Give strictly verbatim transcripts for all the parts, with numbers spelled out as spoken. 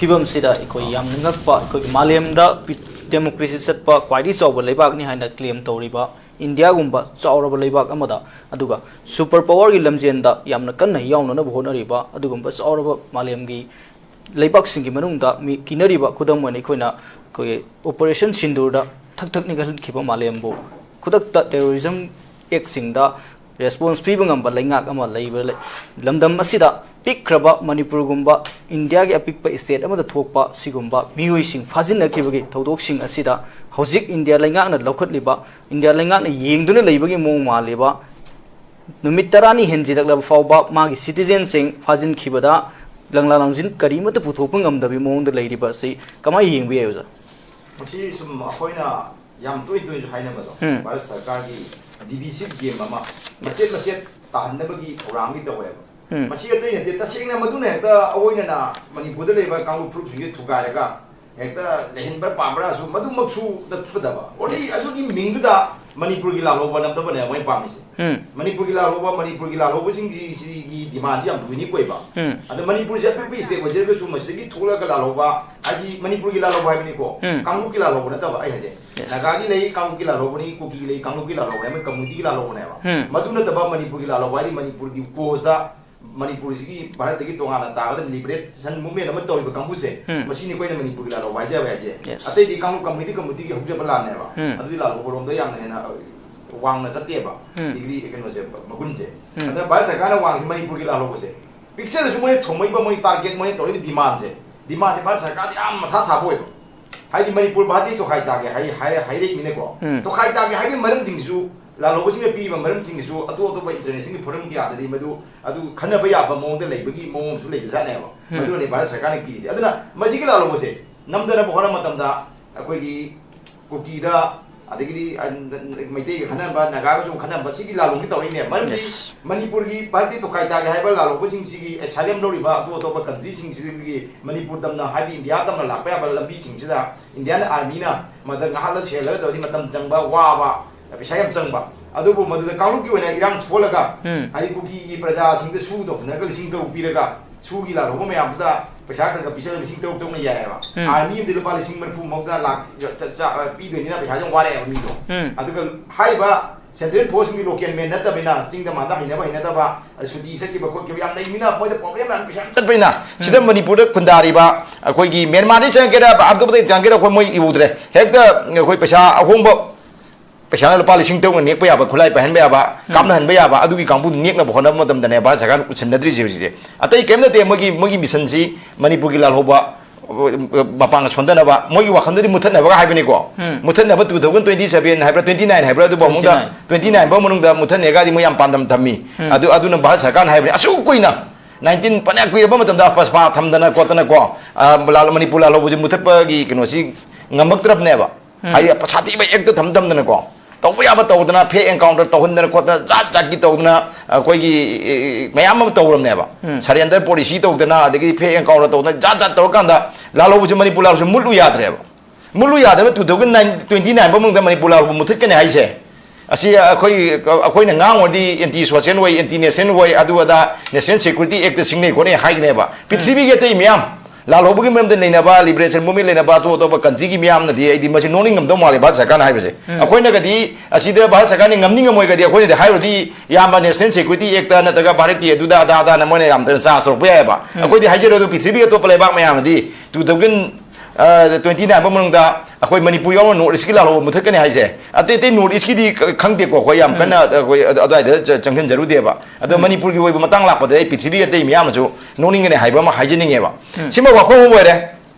ꯐꯤꯕꯝꯁꯤꯗ ꯑꯩꯈꯣꯏ ꯌꯥꯝꯅ ꯉꯛꯄ, ꯑꯩꯈꯣꯏꯒꯤ ꯃꯥꯂꯦꯝꯗ ꯗꯦꯃꯣꯀ꯭ꯔꯦꯁꯤ ꯆꯠꯄ ꯈ꯭ꯋꯥꯏꯗꯒꯤ ꯆꯥꯎꯕ ꯂꯩꯕꯥꯛꯅꯤ ꯍꯥꯏꯅ ꯀ꯭ꯂꯦꯝ ꯇꯧꯔꯤꯕ ꯏꯟꯗꯤꯌꯥꯒꯨꯝꯕ ꯆꯥꯎꯔꯕ ꯂꯩꯕꯥꯛ ꯑꯃꯗ, ꯑꯗꯨꯒ ꯁꯨꯄꯔ ꯄꯥꯋꯔꯒꯤ ꯂꯝꯖꯦꯟꯗ ꯌꯥꯝꯅ ꯀꯟꯅ ꯌꯥꯎꯅꯅꯕ ꯍꯣꯠꯅꯔꯤꯕ ꯑꯗꯨꯒꯨꯝꯕ ꯆꯥꯎꯔꯕ ꯃꯥꯂꯦꯝꯒꯤ ꯂꯩꯕꯥꯛꯁꯤꯡꯒꯤ ꯃꯅꯨꯡꯗ ꯃꯤ ꯀꯤꯅꯔꯤꯕ, ꯈꯨꯗꯝ ꯑꯣꯏꯅ ꯑꯩꯈꯣꯏꯅ ꯑꯩꯈꯣꯏꯒꯤ ꯑꯣꯄꯔꯦꯁꯟ ꯁꯤꯟꯗꯨꯔꯗ ꯊꯛ ꯊꯛ ꯅꯤꯛꯍꯟꯈꯤꯕ ꯃꯥꯂꯦꯝꯕꯨ ꯈꯨꯗꯛꯇ ꯇꯦꯔꯣꯔꯤꯖꯝ ꯑꯦꯛꯁꯤꯡꯗ ꯔꯦꯁꯄꯣꯟꯁ ꯄꯤꯕ ꯉꯝꯕ ꯂꯩꯉꯥꯛ ꯑꯃ ꯂꯩꯕ ꯂꯩ-, ꯂꯝꯗꯝ ꯑꯁꯤꯗ ꯄꯤꯛꯈ꯭ꯔꯕ ꯃꯅꯤꯄꯨꯔꯒꯨꯝꯕ ꯏꯟꯗꯤꯌꯥꯒꯤ ꯑꯄꯤꯛꯄ ꯏꯁꯇꯦꯠ ꯑꯃꯗ ꯊꯣꯛꯄ ꯁꯤꯒꯨꯝꯕ ꯃꯤꯑꯣꯏꯁꯤꯡ ꯐꯥꯖꯤꯟꯅꯈꯤꯕꯒꯤ ꯊꯧꯗꯣꯛꯁꯤꯡ ꯑꯁꯤꯗ ꯍꯧꯖꯤꯛ ꯏꯟꯗꯤꯌꯥ ꯂꯩꯉꯥꯛꯅ ꯂꯧꯈꯠꯂꯤꯕ, ꯏꯟꯗꯤꯌꯥ ꯂꯩꯉꯥꯛꯅ ꯌꯦꯡꯗꯨꯅ ꯂꯩꯕꯒꯤ ꯃꯑꯣꯡ ꯃꯥꯜꯂꯤꯕ, ꯅꯨꯃꯤꯠ ꯇꯔꯥꯅꯤ ꯍꯦꯟꯖꯤꯜꯂꯛꯂꯕ ꯐꯥꯎꯕ ꯃꯥꯒꯤ ꯁꯤꯇꯤꯖꯦꯟꯁꯤꯡ ꯐꯥꯖꯤꯟꯈꯤꯕꯗ ꯂꯪꯂꯥ ꯂꯪꯖꯤꯟ ꯀꯔꯤꯃꯠꯇ ꯄꯨꯊꯣꯛꯄ ꯉꯝꯗꯕꯒꯤ ꯃꯑꯣꯡꯗ ꯂꯩꯔꯤꯕ ꯑꯁꯤ ꯀꯃꯥꯏꯅ ꯌꯦꯡꯕ ꯌꯥꯏ, ꯑꯣꯖꯥ? ꯃꯁꯤ ꯁꯨꯝ ꯑꯩꯈꯣꯏꯅ ꯌꯥꯝ ꯇꯣꯏ ꯇꯣꯏꯅꯁꯨ ꯍꯥꯏꯅꯕꯗꯣ, ꯎꯝ꯫ ꯚꯥꯔꯠ ꯁꯔꯀꯥꯔꯒꯤ ꯗꯤꯚꯤꯁꯤꯞ ꯒꯦꯝ ꯑꯃ ꯃꯆꯦꯠ ꯌꯦꯁ꯫ ꯃꯆꯦꯠ ꯇꯥꯍꯟꯅꯕꯒꯤ ꯊꯧꯔꯥꯡꯗꯤ ꯇꯧꯋꯦꯕ꯫ ꯎꯝ꯫ ꯃꯁꯤ ꯑꯇꯩ ꯅꯠꯇꯦ, ꯇꯁꯦꯡꯅ ꯃꯗꯨꯅ ꯍꯦꯛꯇ ꯑꯩꯈꯣꯏꯅ ꯃꯅꯤꯄꯨꯔꯗ ꯂꯩꯕ ꯀꯥꯡꯂꯨꯞ ꯐꯨꯔꯨꯞꯁꯤꯡꯁꯦ ꯊꯨꯒꯥꯏꯔꯒ ꯍꯦꯛꯇ ꯂꯩꯍꯟꯕ ꯄꯥꯝꯕ꯭ꯔꯥꯁꯨ ꯃꯗꯨꯃꯛꯁꯨ ꯅꯠꯇꯕ꯫ Only yes. ꯑꯗꯨꯒꯤ ꯃꯤꯡꯗꯨꯗ ꯃꯅꯤꯄꯨꯔꯒꯤ ꯂꯥꯜꯍꯧꯕ ꯅꯠꯇꯕꯅꯦ ꯃꯣꯏ ꯄꯥꯝꯃꯤꯁꯦ꯫ ꯎꯝ꯫ ꯃꯅꯤꯄꯨꯔꯒꯤ ꯂꯥꯜꯍꯧꯕ, ꯃꯅꯤꯄꯨꯔꯒꯤ ꯂꯥꯜꯍꯧꯕꯁꯤꯡꯁꯤꯒꯤ ꯗꯤꯃꯥꯟꯁꯤ ꯌꯥꯝ ꯌꯨꯅꯤꯛ ꯑꯣꯏꯕ꯫ ꯎꯝ꯫ ꯑꯗ ꯃꯅꯤꯄꯨꯔꯁꯦ ꯑꯄꯤꯛꯄ ꯏꯁꯇꯦꯠ ꯑꯣꯏꯖꯔꯒꯁꯨ ꯃꯁꯤꯗꯒꯤ ꯊꯣꯛꯂꯒ ꯂꯥꯜꯍꯧꯕ, ꯍꯥꯏꯗꯤ ꯃꯅꯤꯄꯨꯔꯒꯤ ꯂꯥꯜꯍꯧꯕ ꯍꯥꯏꯕꯅꯤꯀꯣ, ꯎꯝ꯫ ꯀꯥꯡꯂꯨꯞꯀꯤ ꯂꯥꯜꯍꯧꯕ ꯅꯠꯇꯕ ꯑꯩ ꯍꯥꯏꯁꯦ꯫ ꯌꯦꯁ꯫ ꯅꯥꯒꯥꯒꯤ ꯂꯩ, ꯀꯥꯡꯂꯨꯞꯀꯤ ꯂꯥꯜꯍꯧꯕꯅꯤ, ꯀꯨꯀꯤ ꯂꯩ, ꯀꯥꯡꯂꯨꯞꯀꯤ ꯂꯥꯜꯍꯧꯕꯅꯤ, ꯃꯣꯏ ꯀꯝꯃꯨꯅꯤꯇꯤꯒꯤ ꯂꯥꯜꯍꯧꯕꯅꯦꯕ꯫ ꯎꯝ꯫ ꯃꯗꯨ ꯅꯠꯇꯕ ꯃꯅꯤꯄꯨꯔꯒꯤ ꯂꯥꯜꯍꯧꯕ ꯍꯥꯏꯗꯤ ꯃꯅꯤꯄꯨꯔꯒꯤ ꯀꯣꯁꯇ ꯃꯅꯤꯄꯨꯔꯁꯤꯒꯤ ꯚꯥꯔꯠꯇꯒꯤ ꯇꯣꯉꯥꯟꯅ ꯇꯥꯒꯗꯕ ꯂꯤꯕꯔꯦꯁꯟ ꯃꯨꯚꯃꯦꯟ ꯑꯃ ꯇꯧꯔꯤꯕ ꯀꯥꯡꯕꯨꯁꯦ, ꯎꯝ꯫ ꯃꯁꯤꯅꯤ ꯑꯩꯈꯣꯏꯅ ꯃꯅꯤꯄꯨꯔꯒꯤ ꯂꯥꯜꯍꯧꯕ ꯍꯥꯏꯖꯕ ꯍꯥꯏꯁꯦ꯫ ꯌꯦꯁ꯫ ꯑꯇꯩꯗꯤ ꯀꯥꯡꯂꯨꯞ ꯀꯝꯃꯨꯅꯤꯇꯤ ꯀꯝꯃꯨꯅꯤꯇꯤꯒꯤ ꯍꯧꯖꯕ ꯂꯥꯟꯅꯦꯕ꯫ ꯎꯝ꯫ ꯑꯗꯨꯗꯤ ꯂꯥꯜꯍꯧꯕꯔꯣꯝꯗ ꯌꯥꯝꯅ ꯍꯦꯟꯅ ꯋꯥꯡꯅ ꯆꯠꯇꯦꯕ꯫ ꯎꯝ꯫ ꯗꯤꯒ꯭ꯔꯤ ꯀꯩꯅꯣꯁꯦ, ꯃꯒꯨꯟꯁꯦ꯫ ꯎꯝ꯫ ꯑꯗꯨꯅ ꯚꯥꯔꯠ ꯁꯔꯀꯥꯔꯅ ꯋꯥꯡꯉꯤꯁꯦ ꯃꯅꯤꯄꯨꯔꯒꯤ ꯂꯥꯜꯍꯧꯕꯁꯦ꯫ ꯄꯤꯛꯆꯔꯁꯨ ꯃꯣꯏꯅ ꯊꯣꯡꯕꯩꯕ ꯃꯣꯏ ꯇꯥꯔꯒꯦꯠ ꯃꯣꯏꯅ ꯇꯧꯔꯤꯕ ꯗꯤꯃꯥꯟꯁꯦ, ꯗꯤꯃꯥꯟꯁꯦ ꯚꯥꯔꯠ ꯁꯔꯀꯥꯔꯗ ꯌꯥꯝ ꯃꯊꯥ ꯁꯥꯕ ꯑꯣꯏꯕ꯫ ꯍꯥꯏꯗꯤ ꯃꯅꯤꯄꯨꯔ ꯚꯥꯔꯠꯇꯤ ꯇꯣꯈꯥꯏ ꯇꯥꯒꯦ ꯍꯥꯏ-, ꯍꯥꯏ-, ꯍꯥꯏꯔꯛꯏꯅꯤꯅꯀꯣ꯫ ꯎꯝ꯫ ꯇꯣꯈꯥꯏ ꯇꯥꯒꯦ ꯍꯥꯏꯕꯒꯤ ꯃꯔꯝꯁꯤꯡꯁꯤꯁꯨ, ꯂꯥꯜꯍꯧꯕꯁꯤꯡꯅ ꯄꯤꯔꯤꯕ ꯃꯔꯝꯁꯤꯡꯁꯤꯁꯨ ꯑꯇꯣꯞ ꯑꯇꯣꯞꯄ ꯏꯟꯇꯔꯅꯦꯁꯅꯦꯜꯒꯤ ꯐꯣꯔꯝ ꯀꯌꯥꯗꯗꯤ ꯃꯗꯨ, ꯑꯗꯨ ꯈꯟꯅꯕ ꯌꯥꯕ ꯃꯑꯣꯡꯗ ꯂꯩꯕꯒꯤ ꯃꯑꯣꯡ ꯑꯃꯁꯨ ꯂꯩꯕꯖꯥꯠꯅꯦꯕ꯫ ꯎꯝ꯫ ꯃꯗꯨꯅꯅꯦ ꯚꯥꯔꯠ ꯁꯔꯀꯥꯔꯅ ꯀꯤꯔꯤꯁꯦ꯫ ꯑꯗꯨꯅ ꯃꯁꯤꯒꯤ ꯂꯥꯜꯍꯧꯕꯁꯦ ꯅꯝꯗꯅꯕ ꯍꯣꯠꯅꯕ ꯃꯇꯝꯗ ꯑꯩꯈꯣꯏꯒꯤ ꯀꯨꯀꯤꯗ, ꯑꯗꯒꯤꯗꯤ, ꯑ, ꯃꯩꯇꯩꯒ ꯈꯠꯅꯕ, ꯅꯥꯒꯥꯒꯁꯨ ꯈꯠꯅꯕ, ꯁꯤꯒꯤ ꯂꯥꯜꯍꯧꯕꯒꯤ ꯇꯧꯔꯛꯏꯅꯦ꯫ ꯃꯔꯝꯗꯤ ꯌꯦꯁ꯫ ꯃꯅꯤꯄꯨꯔꯒꯤ ꯚꯥꯔꯠꯀꯤ ꯇꯣꯈꯥꯏ ꯇꯥꯒꯦ ꯍꯥꯏꯕ ꯂꯥꯜꯍꯧꯕꯁꯤꯡꯁꯤꯒꯤ ꯑꯦꯁꯥꯏꯂꯝ ꯂꯧꯔꯤꯕ ꯑꯇꯣꯞ ꯑꯇꯣꯞꯄ ꯀꯟꯇ꯭ꯔꯤꯁꯤꯡꯁꯤꯗꯒꯤ ꯃꯅꯤꯄꯨꯔ ꯇꯝꯅ, ꯍꯥꯏꯕꯗꯤ ꯏꯟꯗꯤꯌꯥ ꯇꯝꯅ ꯂꯥꯛꯄ ꯌꯥꯕ ꯂꯝꯕꯤꯁꯤꯡꯁꯤꯗ ꯏꯟꯗꯤꯌꯥꯟ ꯑꯥꯔꯃꯤꯅ ꯃꯗ ꯉꯥꯏꯍꯥꯛꯂ ꯁꯦꯜꯂꯒ ꯇꯧꯔꯗꯤ ꯃꯇꯝ ꯆꯪꯕ, ꯋꯥꯕ, ꯄꯩꯁꯥ ꯌꯥꯝ ꯆꯪꯕ꯫ ꯑꯗꯨꯕꯨ ꯃꯗꯨꯗ ꯀꯥꯡꯂꯨꯞꯀꯤ ꯑꯣꯏꯅ ꯏꯔꯥꯡ ꯊꯣꯛꯍꯜꯂꯒ, ꯎꯝ꯫ ꯍꯥꯏꯗꯤ ꯀꯨꯀꯤꯒꯤ ꯄ꯭ꯔꯖꯥꯁꯤꯡꯗ ꯁꯨ ꯇꯧꯍꯟꯅꯔꯒ ꯂꯤꯁꯤꯡ ꯇꯔꯨꯛ ꯄꯤꯔꯒ ꯁꯨꯒꯤ ꯂꯥꯜꯍꯧꯕ ꯃꯌꯥꯝꯗꯨꯗ ꯄꯩꯁꯥ ꯈꯔ ꯈꯔ ꯄꯤꯁꯜꯂꯒ ꯂꯤꯁꯤꯡ ꯇꯔꯨꯛ ꯇꯔꯨꯛꯅ ꯌꯥꯏꯑꯕ꯫ ꯎꯝ꯫ Army ꯑꯃꯗꯤ ꯂꯨꯄꯥ ꯂꯤꯁꯤꯡ ꯃꯔꯤꯐꯨ ꯃꯧꯗ꯭ꯔꯥ ꯂꯥꯛ ꯆ-, ꯆ-, ꯆ-, ꯑ, ꯄꯤꯗꯣꯏꯅꯤꯅ ꯄꯩꯁꯥꯁꯦ ꯌꯥꯝ ꯋꯥꯔꯛꯑꯦꯕ ꯃꯤꯗꯣ꯫ ꯎꯝ꯫ ꯑꯗꯨꯒ ꯍꯥꯏꯔꯤꯕ central forceꯀꯤ local man ꯅꯠꯇꯕꯅꯤꯅ, ꯆꯤꯡꯗ ꯃꯥꯟꯗ ꯍꯩꯅꯕ ꯍꯩꯅꯗꯕ, ꯑꯗ ꯁꯨꯇꯤ ꯆꯠꯈꯤꯕ ꯈꯣꯠꯈꯤꯕ ꯌꯥꯝ ꯂꯩꯕꯅꯤꯅ, ꯃꯣꯏꯗ problem ꯌꯥꯝ, ꯄꯩꯁꯥ ꯌꯥꯝ ꯆꯠꯄꯅꯤꯅ, ꯎꯝ꯫ ꯁꯤꯗ ꯃꯅꯤꯄꯨꯔꯗ ꯈꯨꯟꯗꯥꯔꯤꯕ ꯑꯩꯈꯣꯏꯒꯤ ꯃ꯭ꯌꯥꯟꯃꯥꯔꯗꯒꯤ ꯆꯪꯉꯛꯀꯦꯔꯥ, ꯑꯇꯣꯞꯄꯗꯒꯤ ꯆꯪꯉꯛꯀꯦꯔꯥ, ꯑꯩꯈꯣꯏ ꯃꯣꯏ ꯎꯗ꯭ꯔꯦ꯫ ꯍꯦꯛꯇ ꯑꯩꯈꯣꯏ ꯄꯩꯁꯥ ꯑꯍꯣꯡꯕ ꯄꯩꯁꯥꯅ ꯂꯨꯄꯥ ꯂꯤꯁꯤꯡ ꯇꯔꯨꯛꯅ ꯅꯦꯛꯄ ꯌꯥꯕ, ꯈꯨꯠꯂꯥꯏ ꯄꯥꯏꯍꯟꯕ ꯌꯥꯕ, ꯎꯝ꯫ ꯀꯥꯞꯅꯍꯟꯕ ꯌꯥꯕ, ꯑꯗꯨꯒꯤ ꯀꯥꯡꯕꯨꯗꯨ ꯅꯦꯛꯅꯕ ꯍꯣꯠꯅꯕ ꯃꯇꯝꯗꯅꯦ ꯚꯥꯔꯠ ꯁꯔꯀꯥꯔꯅ ꯎꯠꯁꯤꯟꯅꯗ꯭ꯔꯤꯁꯦ ꯍꯧꯖꯤꯛꯁꯦ꯫ ꯑꯇꯩ ꯀꯔꯤꯝ ꯅꯠꯇꯦ, ꯃꯣꯏꯒꯤ, ꯃꯣꯏꯒꯤ missionꯁꯤ ꯃꯅꯤꯄꯨꯔꯒꯤ ꯂꯥꯜꯍꯧꯕ, ꯑ, ꯃꯄꯥꯡꯒꯜ ꯁꯣꯟꯊꯅꯕ, ꯃꯣꯏꯒꯤ ꯋꯥꯈꯜꯗꯗꯤ ꯃꯨꯠꯊꯠꯅꯕꯒ ꯍꯥꯏꯕꯅꯤꯀꯣ꯫ ꯎꯝ꯫ ꯃꯨꯠꯊꯠꯅꯕ two thousand twenty seven ꯍꯥꯏꯕ꯭ꯔꯥ, twenty nine ꯍꯥꯏꯕ꯭ꯔꯥ, ꯑꯗꯨ ꯐꯥꯎꯕꯗ, twenty nine꯫ Twenty nine ꯐꯥꯎ ꯃꯅꯨꯡꯗ ꯃꯨꯠꯊꯠꯅꯦꯒꯗꯤ ꯃꯣꯏ ꯌꯥꯝ ꯄꯥꯟꯗꯝ ꯊꯝꯃꯤ꯫ ꯎꯝ꯫ ꯑꯗꯨ, ꯑꯗꯨꯅ ꯚꯥꯔꯠ ꯁꯔꯀꯥꯔꯅ ꯍꯥꯏꯕꯅꯤ, ꯑꯁꯨꯛ ꯀꯨꯏꯅ, nineteen ꯐꯅꯌꯥꯝ ꯀꯨꯏꯔꯕ ꯃꯇꯝꯗ ꯄꯁꯄꯥ ꯊꯝꯗꯅ ꯈꯣꯠꯇꯅꯀꯣ, ꯑ, ꯂꯥꯜ-, ꯃꯅꯤꯄꯨꯔ ꯂꯥꯜꯍꯧꯕꯁꯤ ꯃꯨꯠꯊꯠꯄꯒꯤ ꯀꯩꯅꯣꯁꯤ ꯉꯝꯃꯛꯇ꯭ꯔꯕꯅꯦꯕ꯫ ꯎꯝ꯫ ꯍꯥꯏꯗꯤ ꯁꯥꯊꯤꯕ ꯑꯦꯛꯇ ꯊꯝ ꯊꯝꯗꯅꯀꯣ, ꯇꯧꯕ ꯌꯥꯕ ꯇꯧꯗꯅ, fake encounter ꯇꯧꯍꯟꯗꯅ ꯈꯣꯠꯇꯅ, ꯖꯥꯠ ꯖꯥꯠꯀꯤ ꯇꯧꯗꯅ, ꯑꯩꯈꯣꯏꯒꯤ, ꯑꯦ, ꯃꯌꯥꯝ ꯑꯃ ꯇꯧꯔꯝꯅꯦꯕ꯫ ꯎꯝ꯫ Surrender policy ꯇꯧꯗꯅ, ꯑꯗꯒꯤ fake encounter ꯇꯧꯗꯅ, ꯖꯥꯠ ꯖꯥꯠ ꯇꯧꯔꯀꯥꯟꯗ ꯂꯥꯜꯍꯧꯕꯁꯦ, ꯃꯅꯤꯄꯨꯔ ꯂꯥꯜꯍꯧꯕꯁꯦ ꯃꯨꯠꯂꯨ ꯌꯥꯗ꯭ꯔꯦꯕ꯫ ꯃꯨꯠꯂꯨ ꯌꯥꯗ꯭ꯔꯕ two thousand nine, twenty nine ꯐꯥꯎ ꯃꯅꯨꯡꯗ ꯃꯅꯤꯄꯨꯔ ꯂꯥꯜꯍꯧꯕ ꯃꯨꯠꯊꯠꯀꯅꯤ ꯍꯥꯏꯁꯦ꯫ ꯑꯁꯤ ꯑꯩꯈꯣꯏ, ꯑꯩꯈꯣꯏꯅ ꯉꯥꯡꯉꯨꯔꯗꯤ anti social ꯑꯣꯏ, anti nation ꯑꯣꯏ, ꯑꯗꯨ ꯑꯗꯥ, National Security Act ꯁꯤꯡꯅꯩ ꯈꯣꯠꯅꯩ ꯍꯥꯏꯒꯅꯦꯕ꯫ ꯎꯝ꯫ ꯄ꯭ꯔꯤꯊꯤꯕꯤꯒꯤ ꯑꯇꯩ ꯃꯌꯥꯝ, ꯂꯥꯜꯍꯧꯕꯒꯤ ꯃꯔꯝꯗ ꯅꯩꯅꯕ, liberation movement ꯂꯩꯅꯕ ꯑꯇꯣꯞ ꯑꯇꯣꯞꯄ countryꯒꯤ ꯃꯤꯌꯥꯝꯅꯗꯤ ꯑꯩꯗꯤ ꯃꯁꯤ ꯅꯣꯛꯅꯤꯡꯉꯝꯗꯧ ꯃꯥꯜꯂꯦ ꯚꯥꯔꯠ ꯁꯔꯀꯥꯔꯅ ꯍꯥꯏꯕꯁꯦ꯫ ꯎꯝ꯫ ꯑꯩꯈꯣꯏꯅꯒꯗꯤ ꯑꯁꯤꯗ ꯚꯥꯔꯠ ꯁꯔꯀꯥꯔꯅ ꯉꯝꯅꯤ ꯉꯝꯃꯣꯏꯒꯗꯤ ꯑꯩꯈꯣꯏꯅꯗꯤ ꯍꯥꯏꯔꯨꯔꯗꯤ ꯌꯥꯝꯕ National Security Act ꯅꯠꯇ꯭ꯔꯒ ꯚꯥꯔꯠꯀꯤ ꯑꯗꯨꯗ ꯑꯗꯥ ꯑꯗꯥꯅ ꯃꯣꯏꯅ ꯌꯥꯝ ꯊꯨꯅ ꯆꯥ ꯇꯧꯔꯛꯄ ꯌꯥꯏꯑꯕ꯫ ꯎꯝ꯫ ꯑꯩꯈꯣꯏꯗꯤ ꯍꯥꯏꯖꯔꯣ ꯑꯗꯨ ꯄ꯭ꯔꯤꯊꯤꯕꯤꯒꯤ ꯑꯇꯣꯞꯄ ꯂꯩꯕꯥꯛ ꯃꯌꯥꯝꯅꯗꯤ two thousand, ꯑ, twenty nine ꯐꯥꯎ ꯃꯅꯨꯡꯗ ꯑꯩꯈꯣꯏ ꯃꯅꯤꯄꯨꯔ ꯌꯥꯎꯅ North Eastꯀꯤ ꯂꯥꯜꯍꯧꯕ ꯃꯨꯊꯠꯀꯅꯤ ꯍꯥꯏꯁꯦ꯫ ꯑꯇꯩ ꯑꯇꯩ North Eastꯀꯤꯗꯤ ꯈ-, ꯈꯪꯗꯦꯀꯣ, ꯑꯩꯈꯣꯏ ꯌꯥꯝ ꯎꯝ꯫ ꯀꯟꯅ ꯑꯩꯈꯣꯏ ꯑꯗ-, ꯑꯗꯨꯋꯥꯏꯗ ꯆ-, ꯆꯪꯁꯤꯟꯖꯔꯨꯗꯦꯕ꯫ ꯑꯗꯣ ꯎꯝ꯫ ꯃꯅꯤꯄꯨꯔꯒꯤ ꯑꯣꯏꯕ ꯃꯇꯥꯡ ꯂꯥꯛꯄꯗ ꯑꯩ ꯄ꯭ꯔꯤꯊꯤꯕꯤ ꯑꯇꯩ ꯃꯤꯌꯥꯝꯅꯁꯨ ꯅꯣꯛꯅꯤꯡꯒꯅꯤ ꯍꯥꯏꯕ ꯑꯃ ꯍꯥꯏꯖꯅꯤꯡꯉꯦꯕ꯫ ꯎꯝ꯫ ꯁꯤꯃ ꯋꯥꯐꯝ ꯑꯃ ꯑꯣꯏꯔꯦ꯫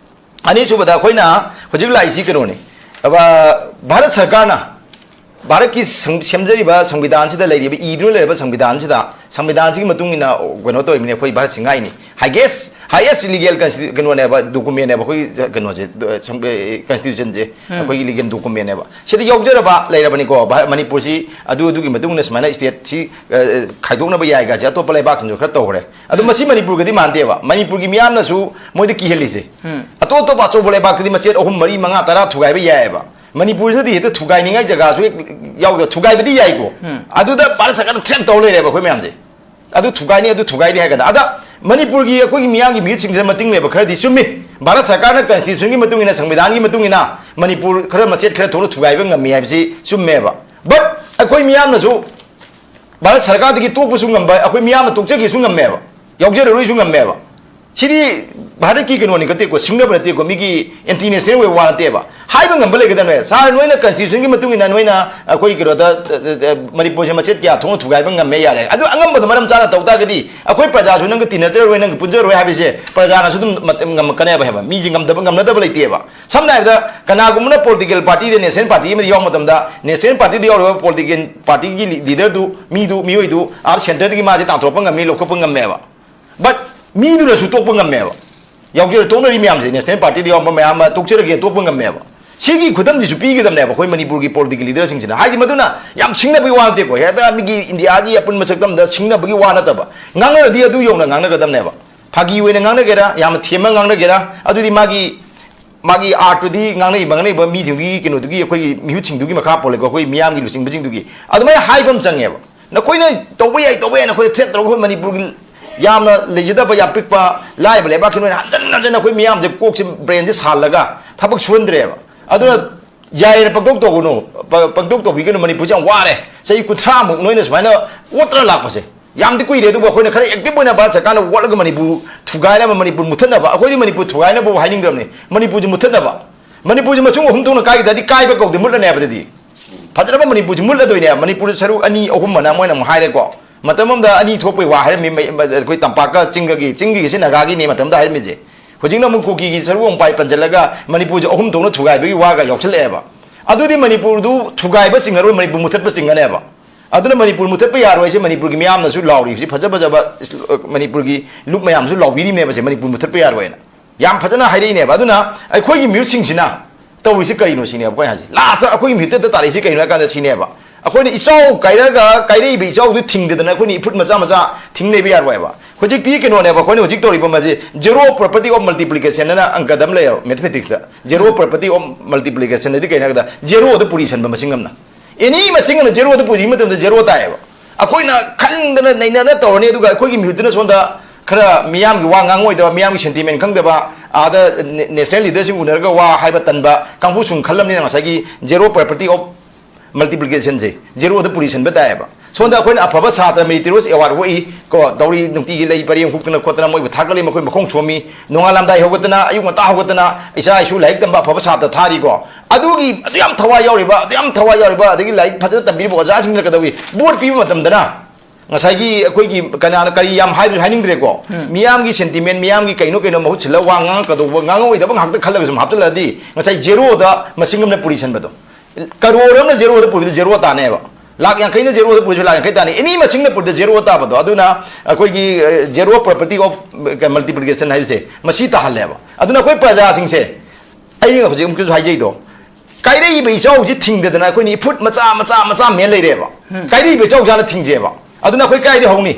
ꯑꯅꯤꯁꯨꯕꯗ ꯑꯩꯈꯣꯏꯅ ꯍꯧꯖꯤꯛ ꯂꯥꯛꯏꯁꯤ ꯀꯩꯅꯣꯅꯤ꯫ ꯑꯕ, ꯚꯥꯔꯠ ꯁꯔꯀꯥꯔꯅ ꯚꯥꯔꯠꯀꯤ ꯁꯪ-, ꯁꯦꯝꯖꯔꯤꯕ ꯁꯪꯕꯤꯙꯥꯟꯁꯤꯗ ꯂꯩꯔꯤꯕ, ꯏꯗꯨꯅ ꯂꯩꯔꯤꯕ ꯁꯪꯕꯤꯙꯥꯟꯁꯤꯗ, ꯁꯪꯕꯤꯙꯥꯟꯁꯤꯒꯤ ꯃꯇꯨꯡ ꯏꯟꯅ ꯀꯩꯅꯣ ꯇꯧꯔꯤꯕꯅꯤ, ꯑꯩꯈꯣꯏ ꯚꯥꯔꯠꯁꯤ ꯉꯥꯛꯏꯅꯤ꯫ Highest, highest legal consti-, ꯀꯩꯅꯣꯅꯦꯕ, documentꯅꯦꯕ ꯑꯩꯈꯣꯏꯒꯤ ꯀꯩꯅꯣꯁꯦ, ꯁꯪ-, constitutionꯁꯦ, ꯎꯝ꯫ ꯑꯩꯈꯣꯏꯒꯤ legal documentꯅꯦꯕ꯫ ꯁꯤꯗ ꯌꯥꯎꯖꯔꯕ ꯂꯩꯔꯕꯅꯤꯀꯣ, ꯚꯥꯔꯠ, ꯃꯅꯤꯄꯨꯔꯁꯤ ꯑꯗꯨ, ꯑꯗꯨꯒꯤ ꯃꯇꯨꯡ ꯏꯟꯅ ꯁꯨꯃꯥꯏꯅ stateꯁꯤ, ꯑ, ꯈꯥꯏꯗꯣꯛꯅꯕ ꯌꯥꯏꯒꯁꯦ ꯑꯇꯣꯞꯄ ꯂꯩꯕꯥꯛꯁꯤꯡꯁꯨ ꯈꯔ ꯇꯧꯈ꯭ꯔꯦ꯫ ꯑꯗꯣ ꯎꯝ꯫ ꯃꯁꯤ ꯃꯅꯤꯄꯨꯔꯒꯗꯤ ꯃꯥꯟꯗꯦꯕ꯫ ꯃꯅꯤꯄꯨꯔꯒꯤ ꯃꯤꯌꯥꯝꯅꯁꯨ ꯃꯣꯏꯗ ꯀꯤꯍꯜꯂꯤꯁꯦ꯫ ꯎꯝ꯫ ꯑꯇꯣꯞ ꯑꯇꯣꯞꯄ ꯑꯆꯧꯕ ꯂꯩꯕꯥꯛꯇꯗꯤ ꯃꯆꯦꯠ ꯑꯍꯨꯝ, ꯃꯔꯤ, ꯃꯉꯥ, ꯇꯔꯥ ꯊꯨꯒꯥꯏꯕ ꯌꯥꯏꯑꯕ꯫ ꯃꯅꯤꯄꯨꯔꯁꯤꯗꯗꯤ ꯍꯦꯛꯇ ꯊꯨꯒꯥꯏꯅꯤꯡꯉꯥꯏ ꯖꯒꯥꯁꯨ ꯍꯦꯛ ꯌꯥꯎꯗ, ꯊꯨꯒꯥꯏꯕꯗꯤ ꯌꯥꯏꯀꯣ꯫ ꯎꯝ꯫ ꯑꯗꯨꯗ ꯚꯥꯔꯠ ꯁꯔꯀꯥꯔꯅ threat ꯇꯧ ꯂꯩꯔꯦꯕ ꯑꯩꯈꯣꯏ ꯃꯌꯥꯝꯁꯦ꯫ ꯑꯗꯨ ꯊꯨꯒꯥꯏꯅꯤ, ꯑꯗꯨ ꯊꯨꯒꯥꯏꯅꯤ ꯍꯥꯏ ꯀꯥꯟꯗ, ꯑꯗ ꯃꯅꯤꯄꯨꯔꯒꯤ ꯑꯩꯈꯣꯏꯒꯤ ꯃꯤꯌꯥꯝꯒꯤ ꯃꯤꯍꯨꯠꯁꯤꯡꯁꯤꯗ ꯃꯇꯤꯡ ꯂꯩꯕ ꯈꯔꯗꯤ ꯆꯨꯝꯃꯤ꯫ ꯚꯥꯔꯠ ꯁꯔꯀꯥꯔꯅ constitutionꯒꯤ ꯃꯇꯨꯡ ꯏꯟꯅ, ꯁꯪꯕꯤꯙꯥꯟꯒꯤ ꯃꯇꯨꯡ ꯏꯟꯅ ꯃꯅꯤꯄꯨꯔ ꯈꯔ ꯃꯆꯦꯠ ꯈꯔ ꯊꯣꯛꯅ ꯊꯨꯒꯥꯏꯕ ꯉꯝꯃꯤ ꯍꯥꯏꯕꯁꯤ ꯆꯨꯝꯃꯦꯕ꯫ But ꯑꯩꯈꯣꯏ ꯃꯤꯌꯥꯝꯅꯁꯨ ꯚꯥꯔꯠ ꯁꯔꯀꯥꯔꯗꯒꯤ ꯇꯣꯛꯄꯁꯨ ꯉꯝꯕ, ꯑꯩꯈꯣꯏ ꯃꯤꯌꯥꯝꯅ ꯇꯣꯛꯆꯒꯦꯁꯨ ꯉꯝꯃꯦꯕ, ꯌꯥꯎꯖꯔꯔꯣꯏꯁꯨ ꯉꯝꯃꯦꯕ꯫ ꯁꯤꯗꯤ ꯚꯥꯔꯠꯀꯤ ꯀꯩꯅꯣꯅꯤ ꯅꯠꯇꯦꯀꯣ, ꯁꯤꯡꯅꯕ ꯅꯠꯇꯦꯀꯣ, ꯃꯤꯒꯤ international ꯑꯣꯏꯕ ꯋꯥ ꯅꯠꯇꯦꯕ꯫ ꯍꯥꯏꯕ ꯉꯝꯕ ꯂꯩꯒꯗꯕꯅꯦ꯫ ꯁꯥꯔ, ꯅꯣꯏꯅ constitutionꯒꯤ ꯃꯇꯨꯡ ꯏꯟꯅ ꯅꯣꯏꯅ ꯑꯩꯈꯣꯏ ꯀꯩꯅꯣꯗ, ꯑ, ꯑ, ꯃꯅꯤꯄꯨꯔꯁꯦ ꯃꯆꯦꯠ ꯀꯌꯥ ꯊꯣꯛꯅ ꯊꯨꯒꯥꯏꯕ ꯉꯝꯃꯦ, ꯌꯥꯔꯦ꯫ ꯑꯗꯨ ꯑꯉꯝꯕꯗꯣ ꯃꯔꯝ ꯆꯥꯅ ꯇꯧ ꯇꯥꯔꯒꯗꯤ ꯑꯩꯈꯣꯏ ꯄ꯭ꯔꯖꯥꯁꯨ ꯅꯪꯒ ꯇꯤꯟꯅꯖꯔꯣꯏ, ꯅꯪꯒ ꯄꯨꯟꯖꯔꯣꯏ ꯍꯥꯏꯕꯁꯦ ꯄ꯭ꯔꯖꯥꯅꯁꯨ ꯑꯗꯨꯝ ꯃꯇ-, ꯉꯝꯃꯛꯀꯅꯦꯕ ꯍꯥꯏꯕ꯫ ꯃꯤꯁꯦ ꯉꯝꯗꯕ, ꯉꯝꯅꯗꯕ ꯂꯩꯇꯦꯕ꯫ ꯁꯝꯅ ꯍꯥꯏꯔꯕꯗ ꯀꯅꯥꯒꯨꯝꯕꯅ political partyꯗ, national party ꯑꯃꯗ ꯌꯥꯎꯕ ꯃꯇꯝꯗ national partyꯗ ꯌꯥꯎꯔꯤꯕ political partyꯒꯤ leaderꯗꯨ, ꯃꯤꯗꯨ, ꯃꯤꯑꯣꯏꯗꯨ ꯑꯥ centreꯗꯒꯤ ꯃꯥꯁꯦ ꯇꯥꯟꯊꯣꯔꯛꯄ ꯉꯝꯃꯤ, ꯂꯧꯊꯣꯛꯄ ꯉꯝꯃꯦꯕ꯫ But ꯃꯤꯗꯨꯅꯁꯨ ꯇꯣꯛꯄ ꯉꯝꯃꯦꯕ꯫ ꯌꯥꯎꯖꯔ ꯇꯣꯛꯅꯔꯤ ꯃꯌꯥꯝꯁꯦ, national partyꯗ ꯌꯥꯎꯔꯝꯕ ꯃꯌꯥꯝ ꯑꯃ ꯇꯣꯛꯆꯔꯒꯦ, ꯇꯣꯛꯄ ꯉꯝꯃꯦꯕ꯫ ꯁꯤꯒꯤ ꯈꯨꯗꯝꯁꯤꯁꯨ ꯄꯤꯒꯗꯕꯅꯦꯕ ꯑꯩꯈꯣꯏ ꯃꯅꯤꯄꯨꯔꯒꯤ political leaderꯁꯤꯡꯁꯤꯅ꯫ ꯍꯥꯏꯗꯤ ꯃꯗꯨꯅ ꯌꯥꯝ ꯁꯤꯡꯅꯕꯒꯤ ꯋꯥ ꯅꯠꯇꯦꯀꯣ, ꯍꯦꯛꯇ ꯃꯤꯒꯤ ꯏꯟꯗꯤꯌꯥꯒꯤ ꯑꯄꯨꯟꯕ ꯁꯛꯇꯝꯗ ꯁꯤꯡꯅꯕꯒꯤ ꯋꯥ ꯅꯠꯇꯕ꯫ ꯉꯥꯡꯅꯔꯗꯤ ꯑꯗꯨ ꯌꯧꯅ ꯉꯥꯡꯅꯒꯗꯕꯅꯦꯕ꯫ ꯐꯥꯒꯤ ꯑꯣꯏꯅ ꯉꯥꯡꯅꯒꯦꯔꯥ, ꯌꯥꯝꯅ ꯊꯦꯝꯃ ꯉꯥꯡꯅꯒꯦꯔꯥ, ꯑꯗꯨꯗꯤ ꯃꯥꯒꯤ, ꯃꯥꯒꯤ artꯗꯨꯗꯤ ꯉꯥꯡꯅꯔꯤꯕ, ꯉꯥꯡꯅꯔꯤꯕ ꯃꯤꯁꯤꯡꯗꯨꯒꯤ ꯀꯩꯅꯣꯗꯨꯒꯤ, ꯑꯩꯈꯣꯏꯒꯤ ꯃꯤꯍꯨꯠꯁꯤꯡꯗꯨꯒꯤ ꯃꯈꯥ ꯄꯣꯜꯂꯦꯀꯣ, ꯑꯩꯈꯣꯏ ꯃꯤꯌꯥꯝꯒꯤ ꯂꯨꯆꯤꯡꯕꯁꯤꯡꯗꯨꯒꯤ꯫ ꯑꯗꯨꯃꯥꯏꯅ ꯍꯥꯏꯕ ꯑꯃ ꯆꯪꯉꯦꯕ꯫ ꯅꯈꯣꯏꯅ ꯇꯧꯕ ꯌꯥꯏ, ꯇꯧꯕ ꯌꯥꯏ, ꯅꯈꯣꯏ threat ꯇꯧꯔꯒ ꯑꯩꯈꯣꯏ ꯃꯅꯤꯄꯨꯔꯒꯤ ꯌꯥꯝꯅ ꯂꯩꯖꯗꯕ, ꯌꯥꯝ ꯄꯤꯛꯄ, ꯂꯥꯏꯔꯕ ꯂꯩꯕꯥꯛꯀꯤ ꯅꯣꯏꯅ ꯍꯟꯖꯟ ꯍꯟꯖꯟ ꯑꯩꯈꯣꯏ ꯃꯤꯌꯥꯝꯁꯦ ꯀꯣꯛꯁꯦ, brainꯁꯦ ꯁꯥꯜꯂꯒ ꯊꯕꯛ ꯁꯨꯍꯟꯗ꯭ꯔꯦꯕ꯫ ꯑꯗꯨꯅ ꯌꯥꯏꯌꯦꯅ ꯄꯪꯇꯧ ꯇꯧꯒꯅꯨ, ꯄ-, ꯄꯪꯇꯧ ꯇꯧꯕꯤꯒꯅꯨ꯫ ꯃꯅꯤꯄꯨꯔꯁꯦ ꯌꯥꯝ ꯋꯥꯔꯦ꯫ ꯆꯍꯤ ꯀꯨꯟꯊ꯭ꯔꯥꯃꯨꯛ ꯅꯣꯏꯅ ꯁꯨꯃꯥꯏꯅ ꯑꯣꯠꯇꯅ ꯂꯥꯛꯄꯁꯦ꯫ ꯌꯥꯝꯗꯤ ꯀꯨꯏꯔꯦ, ꯑꯗꯨꯕꯨ ꯑꯩꯈꯣꯏꯅ ꯈꯔ active ꯑꯣꯏꯅ ꯚꯥꯔꯠ ꯁꯔꯀꯥꯔꯅ ꯑꯣꯠꯂꯒ ꯃꯅꯤꯄꯨꯔ ꯊꯨꯒꯥꯏꯅꯕ, ꯃꯅꯤꯄꯨꯔ ꯃꯨꯠꯊꯠꯅꯕ, ꯑꯩꯈꯣꯏꯗꯤ ꯃꯅꯤꯄꯨꯔ ꯊꯨꯒꯥꯏꯅꯕꯕꯨ ꯍꯥꯏꯅꯤꯡꯗ꯭ꯔꯕꯅꯤ꯫ ꯃꯅꯤꯄꯨꯔꯁꯦ ꯃꯨꯠꯊꯠꯅꯕ꯫ ꯃꯅꯤꯄꯨꯔꯁꯦ ꯃꯁꯨꯡ ꯑꯍꯨꯝ ꯊꯣꯛꯅ ꯀꯥꯏꯈꯤ ꯇꯥꯔꯗꯤ ꯀꯥꯏꯕ ꯀꯧꯗꯦ, ꯃꯨꯠꯂꯅꯦꯕ ꯑꯗꯨꯗꯤ꯫ ꯐꯖꯔꯕ ꯃꯅꯤꯄꯨꯔꯁꯦ ꯃꯨꯠꯂꯗꯣꯏꯅꯦ꯫ ꯃꯅꯤꯄꯨꯔꯁꯦ ꯁꯔꯨꯛ ꯑꯅꯤ ꯑꯍꯨꯝ ꯑꯅ ꯃꯣꯏꯅ ꯑꯃꯨꯛ ꯍꯥꯏꯔꯦꯀꯣ꯫ ꯃꯇꯝ ꯑꯃꯗ ꯑꯅꯤ ꯊꯣꯛꯄꯩ ꯋꯥ ꯍꯥꯏꯔꯝꯃꯤ, ꯃꯩ-, ꯑꯩꯈꯣꯏ ꯇꯝꯄꯥꯛꯀ ꯆꯤꯡꯒꯒꯤ, ꯆꯤꯡꯒꯤꯁꯤ ꯅꯥꯒꯥꯒꯤꯅꯦ ꯃꯇꯝꯗ ꯍꯥꯏꯔꯝꯃꯤꯁꯦ꯫ ꯍꯧꯖꯤꯛꯅ ꯑꯃꯨꯛ ꯀꯨꯀꯤꯒꯤ ꯁꯔꯨꯛ ꯑꯃꯨꯛ ꯄꯥꯏ ꯄꯟꯁꯤꯜꯂꯒ ꯃꯅꯤꯄꯨꯔꯁꯦ ꯑꯍꯨꯝ ꯊꯣꯛꯅ ꯊꯨꯒꯥꯏꯕꯒꯤ ꯋꯥꯒ ꯌꯥꯎꯁꯜꯂꯛꯑꯦꯕ꯫ ꯑꯗꯨꯗꯤ ꯃꯅꯤꯄꯨꯔꯗꯨ ꯊꯨꯒꯥꯏꯕ ꯆꯤꯡꯉꯔꯣꯏ, ꯃꯅꯤꯄꯨꯔ ꯃꯨꯠꯊꯠꯄ ꯆꯤꯡꯒꯅꯦꯕ꯫ ꯑꯗꯨꯅ ꯃꯅꯤꯄꯨꯔ ꯃꯨꯠꯊꯠꯄ ꯌꯥꯔꯣꯏ ꯍꯥꯏꯁꯦ ꯃꯅꯤꯄꯨꯔꯒꯤ ꯃꯤꯌꯥꯝꯅꯁꯨ ꯂꯥꯎꯔꯤ꯫ ꯍꯧꯖꯤꯛ ꯐꯖ ꯐꯖꯕ ꯃꯅꯤꯄꯨꯔꯒꯤ ꯂꯨꯞ ꯃꯌꯥꯝꯁꯨ ꯂꯥꯎꯕꯤꯔꯤꯅꯦꯕ ꯁꯦ, ꯃꯅꯤꯄꯨꯔ ꯃꯨꯠꯊꯠꯄ ꯌꯥꯔꯣꯏꯅ꯫ ꯌꯥꯝ ꯐꯖꯅ ꯍꯥꯏꯔꯛꯏꯅꯦꯕ꯫ ꯑꯗꯨꯅ ꯑꯩꯈꯣꯏꯒꯤ ꯃꯤꯍꯨꯠꯁꯤꯡꯁꯤꯅ ꯇꯧꯔꯤꯁꯤ ꯀꯔꯤꯅꯣ ꯁꯤꯅꯦꯕ ꯑꯩꯈꯣꯏ ꯍꯥꯏꯁꯦ꯫ Lastꯇ ꯑꯩꯈꯣꯏꯒꯤ ꯃꯤꯍꯨꯠꯇ ꯇꯥꯔꯛꯏꯁꯤ ꯀꯔꯤꯅꯣ ꯍꯥꯏ ꯀꯥꯟꯗ ꯁꯤꯅꯦꯕ꯫ ꯑꯩꯈꯣꯏꯅ ꯏꯆꯥꯎ ꯀꯥꯏꯔꯒ ꯀꯥꯏꯔꯛꯏꯕ ꯏꯆꯥꯎꯗꯨ ꯊꯤꯡꯗꯗꯅ ꯑꯩꯈꯣꯏꯅ ꯏꯐꯨꯠ ꯃꯆꯥ ꯃꯆꯥ ꯊꯤꯡ ꯂꯩꯕ ꯌꯥꯔꯣꯏꯕ꯫ ꯍꯧꯖꯤꯛꯇꯤ ꯀꯩꯅꯣꯅꯦꯕ, ꯑꯩꯈꯣꯏꯅ ꯍꯧꯖꯤꯛ ꯇꯧꯔꯤꯕ ꯃꯁꯤ zero property of multiplication ꯍꯥꯏꯅ ꯑꯪꯀꯗ ꯑꯃ ꯂꯩꯌꯦꯕ, mathematicsꯇ꯫ Zero property of multiplication ꯍꯥꯏꯗꯤ ꯀꯩꯅꯣ ꯍꯥꯏꯕꯗ, zeroꯗ ꯄꯨꯔꯤꯁꯟꯕ ꯃꯁꯤꯡ ꯑꯃꯅ꯫ Any ꯃꯁꯤꯡ ꯑꯃꯅ zeroꯗ ꯄꯨꯔꯤꯕ ꯃꯇꯝꯗ zero ꯇꯥꯏꯌꯦꯕ꯫ ꯑꯩꯈꯣꯏꯅ ꯈꯟꯗꯅ ꯅꯩꯅꯗꯅ ꯇꯧꯔꯅꯤ, ꯑꯗꯨꯒ ꯑꯩꯈꯣꯏꯒꯤ ꯃꯤꯍꯨꯠꯇꯨꯅ ꯁꯣꯝꯗ ꯈꯔ ꯃꯤꯌꯥꯝꯒꯤ ꯋꯥ ꯉꯥꯡꯉꯣꯏꯗꯕ, ꯃꯤꯌꯥꯝꯒꯤ sentiment ꯈꯪꯗꯕ, ꯑꯥꯗ national leaderꯁꯤꯡ ꯎꯅꯔꯒ ꯋꯥ ꯍꯥꯏꯕ ꯇꯟꯕ ꯀꯥꯡꯕꯨ ꯁꯨꯝ ꯈꯜꯂꯝꯅꯤꯅ ꯉꯁꯥꯏꯒꯤ zero property of multiplicationꯁꯦ zeroꯗ ꯄꯨꯔꯤꯁꯟꯕ ꯇꯥꯏꯌꯦꯕ꯫ ꯁꯣꯝꯗ ꯑꯩꯈꯣꯏꯅ ꯑꯐꯕ ꯁꯥꯇ꯭ꯔ meritorious award ꯑꯣꯛꯏ ꯀꯣ, ꯇꯧꯔꯤ, ꯅꯨꯡꯇꯤꯒꯤ ꯂꯩ ꯄꯔꯦꯡ ꯍꯨꯛꯇꯅ ꯈꯣꯠꯇꯅ ꯃꯣꯏꯕꯨ ꯊꯥꯒꯠꯂꯤ, ꯃꯈꯣꯏ ꯃꯈꯣꯡ ꯁꯣꯝꯃꯤ, ꯅꯣꯡꯉꯥꯜꯂꯝꯗꯥꯏ ꯍꯧꯒꯠꯇꯅ, ꯑꯌꯨꯛ ꯉꯟꯇꯥ ꯍꯧꯒꯠꯇꯅ ꯏꯆꯥ ꯏꯁꯨ ꯂꯥꯏꯔꯤꯛ ꯇꯝꯕ ꯑꯐꯕ ꯁꯥꯇ꯭ꯔ ꯊꯥꯔꯤꯀꯣ꯫ ꯑꯗꯨꯒꯤ, ꯑꯗꯨ ꯌꯥꯝ ꯊꯋꯥꯏ ꯌꯥꯎꯔꯤꯕ, ꯑꯗꯨ ꯌꯥꯝ ꯊꯋꯥꯏ ꯌꯥꯎꯔꯤꯕ, ꯑꯗꯒꯤ ꯂꯥꯏꯔꯤꯛ ꯐꯖꯅ ꯇꯝꯕꯤꯔꯤꯕ ꯑꯣꯖꯥꯁꯤꯡꯗꯨꯅ ꯀꯩꯗꯧꯏ? ꯚꯣꯠ ꯄꯤꯕ ꯃꯇꯝꯗꯅ ꯉꯁꯥꯏꯒꯤ ꯑꯩꯈꯣꯏꯒꯤ ꯀꯅꯥꯅ ꯀꯔꯤ ꯌꯥꯝ ꯍꯥꯏꯕꯁꯨ ꯍꯥꯏꯅꯤꯡꯗ꯭ꯔꯦꯀꯣ꯫ ꯎꯝ꯫ ꯃꯤꯌꯥꯝꯒꯤ sentiment, ꯃꯤꯌꯥꯝꯒꯤ ꯀꯩꯅꯣ ꯀꯩꯅꯣ ꯃꯍꯨꯠ ꯁꯤꯜꯂꯒ ꯋꯥ ꯉꯥꯡꯉꯛꯀꯗꯧꯕ, ꯉꯥꯡꯉꯛꯑꯣꯏꯗꯕ ꯉꯥꯛꯇ ꯈꯜꯂꯒ ꯁꯨꯝ ꯍꯥꯞꯆꯤꯜꯂꯛꯑꯗꯤ ꯉꯁꯥꯏ zeroꯗ ꯃꯁꯤꯡ ꯑꯃꯅ ꯄꯨꯔꯤꯁꯟꯕꯗꯣ꯫ ꯀꯔꯣꯔ ꯑꯃꯅ zeroꯗ ꯄꯨꯔꯤꯕꯗ zero ꯇꯥꯅꯦꯕ꯫ ꯂꯥꯛ ꯌꯥꯡꯈꯩꯅ zeroꯗ ꯄꯨꯔꯤꯁꯨ ꯂꯥꯛ ꯌꯥꯡꯈꯩ ꯇꯥꯅꯤ꯫ Any ꯃꯁꯤꯡꯅ ꯄꯨꯔꯤꯗ zero ꯇꯥꯕꯗꯣ꯫ ꯑꯗꯨꯅ ꯑꯩꯈꯣꯏꯒꯤ, ꯑ, zero property of multiplication ꯍꯥꯏꯕꯁꯦ ꯃꯁꯤ ꯇꯥꯍꯜꯂꯦꯕ꯫ ꯑꯗꯨꯅ ꯑꯩꯈꯣꯏ ꯄ꯭ꯔꯖꯥꯁꯤꯡꯁꯦ, ꯑꯩꯅ ꯍꯧꯖꯤꯛ ꯑꯃꯨꯛꯀꯁꯨ ꯍꯥꯏꯖꯩꯗꯣ, ꯀꯥꯏꯔꯛꯏꯕ ꯏꯆꯥꯎꯁꯤ ꯊꯤꯡꯗꯗꯅ ꯑꯩꯈꯣꯏꯅ ꯏꯐꯨꯠ ꯃꯆꯥ, ꯃꯆꯥ, ꯃꯆꯥ ꯃꯦꯟ ꯂꯩꯔꯦꯕ꯫ ꯎꯝ꯫ ꯀꯥꯏꯔꯛꯏꯕ ꯏꯆꯥꯎꯁꯤꯅ ꯊꯤꯡꯖꯦꯕ꯫ ꯑꯗꯨꯅ ꯑꯩꯈꯣꯏ ꯀꯥꯏꯗ ꯍꯧꯅꯤ?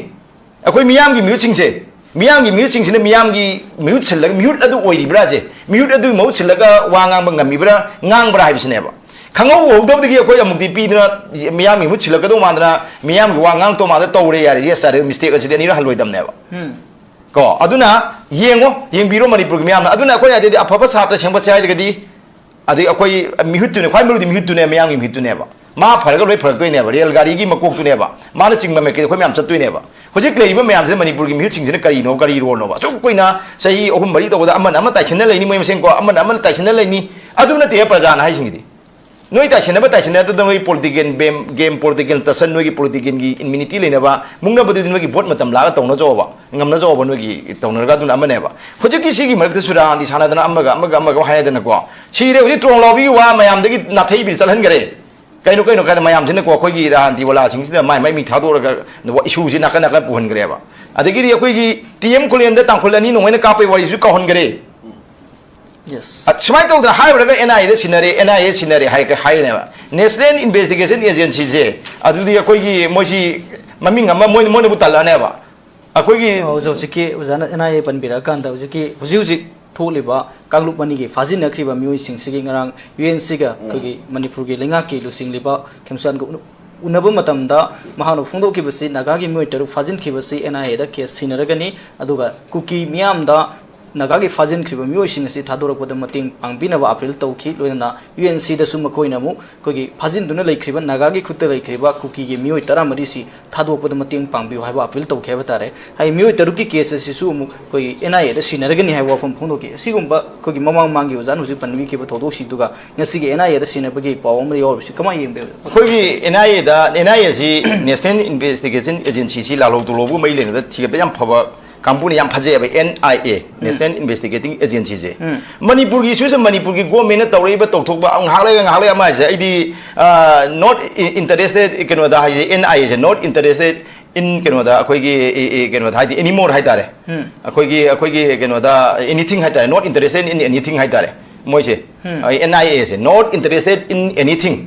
ꯑꯩꯈꯣꯏ ꯃꯤꯌꯥꯝꯒꯤ ꯃꯤꯍꯨꯠꯁꯤꯡꯁꯦ, ꯃꯤꯌꯥꯝꯒꯤ ꯃꯤꯍꯨꯠꯁꯤꯡꯁꯤꯅ ꯃꯤꯌꯥꯝꯒꯤ ꯃꯤꯍꯨꯠ ꯁꯤꯜꯂꯒ, ꯃꯤꯍꯨꯠ ꯑꯗꯨ ꯑꯣꯏꯔꯤꯕ꯭ꯔꯥꯁꯦ, ꯃꯤꯍꯨꯠ ꯑꯗꯨꯒꯤ ꯃꯍꯨꯠ ꯁꯤꯜꯂꯒ ꯋꯥ ꯉꯥꯡꯕ ꯉꯝꯃꯤꯕ꯭ꯔꯥ, ꯉꯥꯡꯕ꯭ꯔꯥ ꯍꯥꯏꯕꯁꯤꯅꯦꯕ꯫ ꯈꯪꯍꯧ ꯎꯍꯧꯗꯕꯗꯒꯤ ꯑꯩꯈꯣꯏ ꯑꯃꯨꯛꯇꯤ ꯄꯤꯗꯅ ꯃꯤꯌꯥꯝꯒꯤ ꯃꯤꯍꯨꯠ ꯁꯤꯜꯂꯛꯀꯗꯧ ꯃꯥꯟꯗꯅ, ꯃꯤꯌꯥꯝꯒꯤ ꯋꯥ ꯉꯥꯡꯇꯧ ꯃꯥꯟꯗꯅ ꯇꯧꯔꯦ ꯌꯥꯔꯦ, yes ꯆꯥꯔꯦ, mistake ꯑꯁꯤꯗꯤ ꯑꯅꯤꯔꯛ ꯍꯜꯂꯣꯏꯗꯕꯅꯦꯕ꯫ ꯎꯝ꯫ ꯀꯣ, ꯑꯗꯨꯅ ꯌꯦꯡꯉꯣ, ꯌꯦꯡꯕꯤꯔꯣ ꯃꯅꯤꯄꯨꯔꯒꯤ ꯃꯤꯌꯥꯝꯅ꯫ ꯑꯗꯨꯅ ꯑꯩꯈꯣꯏꯅ ꯍꯥꯏꯗꯤ ꯑꯐꯕ ꯁꯥꯇ꯭ꯔ ꯁꯦꯝꯒꯠꯁꯦ ꯍꯥꯏꯔꯒꯗꯤ, ꯑꯗꯩ ꯑꯩꯈꯣꯏ ꯃꯤꯍꯨꯠꯇꯨꯅꯦ, ꯈ꯭ꯋꯥꯏ ꯃꯔꯨꯗꯤ ꯃꯤꯍꯨꯠꯇꯨꯅꯦ, ꯃꯤꯌꯥꯝꯒꯤ ꯃꯤꯍꯨꯠꯇꯨꯅꯦꯕ꯫ ꯃꯥ ꯐꯔꯒ ꯂꯣꯏ ꯐꯔꯛꯇꯣꯏꯅꯦꯕ, ꯔꯦꯜ ꯒꯥꯔꯤꯒꯤ ꯃꯀꯣꯛꯇꯨꯅꯦꯕ꯫ ꯃꯥꯅ ꯆꯤꯡꯕ ꯃꯥꯏꯀꯩꯗ ꯑꯩꯈꯣꯏ ꯃꯌꯥꯝ ꯆꯠꯇꯣꯏꯅꯦꯕ꯫ ꯍꯧꯖꯤꯛ ꯂꯩꯔꯤꯕ ꯃꯌꯥꯝꯁꯤꯅ ꯃꯅꯤꯄꯨꯔꯒꯤ ꯃꯤꯍꯨꯠꯁꯤꯡꯁꯤꯅ ꯀꯔꯤꯅꯣ, ꯀꯔꯤ ꯔꯣꯜꯅꯣꯕ? ꯑꯁꯨꯛ ꯀꯨꯏꯅ ꯆꯍꯤ ꯑꯍꯨꯝ ꯃꯔꯤ ꯇꯧꯕꯗ ꯑꯃꯅ ꯑꯃ ꯇꯥꯏꯁꯤꯟꯅ ꯂꯩꯅꯤ, ꯃꯣꯏ ꯃꯁꯦꯟꯀꯣ, ꯑꯃꯅ ꯑꯃꯅ ꯇꯥꯏꯁꯤꯟꯅ ꯂꯩꯅꯤ꯫ ꯑꯗꯨ ꯅꯠꯇꯦ ꯄ꯭ꯔꯖꯥꯅ ꯍꯥꯏꯁꯤꯡꯁꯤꯗꯤ꯫ ꯅꯣꯏ ꯇꯥꯏꯁꯤꯟꯅꯕ ꯇꯥꯏꯁꯤꯟꯅꯗꯗꯅ ꯅꯣꯏ political game, game political ꯇꯁꯟ, ꯅꯣꯏꯒꯤ politicalꯒꯤ immunity ꯂꯩꯅꯕ ꯃꯨꯛꯅꯕꯗꯨꯗꯤ ꯅꯣꯏꯒꯤ ꯚꯣꯠ ꯃꯇꯝ ꯂꯥꯛꯑꯒ ꯇꯧꯅꯖꯧꯕ, ꯉꯝꯅꯖꯧꯕ ꯅꯣꯏꯒꯤ ꯇꯧꯅꯔꯒ꯫ ꯑꯗꯨꯅ ꯑꯃꯅꯦꯕ꯫ ꯍꯧꯖꯤꯛꯀꯤ ꯁꯤꯒꯤ ꯃꯔꯛꯇꯁꯨ ꯔꯥꯟꯗꯤ ꯁꯥꯟꯅꯗꯅ ꯑꯃꯒ ꯑꯃꯒ ꯑꯃꯒ ꯍꯥꯏꯅꯗꯅꯀꯣ꯫ ꯁꯤꯔꯦ ꯍꯧꯖꯤꯛ ꯇ꯭ꯔꯣꯡ ꯂꯥꯎꯕꯤꯒꯤ ꯋꯥ ꯃꯌꯥꯝꯗꯒꯤ ꯅꯥꯊꯩꯕꯤꯗ ꯆꯠꯍꯟꯈꯔꯦ꯫ ꯀꯩꯅꯣ, ꯀꯩꯅꯣ, ꯀꯥꯏꯅ ꯃꯌꯥꯝꯁꯤꯅꯀꯣ ꯑꯩꯈꯣꯏꯒꯤ ꯔꯥꯟꯗꯤ ꯋꯥꯂꯥꯁꯤꯡꯁꯤꯗ ꯃꯥꯏ ꯃꯥꯏ ꯃꯤ ꯊꯥꯗꯣꯛꯑꯒ ꯏꯁꯨꯁꯤ ꯅꯥꯀꯟ ꯅꯥꯀꯟ ꯄꯨꯍꯟꯈ꯭ꯔꯦꯕ꯫ ꯑꯗꯒꯤꯗꯤ ꯑꯩꯈꯣꯏꯒꯤ ꯇꯤ ꯑꯦꯝ ꯈꯨꯂꯦꯟꯗ ꯇꯥꯡꯈꯨꯜ ꯑꯅꯤ ꯅꯣꯡꯃꯩꯅ ꯀꯥꯞꯄꯩ ꯋꯥꯔꯤꯁꯨ ꯀꯥꯎꯍꯟꯈ꯭ꯔꯦ꯫ Yes. ꯑ, ꯁꯨꯃꯥꯏꯅ ꯇꯧꯗꯅ ꯍꯥꯏꯔꯨꯔꯒ ꯑꯦꯟ ꯑꯥꯏ ꯑꯦꯗ ꯁꯤꯟꯅꯔꯦ, ꯑꯦꯟ ꯑꯥꯏ ꯑꯦ ꯁꯤꯟꯅꯔꯦ ꯍꯥꯏ-, ꯍꯥꯏꯔꯦꯅꯦꯕ꯫ National Investigation Agencyꯁꯦ, ꯑꯗꯨꯗꯤ ꯑꯩꯈꯣꯏꯒꯤ ꯃꯣꯏꯁꯤ ꯃꯃꯤꯡ ꯑꯃ ꯃꯣꯏ-, ꯃꯣꯏꯅꯕꯨ ꯇꯜꯂꯛꯑꯅꯦꯕ꯫ ꯑꯩꯈꯣꯏꯒꯤ ꯑꯣ, ꯍꯧꯖꯤꯛ ꯍꯧꯖꯤꯛꯀꯤ ꯑꯣꯖꯥꯅ ꯑꯦꯟ ꯑꯥꯏ ꯑꯦ ꯄꯟꯕꯤꯔꯛꯑꯀꯥꯟꯗ ꯍꯧꯖꯤꯛꯀꯤ ꯍꯧꯖꯤꯛ ꯍꯧꯖꯤꯛ ꯊꯣꯛꯂꯤꯕ ꯀꯥꯡꯂꯨꯞ ꯑꯅꯤꯒꯤ ꯐꯥꯖꯤꯟꯅꯈ꯭ꯔꯤꯕ ꯃꯤꯑꯣꯏꯁꯤꯡꯁꯤꯒꯤ ꯉꯔꯥꯡ ꯌꯨ ꯑꯦꯟ ꯁꯤꯒ ꯑꯩꯈꯣꯏꯒꯤ ꯃꯅꯤꯄꯨꯔꯒꯤ ꯂꯩꯉꯥꯛꯀꯤ ꯂꯨꯆꯤꯡꯂꯤꯕ ꯈꯦꯝꯆꯥꯟꯒ ꯎꯅ-, ꯎꯅꯕ ꯃꯇꯝꯗ ꯃꯍꯥꯛꯅ ꯐꯣꯡꯗꯣꯛꯈꯤꯕꯁꯤ ꯅꯥꯒꯥꯒꯤ ꯃꯤꯑꯣꯏ ꯇꯔꯨꯛ ꯐꯥꯖꯤꯟꯈꯤꯕꯁꯤ ꯑꯦꯟ ꯑꯥꯏ ꯑꯦꯗ ꯀꯦꯁ ꯁꯤꯟꯅꯔꯒꯅꯤ, ꯑꯗꯨꯒ ꯀꯨꯀꯤ ꯃꯤꯌꯥꯝꯗ ꯅꯥꯒꯥꯒꯤ ꯐꯥꯖꯤꯟꯈ꯭ꯔꯤꯕ ꯃꯤꯑꯣꯏꯁꯤꯡ ꯑꯁꯤ ꯊꯥꯗꯣꯔꯛꯄꯗ ꯃꯇꯦꯡ ꯄꯥꯡꯕꯤꯅꯕ ꯑꯥꯄꯤꯜ ꯇꯧꯈꯤ꯫ ꯂꯣꯏꯅꯅ ꯌꯨ ꯑꯦꯟ ꯁꯤꯗꯁꯨ ꯃꯈꯣꯏꯅ ꯑꯃꯨꯛ ꯑꯩꯈꯣꯏꯒꯤ ꯐꯥꯖꯤꯟꯗꯨꯅ ꯂꯩꯈ꯭ꯔꯤꯕ ꯅꯥꯒꯥꯒꯤ ꯈꯨꯠꯇ ꯂꯩꯈ꯭ꯔꯤꯕ ꯀꯨꯀꯤꯒꯤ ꯃꯤꯑꯣꯏ ꯇꯔꯥꯃꯔꯤꯁꯤ ꯊꯥꯗꯣꯛꯄꯗ ꯃꯇꯦꯡ ꯄꯥꯡꯕꯤꯌꯨ ꯍꯥꯏꯕ ꯑꯥꯄꯤꯜ ꯇꯧꯈꯤ ꯍꯥꯏꯕ ꯇꯥꯔꯦ꯫ ꯍꯥꯏꯗꯤ ꯃꯤꯑꯣꯏ ꯇꯔꯨꯛꯀꯤ ꯀꯦꯁ ꯑꯁꯤꯁꯨ ꯑꯃꯨꯛ ꯑꯩꯈꯣꯏꯒꯤ ꯑꯦꯟ ꯑꯥꯏ ꯑꯦꯗ ꯁꯤꯟꯅꯔꯒꯅꯤ ꯍꯥꯏꯕ ꯋꯥꯐꯝ ꯐꯣꯡꯗꯣꯛꯈꯤ꯫ ꯑꯁꯤꯒꯨꯝꯕ ꯑꯩꯈꯣꯏꯒꯤ ꯃꯃꯥꯡ ꯃꯃꯥꯡꯒꯤ ꯑꯣꯖꯥꯅ ꯍꯧꯖꯤꯛ ꯄꯟꯕꯤꯈꯤꯕ ꯊꯧꯗꯣꯛꯁꯤꯡꯗꯨꯒ ꯉꯁꯤꯒꯤ ꯑꯦꯟ ꯑꯥꯏ ꯑꯦꯗ ꯁꯤꯟꯅꯕꯒꯤ ꯄꯥꯎ ꯑꯃ ꯌꯥꯎꯔꯤꯕꯁꯤ ꯀꯃꯥꯏꯅ ꯌꯦꯡꯕꯤꯕ? ꯑꯩꯈꯣꯏꯒꯤ ꯑꯦꯟ ꯑꯥꯏ ꯑꯦꯗ, N I AC National Investigation Agencyꯁꯤ ꯂꯥꯜꯍꯧ ꯇꯨꯍꯧꯕꯒ ꯃꯔꯤ ꯂꯩꯅꯕꯗ ꯊꯤꯒꯠꯄ ꯌꯥꯝ ꯐꯕ ꯀꯥꯡꯕꯨꯅꯤ, ꯌꯥꯝ ꯐꯖꯩꯑꯕ ꯑꯦꯟ ꯑꯥꯏ ꯑꯦ, ꯎꯝ꯫ National Investigating Agencyꯁꯦ꯫ ꯎꯝ꯫ ꯃꯅꯤꯄꯨꯔꯒꯤ ꯏꯁꯨꯁꯦ ꯃꯅꯤꯄꯨꯔꯒꯤ ꯒꯣꯔꯃꯦꯟꯅ ꯇꯧꯔꯛꯏꯕ ꯇꯧꯊꯣꯛꯄ ꯉꯥꯏꯍꯥꯛ ꯂꯩꯔꯒ ꯉꯥꯏꯍꯥꯛ ꯂꯩꯔꯒ ꯑꯃ ꯍꯥꯏꯁꯦ ꯑꯩꯗꯤ, ꯑ, not interested ꯀꯩꯅꯣꯗ ꯍꯥꯏꯁꯦ, ꯑꯦꯟ ꯑꯥꯏ ꯑꯦꯁꯦ not interested in ꯀꯩꯅꯣꯗ ꯑꯩꯈꯣꯏꯒꯤ, ꯏ-, ꯏ-, ꯀꯩꯅꯣꯗ ꯍꯥꯏꯗꯤ anymore ꯍꯥꯏꯇꯥꯔꯦ꯫ ꯎꯝ꯫ ꯑꯩꯈꯣꯏꯒꯤ, ꯑꯩꯈꯣꯏꯒꯤ ꯀꯩꯅꯣꯗ anything ꯍꯥꯏꯇꯥꯔꯦ, not interested in anything ꯍꯥꯏꯇꯥꯔꯦ ꯃꯣꯏꯁꯦ꯫ ꯎꯝ꯫ ꯑꯦꯟ ꯑꯥꯏ ꯑꯦꯁꯦ not interested in anything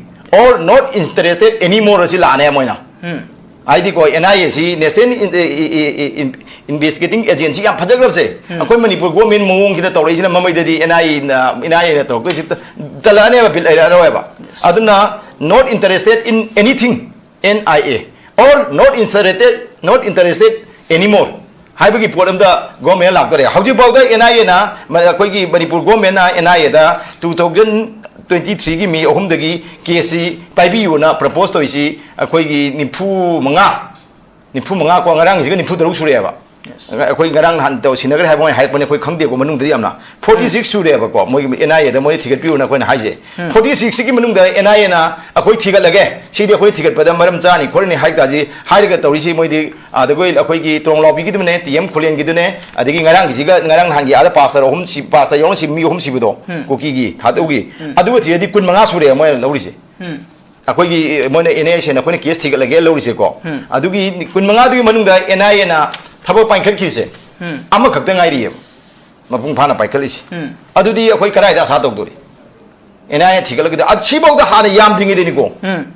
or not interested anymore ꯑꯁꯤ ꯂꯥꯛꯑꯅꯦ ꯃꯣꯏꯅ꯫ ꯎꯝ꯫ ꯍꯥꯏꯗꯤꯀꯣ, N I AC National In-, ꯏ-, ꯏ-, ꯏ-, In-, Investigating Agency ꯌꯥꯝ ꯐꯖꯈ꯭ꯔꯕꯁꯦ, ꯎꯝ꯫ ꯑꯩꯈꯣꯏ ꯃꯅꯤꯄꯨꯔ ꯒꯣꯔꯃꯦꯟ ꯃꯑꯣꯡꯁꯤꯅ ꯇꯧꯔꯛꯏꯁꯤꯅ ꯃꯃꯩꯗꯗꯤ ꯑꯦꯟ ꯑꯥꯏ ꯑꯦꯅ, ꯑꯦꯟ ꯑꯥꯏ ꯑꯦꯅ ꯇꯧꯔꯛꯇꯣꯏꯁꯤ ꯇ-, ꯇꯜꯂꯛꯑꯅꯦꯕ, ꯕꯤꯠ ꯂꯩꯔꯛꯑꯔꯣꯏꯕ꯫ Yes. ꯑꯗꯨꯅ not interested in anything, N I A, or not interested, not interested anymore ꯍꯥꯏꯕꯒꯤ ꯄꯣꯠ ꯑꯝꯗ ꯒꯣꯔꯃꯦꯟ ꯂꯥꯛꯇꯣꯔꯦ꯫ ꯍꯧꯖꯤꯛꯐꯥꯎꯗ ꯑꯦꯟ ꯑꯥꯏ ꯑꯦꯅ, ꯃ-, ꯑꯩꯈꯣꯏꯒꯤ ꯃꯅꯤꯄꯨꯔ ꯒꯣꯔꯃꯦꯟꯅ ꯑꯦꯟ ꯑꯥꯏ ꯑꯦꯗ two thousand twenty threeꯒꯤ ꯃꯤ ꯑꯍꯨꯝꯗꯒꯤ ꯀꯦꯁꯁꯤ ꯄꯥꯏꯕꯤꯌꯨꯅ ꯄ꯭ꯔꯄꯣꯁ ꯇꯧꯔꯤꯁꯤ ꯑꯩꯈꯣꯏꯒꯤ ꯅꯤꯐꯨ ꯃꯉꯥ, ꯅꯤꯐꯨ ꯃꯉꯥ ꯀꯣ, ꯉꯔꯥꯡꯁꯤꯒ ꯅꯤꯐꯨ ꯇꯔꯨꯛ ꯁꯨꯔꯦꯕ꯫ Yes. ꯑꯩꯈꯣꯏ ꯉꯔꯥꯡ ꯅꯍꯥꯟ ꯇꯧ-, ꯁꯤꯟꯅꯈ꯭ꯔꯦ ꯍꯥꯏꯕ ꯃꯣꯏ ꯍꯥꯏꯔꯛꯄꯅꯦ, ꯑꯩꯈꯣꯏ ꯈꯪꯗꯦꯀꯣ ꯃꯅꯨꯡꯗꯗꯤ ꯌꯥꯝꯅ꯫ Forty six ꯎꯝ꯫ ꯁꯨꯔꯦꯕꯀꯣ, ꯃꯣꯏꯒꯤ ꯑꯦꯟ ꯑꯥꯏ ꯑꯦꯗ ꯃꯣꯏꯅ ꯊꯤꯒꯠꯄꯤꯌꯨꯅ ꯑꯩꯈꯣꯏꯅ ꯍꯥꯏꯁꯦ꯫ ꯎꯝ꯫ Forty sixꯀꯤ ꯃꯅꯨꯡꯗ ꯑꯦꯟ ꯑꯥꯏ ꯑꯦꯅ ꯑꯩꯈꯣꯏ ꯊꯤꯒꯠꯂꯒꯦ, ꯁꯤꯗꯤ ꯑꯩꯈꯣꯏ ꯊꯤꯒꯠꯄꯗ ꯃꯔꯝ ꯆꯥꯅꯤ ꯈꯣꯠꯂꯅꯤ ꯍꯥꯏ ꯇꯥꯔꯗꯤ, ꯍꯥꯏꯔꯒ ꯇꯧꯔꯤꯁꯤ ꯃꯣꯏꯗꯤ ꯑꯗꯒꯤ ꯑꯩꯈꯣꯏꯒꯤ ꯇ꯭ꯔꯣꯡꯂꯥꯎꯕꯤꯒꯤꯗꯨꯅꯦ, ꯇꯤ ꯑꯦꯝ ꯈꯨꯂꯦꯟꯒꯤꯗꯨꯅꯦ, ꯑꯗꯒꯤ ꯉꯔꯥꯡꯒꯤꯁꯤꯒ, ꯉꯔꯥꯡ ꯅꯍꯥꯟꯒꯤ ꯑꯥꯗ ꯄꯥꯁꯇꯔ ꯑꯍꯨꯝ ꯁꯤ-, ꯄꯥꯁꯇꯔ ꯌꯥꯎꯅ ꯁꯤ-, ꯃꯤ ꯑꯍꯨꯝ ꯁꯤꯕꯗꯣ, ꯎꯝ꯫ ꯀꯨꯀꯤꯒꯤ ꯊꯥꯗꯧꯒꯤ, ꯎꯝ꯫ ꯑꯗꯨꯒ ꯊꯤꯔꯗꯤ ꯀꯨꯟ ꯃꯉꯥ ꯁꯨꯔꯦ ꯃꯣꯏꯅ ꯂꯧꯔꯤꯁꯦ꯫ ꯎꯝ꯫ ꯑꯩꯈꯣꯏꯒꯤ, ꯃꯣꯏꯅ ꯑꯦꯟ ꯑꯥꯏ ꯑꯦꯅ ꯑꯩꯈꯣꯏꯅ ꯀꯦꯁ ꯊꯤꯒꯠꯂꯒꯦ ꯂꯧꯔꯤꯁꯦꯀꯣ꯫ ꯎꯝ꯫ ꯑꯗꯨꯒꯤ ꯀꯨꯟ ꯃꯉꯥꯗꯨꯒꯤ ꯃꯅꯨꯡꯗ ꯑꯦꯟ ꯑꯥꯏ ꯑꯦꯅ ꯊꯕꯛ ꯄꯥꯏꯈꯠꯈꯤꯁꯦ ꯎꯝ꯫ ꯑꯃꯈꯛꯇ ꯉꯥꯏꯔꯤꯑꯕ, ꯃꯄꯨꯡ ꯐꯥꯅ ꯄꯥꯏꯈꯠꯂꯤꯁꯦ꯫ ꯎꯝ꯫ ꯑꯗꯨꯗꯤ ꯑꯩꯈꯣꯏ ꯀꯗꯥꯏꯗ ꯑꯁꯥ ꯇꯧꯗꯣꯔꯤ? ꯑꯦꯟ ꯑꯥꯏ ꯑꯦ ꯊꯤꯒꯠꯂꯒꯗꯤ, ꯑ, ꯁꯤꯐꯥꯎꯗ ꯍꯥꯟꯅ ꯌꯥꯝꯗ꯭ꯔꯤꯉꯩꯗꯅꯤꯀꯣ꯫ ꯎꯝ꯫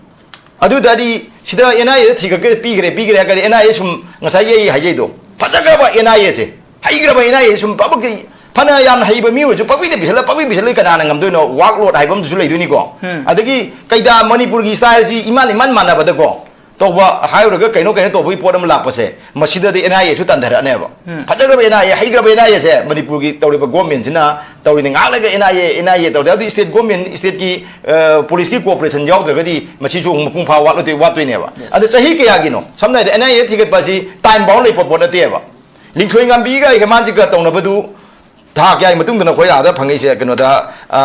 ꯑꯗꯨ ꯇꯥꯔꯗꯤ ꯁꯤꯗ ꯑꯦꯟ ꯑꯥꯏ ꯑꯦꯗ ꯊꯤꯒꯠꯀꯦ, ꯄꯤꯈ꯭ꯔꯦ, ꯄꯤꯈ꯭ꯔꯦ ꯍꯥꯏꯔꯒꯗꯤ ꯑꯦꯟ ꯑꯥꯏ ꯑꯦ ꯁꯨꯝ ꯉꯁꯥꯏꯒꯤ ꯑꯩ ꯍꯥꯏꯖꯩꯗꯣ, ꯐꯖꯈ꯭ꯔꯕ ꯑꯦꯟ ꯑꯥꯏ ꯑꯦꯁꯦ, ꯍꯩꯈ꯭ꯔꯕ ꯑꯦꯟ ꯑꯥꯏ ꯑꯦ ꯁꯨꯝ ꯄꯕꯛꯇꯤ ꯐꯅ ꯌꯥꯝꯅ ꯍꯩꯕ ꯃꯤ ꯑꯣꯏꯔꯁꯨ ꯄꯛꯄꯤꯗ ꯄꯤꯁꯜꯂ ꯄꯛꯄꯤ ꯄꯤꯁꯜꯂ ꯀꯅꯥꯅ ꯉꯝꯗꯣꯏꯅꯣ? Workload ꯍꯥꯏꯕ ꯑꯃꯁꯨ ꯂꯩꯗꯣꯏꯅꯤꯀꯣ꯫ ꯎꯝ꯫ ꯑꯗꯒꯤ ꯀꯩꯗ ꯃꯅꯤꯄꯨꯔꯒꯤ style ꯁꯤ ꯏꯃꯥꯟ ꯏꯃꯥꯟ ꯃꯥꯟꯅꯕꯗꯀꯣ ꯇꯧꯕ ꯍꯥꯏꯔꯨꯔꯒ ꯀꯩꯅꯣ ꯀꯩꯅꯣ ꯇꯧꯕꯒꯤ ꯄꯣꯠ ꯑꯃ ꯂꯥꯛꯄꯁꯦ, ꯃꯁꯤꯗꯗꯤ N I A ꯁꯨ ꯇꯟꯊꯔꯛꯑꯅꯦꯕ꯫ ꯎꯝ꯫ ꯐꯖꯈ꯭ꯔꯕ N I A, ꯍꯩꯈ꯭ꯔꯕ N I A ꯁꯦ ꯃꯅꯤꯄꯨꯔꯒꯤ ꯇꯧꯔꯤꯕ government ꯁꯤꯅ ꯇꯧꯔꯤꯅꯤ꯫ ꯉꯥꯏꯍꯥꯛ ꯂꯩꯒ N I A, N I A ꯇꯧꯔꯗꯤ ꯑꯗꯨ state government, state ꯀꯤ, ꯑ, police ꯀꯤ cooperation ꯌꯥꯎꯗ꯭ꯔꯒꯗꯤ ꯃꯁꯤꯁꯨ ꯑꯃꯨꯛ ꯃꯄꯨꯡ ꯐꯥꯕ ꯋꯥꯠꯂꯣꯏ-, ꯋꯥꯠꯇꯣꯏꯅꯦꯕ꯫ Yes꯫ ꯑꯗ ꯆꯍꯤ ꯀꯌꯥꯒꯤꯅꯣ? ꯁꯝꯅ ꯍꯥꯏꯔꯕꯗ N I A ꯊꯤꯒꯠꯄ ꯑꯁꯤ time bound ꯂꯩꯕ ꯄꯣꯠ ꯅꯠꯇꯦꯕ꯫ ꯂꯤꯡꯊꯣꯏ ꯉꯥꯝꯕꯤꯒ ꯍꯦꯃꯥꯟꯖꯤꯠꯀ ꯇꯧꯅꯕꯗꯨ ꯊꯥ ꯀꯌꯥꯒꯤ ꯃꯇꯨꯡꯗꯅꯣ ꯑꯩꯈꯣꯏ ꯑꯥꯗ ꯐꯪꯉꯛꯏꯁꯦ, ꯀꯩꯅꯣꯗ, ꯑ,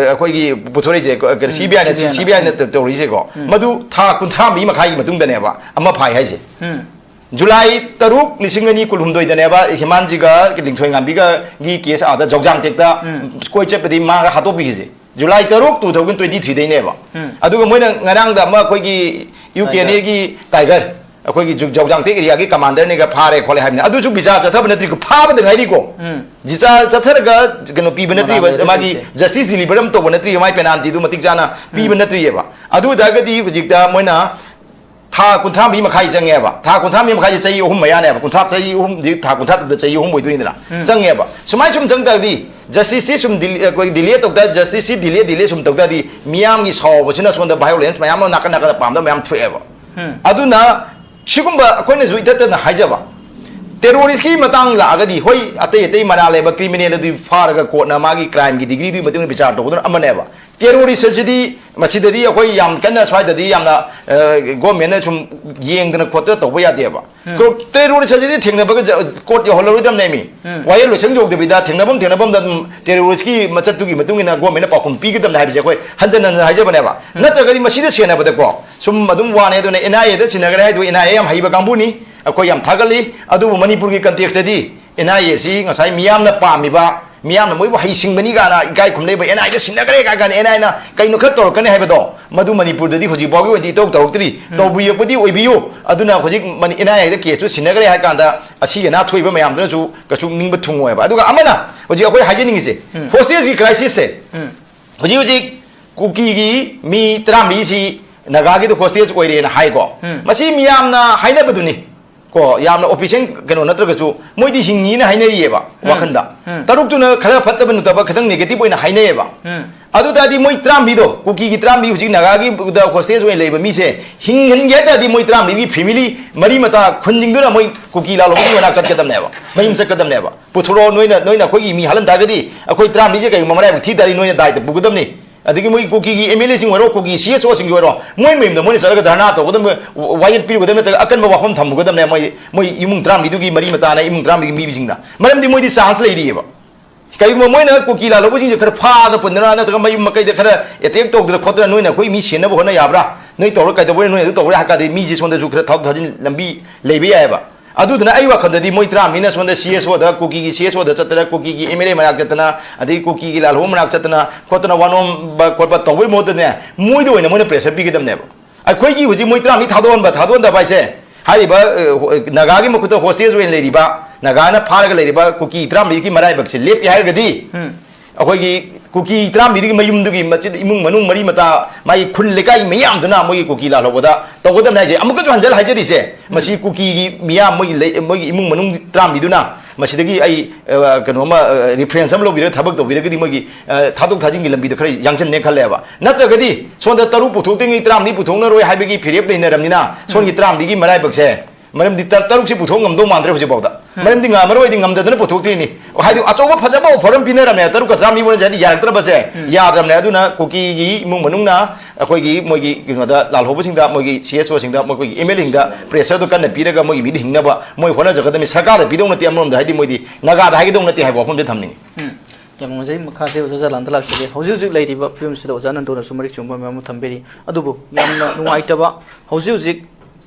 ꯑꯩꯈꯣꯏꯒꯤ ꯄꯨꯊꯣꯔꯛꯏꯁꯦ, ꯀꯩꯅꯣ, ꯎꯝ, C B I ꯅ, C B I ꯅ꯫ C B I ꯅ ꯇꯧꯔꯤꯁꯦꯀꯣ꯫ ꯎꯝ꯫ ꯃꯗꯨ ꯊꯥ ꯀꯨꯟꯊ꯭ꯔꯥ ꯃꯔꯤ ꯃꯈꯥꯏꯒꯤ ꯃꯇꯨꯡꯗꯅꯦꯕ ꯑꯃ ꯐꯥꯏ ꯍꯥꯏꯁꯦ꯫ ꯎꯝ꯫ ꯖꯨꯂꯥꯏ ꯇꯔꯨꯛ, ꯂꯤꯁꯤꯡ ꯑꯅꯤ ꯀꯨꯟꯍꯨꯝꯗꯣꯏꯗꯅꯦꯕ ꯍꯦꯃꯥꯟꯖꯤꯒ ꯂꯤꯡꯊꯣꯏ ꯉꯥꯝꯕꯤꯒꯒꯤ case ꯑꯥꯗ ꯖꯧꯖꯥꯡ ꯇꯦꯛꯇ ꯎꯝ꯫ ꯀꯣꯏ ꯆꯠꯄꯗꯤ ꯃꯥꯒ ꯍꯥꯠꯇꯣꯛꯄꯤꯈꯤꯁꯦ꯫ ꯖꯨꯂꯥꯏ ꯇꯔꯨꯛ, two thousand twenty three ꯗꯩꯅꯦꯕ꯫ ꯎꯝ꯫ ꯑꯗꯨꯒ ꯃꯣꯏꯅ ꯉꯔꯥꯡꯗ ꯑꯃ ꯑꯩꯈꯣꯏꯒꯤ U K N A ꯒꯤ Tiger, ꯑꯩꯈꯣꯏꯒꯤ ꯖꯧ-, ꯖꯧꯖꯥꯡꯇꯦꯛ area ꯒꯤ commander ꯅꯦꯒ ꯐꯥꯔꯦ ꯈꯣꯠꯂꯦ ꯍꯥꯏꯕꯅꯤ꯫ ꯑꯗꯨꯁꯨ ꯕꯤꯆꯥꯔ ꯆꯠꯊꯕ ꯅꯠꯇ꯭ꯔꯤꯀꯣ, ꯐꯥꯕꯗ ꯉꯥꯏꯔꯤꯀꯣ꯫ ꯎꯝ꯫ ꯕꯤꯆꯥꯔ ꯆꯠꯊꯔꯒ ꯀꯩꯅꯣ ꯄꯤꯕ ꯅꯠꯇ꯭ꯔꯤꯕ, ꯃꯔꯥꯜ ꯂꯩꯔꯦ ꯃꯥꯒꯤ ꯇꯧꯔꯤꯁꯦ꯫ Justice deliver ꯑꯃ ꯇꯧꯕ ꯅꯠꯇ꯭ꯔꯤꯕ, ꯃꯥꯒꯤ penalty ꯗꯨ ꯃꯇꯤꯛ ꯆꯥꯅ ꯄꯤꯕ ꯎꯝ꯫ ꯅꯠꯇ꯭ꯔꯤꯑꯕ꯫ ꯑꯗꯨ ꯑꯣꯏ ꯇꯥꯔꯒꯗꯤ ꯍꯧꯖꯤꯛꯇ ꯃꯣꯏꯅ ꯊꯥ ꯀꯨꯟꯊ꯭ꯔꯥ ꯃꯔꯤ ꯃꯈꯥꯏ ꯆꯪꯉꯦꯕ꯫ ꯊꯥ ꯀꯨꯟꯊ꯭ꯔꯥ ꯃꯔꯤ ꯃꯈꯥꯏꯁꯦ ꯆꯍꯤ ꯑꯍꯨꯝ ꯃꯌꯥꯅꯦꯕ꯫ ꯀꯨꯟꯊ꯭ꯔꯥ, ꯆꯍꯤ ꯑꯍꯨꯝꯗꯤ, ꯊꯥ ꯀꯨꯟꯊ꯭ꯔꯥ ꯇꯔꯨꯛꯇ ꯆꯍꯤ ꯑꯍꯨꯝ ꯑꯣꯏꯗꯣꯏꯅꯤꯗꯅ꯫ ꯎꯝ꯫ ꯆꯪꯉꯦꯕ꯫ ꯁꯨꯃꯥꯏꯅ ꯁꯨꯝ ꯆꯪ ꯇꯥꯔꯗꯤ, justice ꯁꯤ ꯁꯨꯝ delay, ꯑꯩꯈꯣꯏ delay ꯇꯧ ꯇꯥꯔꯗꯤ, justice ꯁꯤ delay, delay ꯁꯨꯝ ꯇꯧ ꯇꯥꯔꯗꯤ, ꯃꯤꯌꯥꯝꯒꯤ ꯁꯥꯎꯕꯁꯤꯅ ꯁꯣꯝꯗ violence ꯃꯌꯥꯝ ꯑꯃ ꯅꯥꯀꯟ ꯅꯥꯀꯟꯗ ꯄꯥꯝꯗꯕ ꯃꯌꯥꯝ ꯊꯣꯛꯑꯦꯕ꯫ ꯎꯝ꯫ ꯑꯗꯨꯅ ꯁꯤꯒꯨꯝꯕ ꯑꯩꯈꯣꯏꯅꯁꯨ ꯏꯊꯠ ꯊꯠꯅ ꯍꯥꯏꯖꯕ, terrorist ꯀꯤ ꯃꯇꯥꯡ ꯂꯥꯛꯑꯒꯗꯤ, ꯍꯣꯏ, ꯑꯇꯩ ꯑꯇꯩ ꯃꯔꯥꯜ ꯂꯩꯕ criminal ꯑꯗꯨ ꯐꯥꯔꯒ court ꯅ ꯃꯥꯒꯤ crime ꯒꯤ degree ꯗꯨꯒꯤ ꯃꯇꯨꯡ ꯏꯟꯅ ꯕꯤꯆꯥꯔ ꯇꯧꯒꯗꯕꯅ ꯑꯃꯅꯦꯕ꯫ Terrorist ꯑꯁꯤꯗꯤ, ꯃꯁꯤꯗꯗꯤ ꯑꯩꯈꯣꯏ ꯌꯥꯝ ꯀꯟꯅ ꯁ꯭ꯋꯥꯏꯗꯗꯤ ꯌꯥꯝꯅ, ꯑ, government ꯅ ꯁꯨꯝ ꯌꯦꯡꯗꯅ ꯈꯣꯠꯇꯅ ꯇꯧꯕ ꯌꯥꯗꯦꯕ꯫ ꯎꯝ꯫ ꯀꯣ-, terrorist ꯑꯁꯤꯗꯤ ꯊꯦꯡꯅꯕꯒ ꯖ-, court ꯌꯧꯍꯜꯂꯔꯣꯏꯗꯕꯅꯦꯃꯤ꯫ ꯎꯝ꯫ ꯋꯥꯌꯦꯜ ꯂꯣꯏꯁꯪ ꯌꯧꯗꯕꯤꯗ ꯊꯦꯡꯅꯐꯝ ꯊꯦꯡꯅꯐꯝꯗ ꯑꯗꯨꯝ terrorist ꯀꯤ ꯃꯆꯠꯇꯨꯒꯤ ꯃꯇꯨꯡ ꯏꯟꯅ government ꯅ ꯄꯥꯎꯈꯨꯝ ꯄꯤꯒꯗꯕꯅꯦ ꯍꯥꯏꯕꯁꯦ ꯑꯩꯈꯣꯏ ꯍꯟꯖꯟ ꯍꯟꯖꯟ ꯍꯥꯏꯖꯕꯅꯦꯕ꯫ ꯎꯝ꯫ ꯅꯠꯇ꯭ꯔꯒꯗꯤ ꯃꯁꯤꯗ ꯁꯦꯟꯅꯕꯗꯀꯣ ꯁꯨꯝ ꯑꯗꯨꯝ ꯋꯥꯅꯦ꯫ ꯑꯗꯨꯅ N I A ꯗ ꯁꯤꯟꯅꯈ꯭ꯔꯦ ꯍꯥꯏꯗꯨ, N I A ꯌꯥꯝ ꯍꯩꯕ ꯀꯥꯡꯕꯨꯅꯤ, ꯑꯩꯈꯣꯏ ꯌꯥꯝ ꯊꯥꯒꯠꯂꯤ꯫ ꯑꯗꯨꯕꯨ ꯃꯅꯤꯄꯨꯔꯒꯤ context ꯇꯗꯤ N I A ꯁꯤ ꯉꯁꯥꯏ ꯃꯤꯌꯥꯝꯅ ꯄꯥꯝꯃꯤꯕ, ꯃꯤꯌꯥꯝꯅ ꯃꯣꯏꯕꯨ ꯍꯩꯁꯤꯡꯕꯅꯤ ꯀꯥꯏꯅ ꯏꯀꯥꯏ ꯈꯨꯝꯅꯩꯕ, N I A ꯗ ꯁꯤꯟꯅꯈ꯭ꯔꯦ ꯀꯥꯏ ꯀꯥꯟꯗ N I A ꯅ ꯀꯩꯅꯣ ꯈꯔ ꯇꯧꯔꯛꯀꯅꯤ ꯍꯥꯏꯕꯗꯣ, ꯃꯗꯨ ꯃꯅꯤꯄꯨꯔꯗꯗꯤ ꯍꯧꯖꯤꯛ ꯐꯥꯎꯒꯤ ꯑꯣꯏꯅꯗꯤ ꯏꯇꯧ ꯇꯧꯔꯛꯇ꯭ꯔꯤ꯫ ꯎꯝ꯫ ꯇꯧꯕꯤꯔꯛꯄꯗꯤ ꯑꯣꯏꯕꯤꯌꯨ꯫ ꯑꯗꯨꯅ ꯍꯧꯖꯤꯛ ꯃꯅꯤ-, N I A ꯗ case ꯇꯨ ꯁꯤꯟꯅꯈ꯭ꯔꯦ ꯍꯥꯏ ꯀꯥꯟꯗ ꯑꯁꯤ ꯑꯅꯥ ꯊꯣꯛꯏꯕ ꯃꯌꯥꯝꯗꯨꯅꯁꯨ ꯀꯩꯁꯨ ꯅꯤꯡꯕ ꯊꯨꯡꯉꯣꯏꯕ꯫ ꯑꯗꯨꯒ ꯑꯃꯅ ꯍꯧꯖꯤꯛ ꯑꯩꯈꯣꯏ ꯍꯥꯏꯖꯅꯤꯡꯉꯤꯁꯦ, ꯎꯝ꯫ Hostage ꯀꯤ crisis ꯁꯦ꯫ ꯎꯝ꯫ ꯍꯧꯖꯤꯛ ꯍꯧꯖꯤꯛ ꯀꯨꯀꯤꯒꯤ ꯃꯤ ꯇꯔꯥꯃꯔꯤꯁꯤ ꯅꯥꯒꯥꯒꯤꯗ hostage ꯑꯣꯏꯔꯦꯅ ꯍꯥꯏꯀꯣ꯫ ꯎꯝ꯫ ꯃꯁꯤ ꯃꯤꯌꯥꯝꯅ ꯍꯥꯏꯅꯕꯗꯨꯅꯤ꯫ ꯀꯣ, ꯌꯥꯝꯅ ꯑꯣꯐꯤꯁꯤꯌꯦꯜ ꯀꯩꯅꯣ ꯅꯠꯇ꯭ꯔꯒꯁꯨ ꯃꯣꯏꯗꯤ ꯍꯤꯡꯉꯤꯅ ꯍꯥꯏꯅꯔꯤꯑꯕ꯫ ꯎꯝ꯫ ꯋꯥꯈꯟꯗ꯫ ꯎꯝ꯫ ꯇꯔꯨꯛꯇꯨꯅ ꯈꯔ ꯐꯠꯇꯕ ꯅꯨꯡꯇꯕ ꯈꯤꯇꯪ ꯅꯦꯒꯦꯇꯤꯚ ꯑꯣꯏꯅ ꯍꯥꯏꯅꯩꯑꯕ꯫ ꯎꯝ꯫ ꯑꯗꯨ ꯇꯥꯔꯗꯤ ꯃꯣꯏ ꯇꯔꯥꯃꯔꯤꯗꯣ, ꯀꯨꯀꯤꯒꯤ ꯇꯔꯥꯃꯔꯤ ꯍꯧꯖꯤꯛ ꯅꯥꯒꯥꯒꯤꯗ ꯍꯣꯁꯇꯦꯖ ꯑꯣꯏꯅ ꯂꯩꯕ ꯃꯤꯁꯦ ꯍꯤꯡꯍꯟꯒꯦ ꯍꯥꯏ ꯇꯥꯔꯗꯤ ꯃꯣꯏ ꯇꯔꯥꯃꯔꯤꯒꯤ ꯐꯦꯃꯤꯂꯤ ꯃꯔꯤ ꯃꯇꯥ ꯈꯨꯟꯁꯤꯡꯗꯨꯅ ꯃꯣꯏ ꯀꯨꯀꯤ ꯂꯥꯜꯍꯧꯕꯒꯤ ꯃꯅꯥꯛ ꯆꯠꯀꯗꯕꯅꯦꯕ, ꯃꯌꯨꯝ ꯆꯠꯀꯗꯕꯅꯦꯕ꯫ ꯄꯨꯊꯣꯔꯛꯑꯣ, ꯅꯣꯏꯅ, ꯅꯣꯏꯅ ꯑꯩꯈꯣꯏꯒꯤ ꯃꯤ ꯍꯥꯠꯍꯟ ꯇꯥꯔꯒꯗꯤ ꯑꯩꯈꯣꯏ ꯇꯔꯥꯃꯔꯤꯁꯦ ꯀꯩꯒꯨꯝꯕ ꯃꯔꯥꯏꯕꯛ ꯊꯤ ꯇꯥꯔꯗꯤ ꯅꯣꯏꯅ ꯗꯥꯏꯇ ꯄꯨꯒꯗꯕꯅꯤ꯫ ꯑꯗꯒꯤ ꯃꯣꯏ ꯀꯨꯀꯤꯒꯤ ꯑꯦꯝ ꯑꯦꯜ ꯑꯦꯁꯤꯡ ꯑꯣꯏꯔꯣ, ꯀꯨꯀꯤ ꯁꯤ ꯑꯦꯁ ꯑꯣꯁꯤꯡꯒꯤ ꯑꯣꯏꯔꯣ, ꯃꯣꯏ ꯃꯌꯨꯝꯗ ꯃꯣꯏꯅ ꯆꯠꯂꯒ ꯙꯔꯅꯥ ꯇꯧꯒꯗꯕ, ꯋꯥꯌꯦꯜ ꯄꯤꯔꯨꯒꯗꯕ ꯅꯠꯇ꯭ꯔꯒ ꯑꯀꯟꯕ ꯋꯥꯐꯝ ꯊꯝꯃꯨꯒꯗꯕꯅꯦ ꯃꯣꯏ, ꯃꯣꯏ ꯏꯃꯨꯡ ꯇꯔꯥꯃꯔꯤꯗꯨꯒꯤ ꯃꯔꯤ ꯃꯇꯥꯅ ꯏꯃꯨꯡ ꯇꯔꯥꯃꯔꯤꯒꯤ ꯃꯤꯁꯤꯡꯗ꯫ ꯃꯔꯝꯗꯤ ꯃꯣꯏꯗꯤ ꯆꯥꯟꯁ ꯂꯩꯔꯤꯑꯕ꯫ ꯀꯩꯒꯨꯝꯕ ꯃꯣꯏꯅ ꯀꯨꯀꯤ ꯂꯥꯜꯍꯧꯕꯁꯤꯡꯁꯦ ꯈꯔ ꯐꯥꯗꯅ ꯄꯨꯟꯗꯅ ꯅꯠꯇ꯭ꯔꯒ ꯃꯌꯨꯝ ꯃꯀꯩꯗ ꯈꯔ ꯑꯦꯇꯦꯛ ꯇꯧꯗꯅ ꯈꯣꯠꯇꯅ ꯅꯣꯏꯅ ꯑꯩꯈꯣꯏ ꯃꯤ ꯁꯤꯅꯕ ꯍꯣꯠꯅ ꯌꯥꯕ꯭ꯔꯥ? ꯅꯣꯏ ꯇꯧꯔ ꯀꯩꯗꯧꯕꯩ ꯅꯣꯏ ꯑꯗꯨ ꯇꯧꯔꯦ ꯍꯥꯏ ꯇꯥꯔꯗꯤ ꯃꯤꯁꯦ ꯁꯣꯝꯗꯁꯨ ꯈꯔ ꯊꯥꯗꯣꯛ ꯊꯥꯖꯤꯟ ꯂꯝꯕꯤ ꯂꯩꯕ ꯌꯥꯏꯑꯕ꯫ ꯑꯗꯨꯗꯨꯅ ꯑꯩ ꯋꯥꯈꯜꯗꯗꯤ ꯃꯣꯏ ꯇꯔꯥꯃꯔꯤꯅ ꯁꯣꯝꯗ ꯁꯤ ꯑꯦꯁ ꯑꯣꯗ, ꯀꯨꯀꯤꯒꯤ ꯁꯤ ꯑꯦꯁ ꯑꯣꯗ ꯆꯠꯇꯅ, ꯀꯨꯀꯤꯒꯤ ꯑꯦꯝ ꯑꯦꯜ ꯑꯦ ꯃꯅꯥꯛ ꯆꯠꯇꯅ, ꯑꯗꯩ ꯀꯨꯀꯤꯒꯤ ꯂꯥꯜꯍꯧꯕ ꯃꯅꯥꯛ ꯆꯠꯇꯅ ꯈꯣꯠꯇꯅ ꯋꯥꯅꯣꯝꯕ ꯈꯣꯠꯄ ꯇꯧꯕꯩ ꯃꯍꯨꯠꯇꯅꯦ, ꯃꯣꯏꯗ ꯑꯣꯏꯅ ꯃꯣꯏꯅ ꯄ꯭ꯔꯦꯁꯔ ꯄꯤꯒꯗꯕꯅꯦꯕ꯫ ꯑꯩꯈꯣꯏꯒꯤ ꯍꯧꯖꯤꯛ ꯃꯣꯏ ꯇꯔꯥꯃꯔꯤ ꯊꯥꯗꯣꯛꯍꯟꯕ, ꯊꯥꯗꯣꯛꯍꯟꯗꯕ ꯍꯥꯏꯁꯦ, ꯍꯥꯏꯔꯤꯕ, ꯑ, ꯅꯥꯒꯥꯒꯤ ꯃꯈꯨꯠꯇ ꯍꯣꯁꯇꯦꯖ ꯑꯣꯏꯅ ꯂꯩꯔꯤꯕ, ꯅꯥꯒꯥꯅ ꯐꯥꯔꯒ ꯂꯩꯔꯤꯕ ꯀꯨꯀꯤ ꯇꯔꯥꯃꯔꯤꯒꯤ ꯃꯔꯥꯏꯕꯛꯁꯦ ꯂꯦꯞꯀꯦ ꯍꯥꯏꯔꯒꯗꯤ, ꯎꯝ꯫ ꯑꯩꯈꯣꯏꯒꯤ ꯀꯨꯀꯤ ꯇꯔꯥꯃꯔꯤꯗꯨꯒꯤ ꯃꯌꯨꯝꯗꯨꯒꯤ ꯃꯆꯤꯟ, ꯏꯃꯨꯡ ꯃꯅꯨꯡ ꯃꯔꯤ ꯃꯇꯥ, ꯃꯥꯒꯤ ꯈꯨꯟ ꯂꯩꯀꯥꯏꯒꯤ ꯃꯤꯌꯥꯝꯗꯨꯅ ꯃꯣꯏꯒꯤ ꯀꯨꯀꯤ ꯂꯥꯜꯍꯧꯕꯗ ꯇꯧꯒꯗꯕꯅꯤ ꯍꯥꯏꯁꯦ꯫ ꯑꯃꯨꯛꯀꯁꯨ ꯍꯟꯖꯜ ꯍꯥꯏꯖꯔꯤꯁꯦ, ꯎꯝ꯫ ꯃꯁꯤ ꯀꯨꯀꯤꯒꯤ ꯃꯤꯌꯥꯝ, ꯃꯣꯏꯒꯤ ꯂꯩ-, ꯃꯣꯏꯒꯤ ꯏꯃꯨꯡ ꯃꯅꯨꯡ ꯇꯔꯥꯃꯔꯤꯗꯨꯅ ꯃꯁꯤꯗꯒꯤ ꯑꯩ, ꯑ, ꯀꯩꯅꯣꯝꯃ, ꯑ, ꯔꯤꯐꯔꯦꯟꯁ ꯑꯃ ꯂꯧꯕꯤꯔꯒ ꯊꯕꯛ ꯇꯧꯕꯤꯔꯒꯗꯤ ꯃꯣꯏꯒꯤ, ꯑ, ꯊꯥꯗꯣꯛ ꯊꯥꯖꯤꯟꯒꯤ ꯂꯝꯕꯤꯗꯣ ꯈꯔ ꯌꯥꯡꯁꯤꯟꯅꯦ ꯈꯜꯂꯦꯕ꯫ ꯅꯠꯇ꯭ꯔꯒꯗꯤ ꯁꯣꯝꯗ ꯇꯔꯨꯛ ꯄꯨꯊꯣꯛꯇ꯭ꯔꯤꯉꯩ ꯇꯔꯥꯃꯔꯤ ꯄꯨꯊꯣꯛꯅꯔꯣꯏ ꯍꯥꯏꯕꯒꯤ ꯐꯤꯔꯦꯞ ꯂꯩꯅꯔꯕꯅꯤꯅ ꯁꯣꯝꯒꯤ ꯎꯝ꯫ ꯇꯔꯥꯃꯔꯤꯒꯤ ꯃꯔꯥꯏꯕꯛꯁꯦ, ꯃꯔꯝꯗꯤ ꯇ-, ꯇꯔꯨꯛꯁꯤ ꯄꯨꯊꯣꯛ ꯉꯝꯗꯧ ꯃꯥꯟꯗ꯭ꯔꯦ ꯍꯧꯖꯤꯛꯐꯥꯎꯗ꯫ ꯎꯝ꯫ ꯃꯔꯝꯗꯤ ꯉꯝꯃꯔꯣꯏꯗꯤ ꯉꯝꯗꯗꯅ ꯄꯨꯊꯣꯛꯇ꯭ꯔꯤꯅꯤ꯫ ꯍꯥꯏꯗꯤ ꯑꯆꯧꯕ ꯐꯖꯕ ꯑꯣꯐꯔ ꯑꯃ ꯄꯤꯅꯔꯝꯃꯦ, ꯇꯔꯨꯛꯀ ꯇꯔꯥꯃꯔꯤ ꯍꯥꯏꯗꯤ ꯌꯥꯔꯛꯇ꯭ꯔꯕꯁꯦ, ꯎꯝ꯫ ꯌꯥꯗ꯭ꯔꯕꯅꯦ꯫ ꯑꯗꯨꯅ ꯀꯨꯀꯤꯒꯤ ꯏꯃꯨꯡ ꯃꯅꯨꯡꯅ ꯑꯩꯈꯣꯏꯒꯤ ꯃꯣꯏꯒꯤ ꯀꯩꯅꯣꯗ ꯂꯥꯜꯍꯧꯕꯁꯤꯡꯗ, ꯃꯣꯏꯒꯤ ꯁꯤ ꯑꯦꯁ ꯑꯣꯁꯤꯡꯗ, ꯃꯈꯣꯏꯒꯤ ꯑꯦꯝ ꯑꯦꯜ ꯑꯦꯁꯤꯡꯗ ꯄ꯭ꯔꯦꯁꯔꯗꯣ ꯀꯟꯅ ꯄꯤꯔꯒ ꯃꯣꯏꯒꯤ ꯃꯤꯗꯤ ꯍꯤꯡꯅꯕ ꯃꯣꯏ ꯍꯣꯠꯅꯖꯒꯗꯕꯅꯤ꯫ ꯁꯔꯀꯥꯔꯗ ꯄꯤꯗꯧ ꯅꯠꯇꯦ, ꯑꯃꯔꯣꯝꯗ ꯍꯥꯏꯗꯤ ꯃꯣꯏꯗꯤ ꯅꯥꯒꯥꯗ ꯍꯥꯏꯒꯗꯧ ꯅꯠꯇꯦ ꯍꯥꯏꯕ ꯋꯥꯐꯝꯗꯤ ꯊꯝꯅꯤꯡꯉꯤ꯫ ꯎꯝ꯫ ꯌꯥꯝ ꯅꯨꯡꯉꯥꯏꯖꯩ꯫ ꯃꯈꯥꯁꯦ ꯑꯣꯖꯥ ꯖꯂꯥꯟꯗ ꯂꯥꯛꯆꯒꯦ꯫ ꯍꯧꯖꯤꯛ ꯍꯧꯖꯤꯛ ꯂꯩꯔꯤꯕ ꯐꯤꯕꯝꯁꯤꯗ ꯑꯣꯖꯥ ꯅꯟꯗꯣꯅꯁꯨ ꯃꯔꯤꯛ ꯆꯨꯝꯕ ꯃꯌꯥꯝ ꯑꯃ ꯊꯝꯕꯤꯔꯤ꯫ ꯑꯗꯨꯕꯨ ꯌꯥꯝꯅ ꯅꯨꯡꯉꯥꯏꯇꯕ, ꯍꯧꯖꯤꯛ ꯍꯧꯖꯤꯛ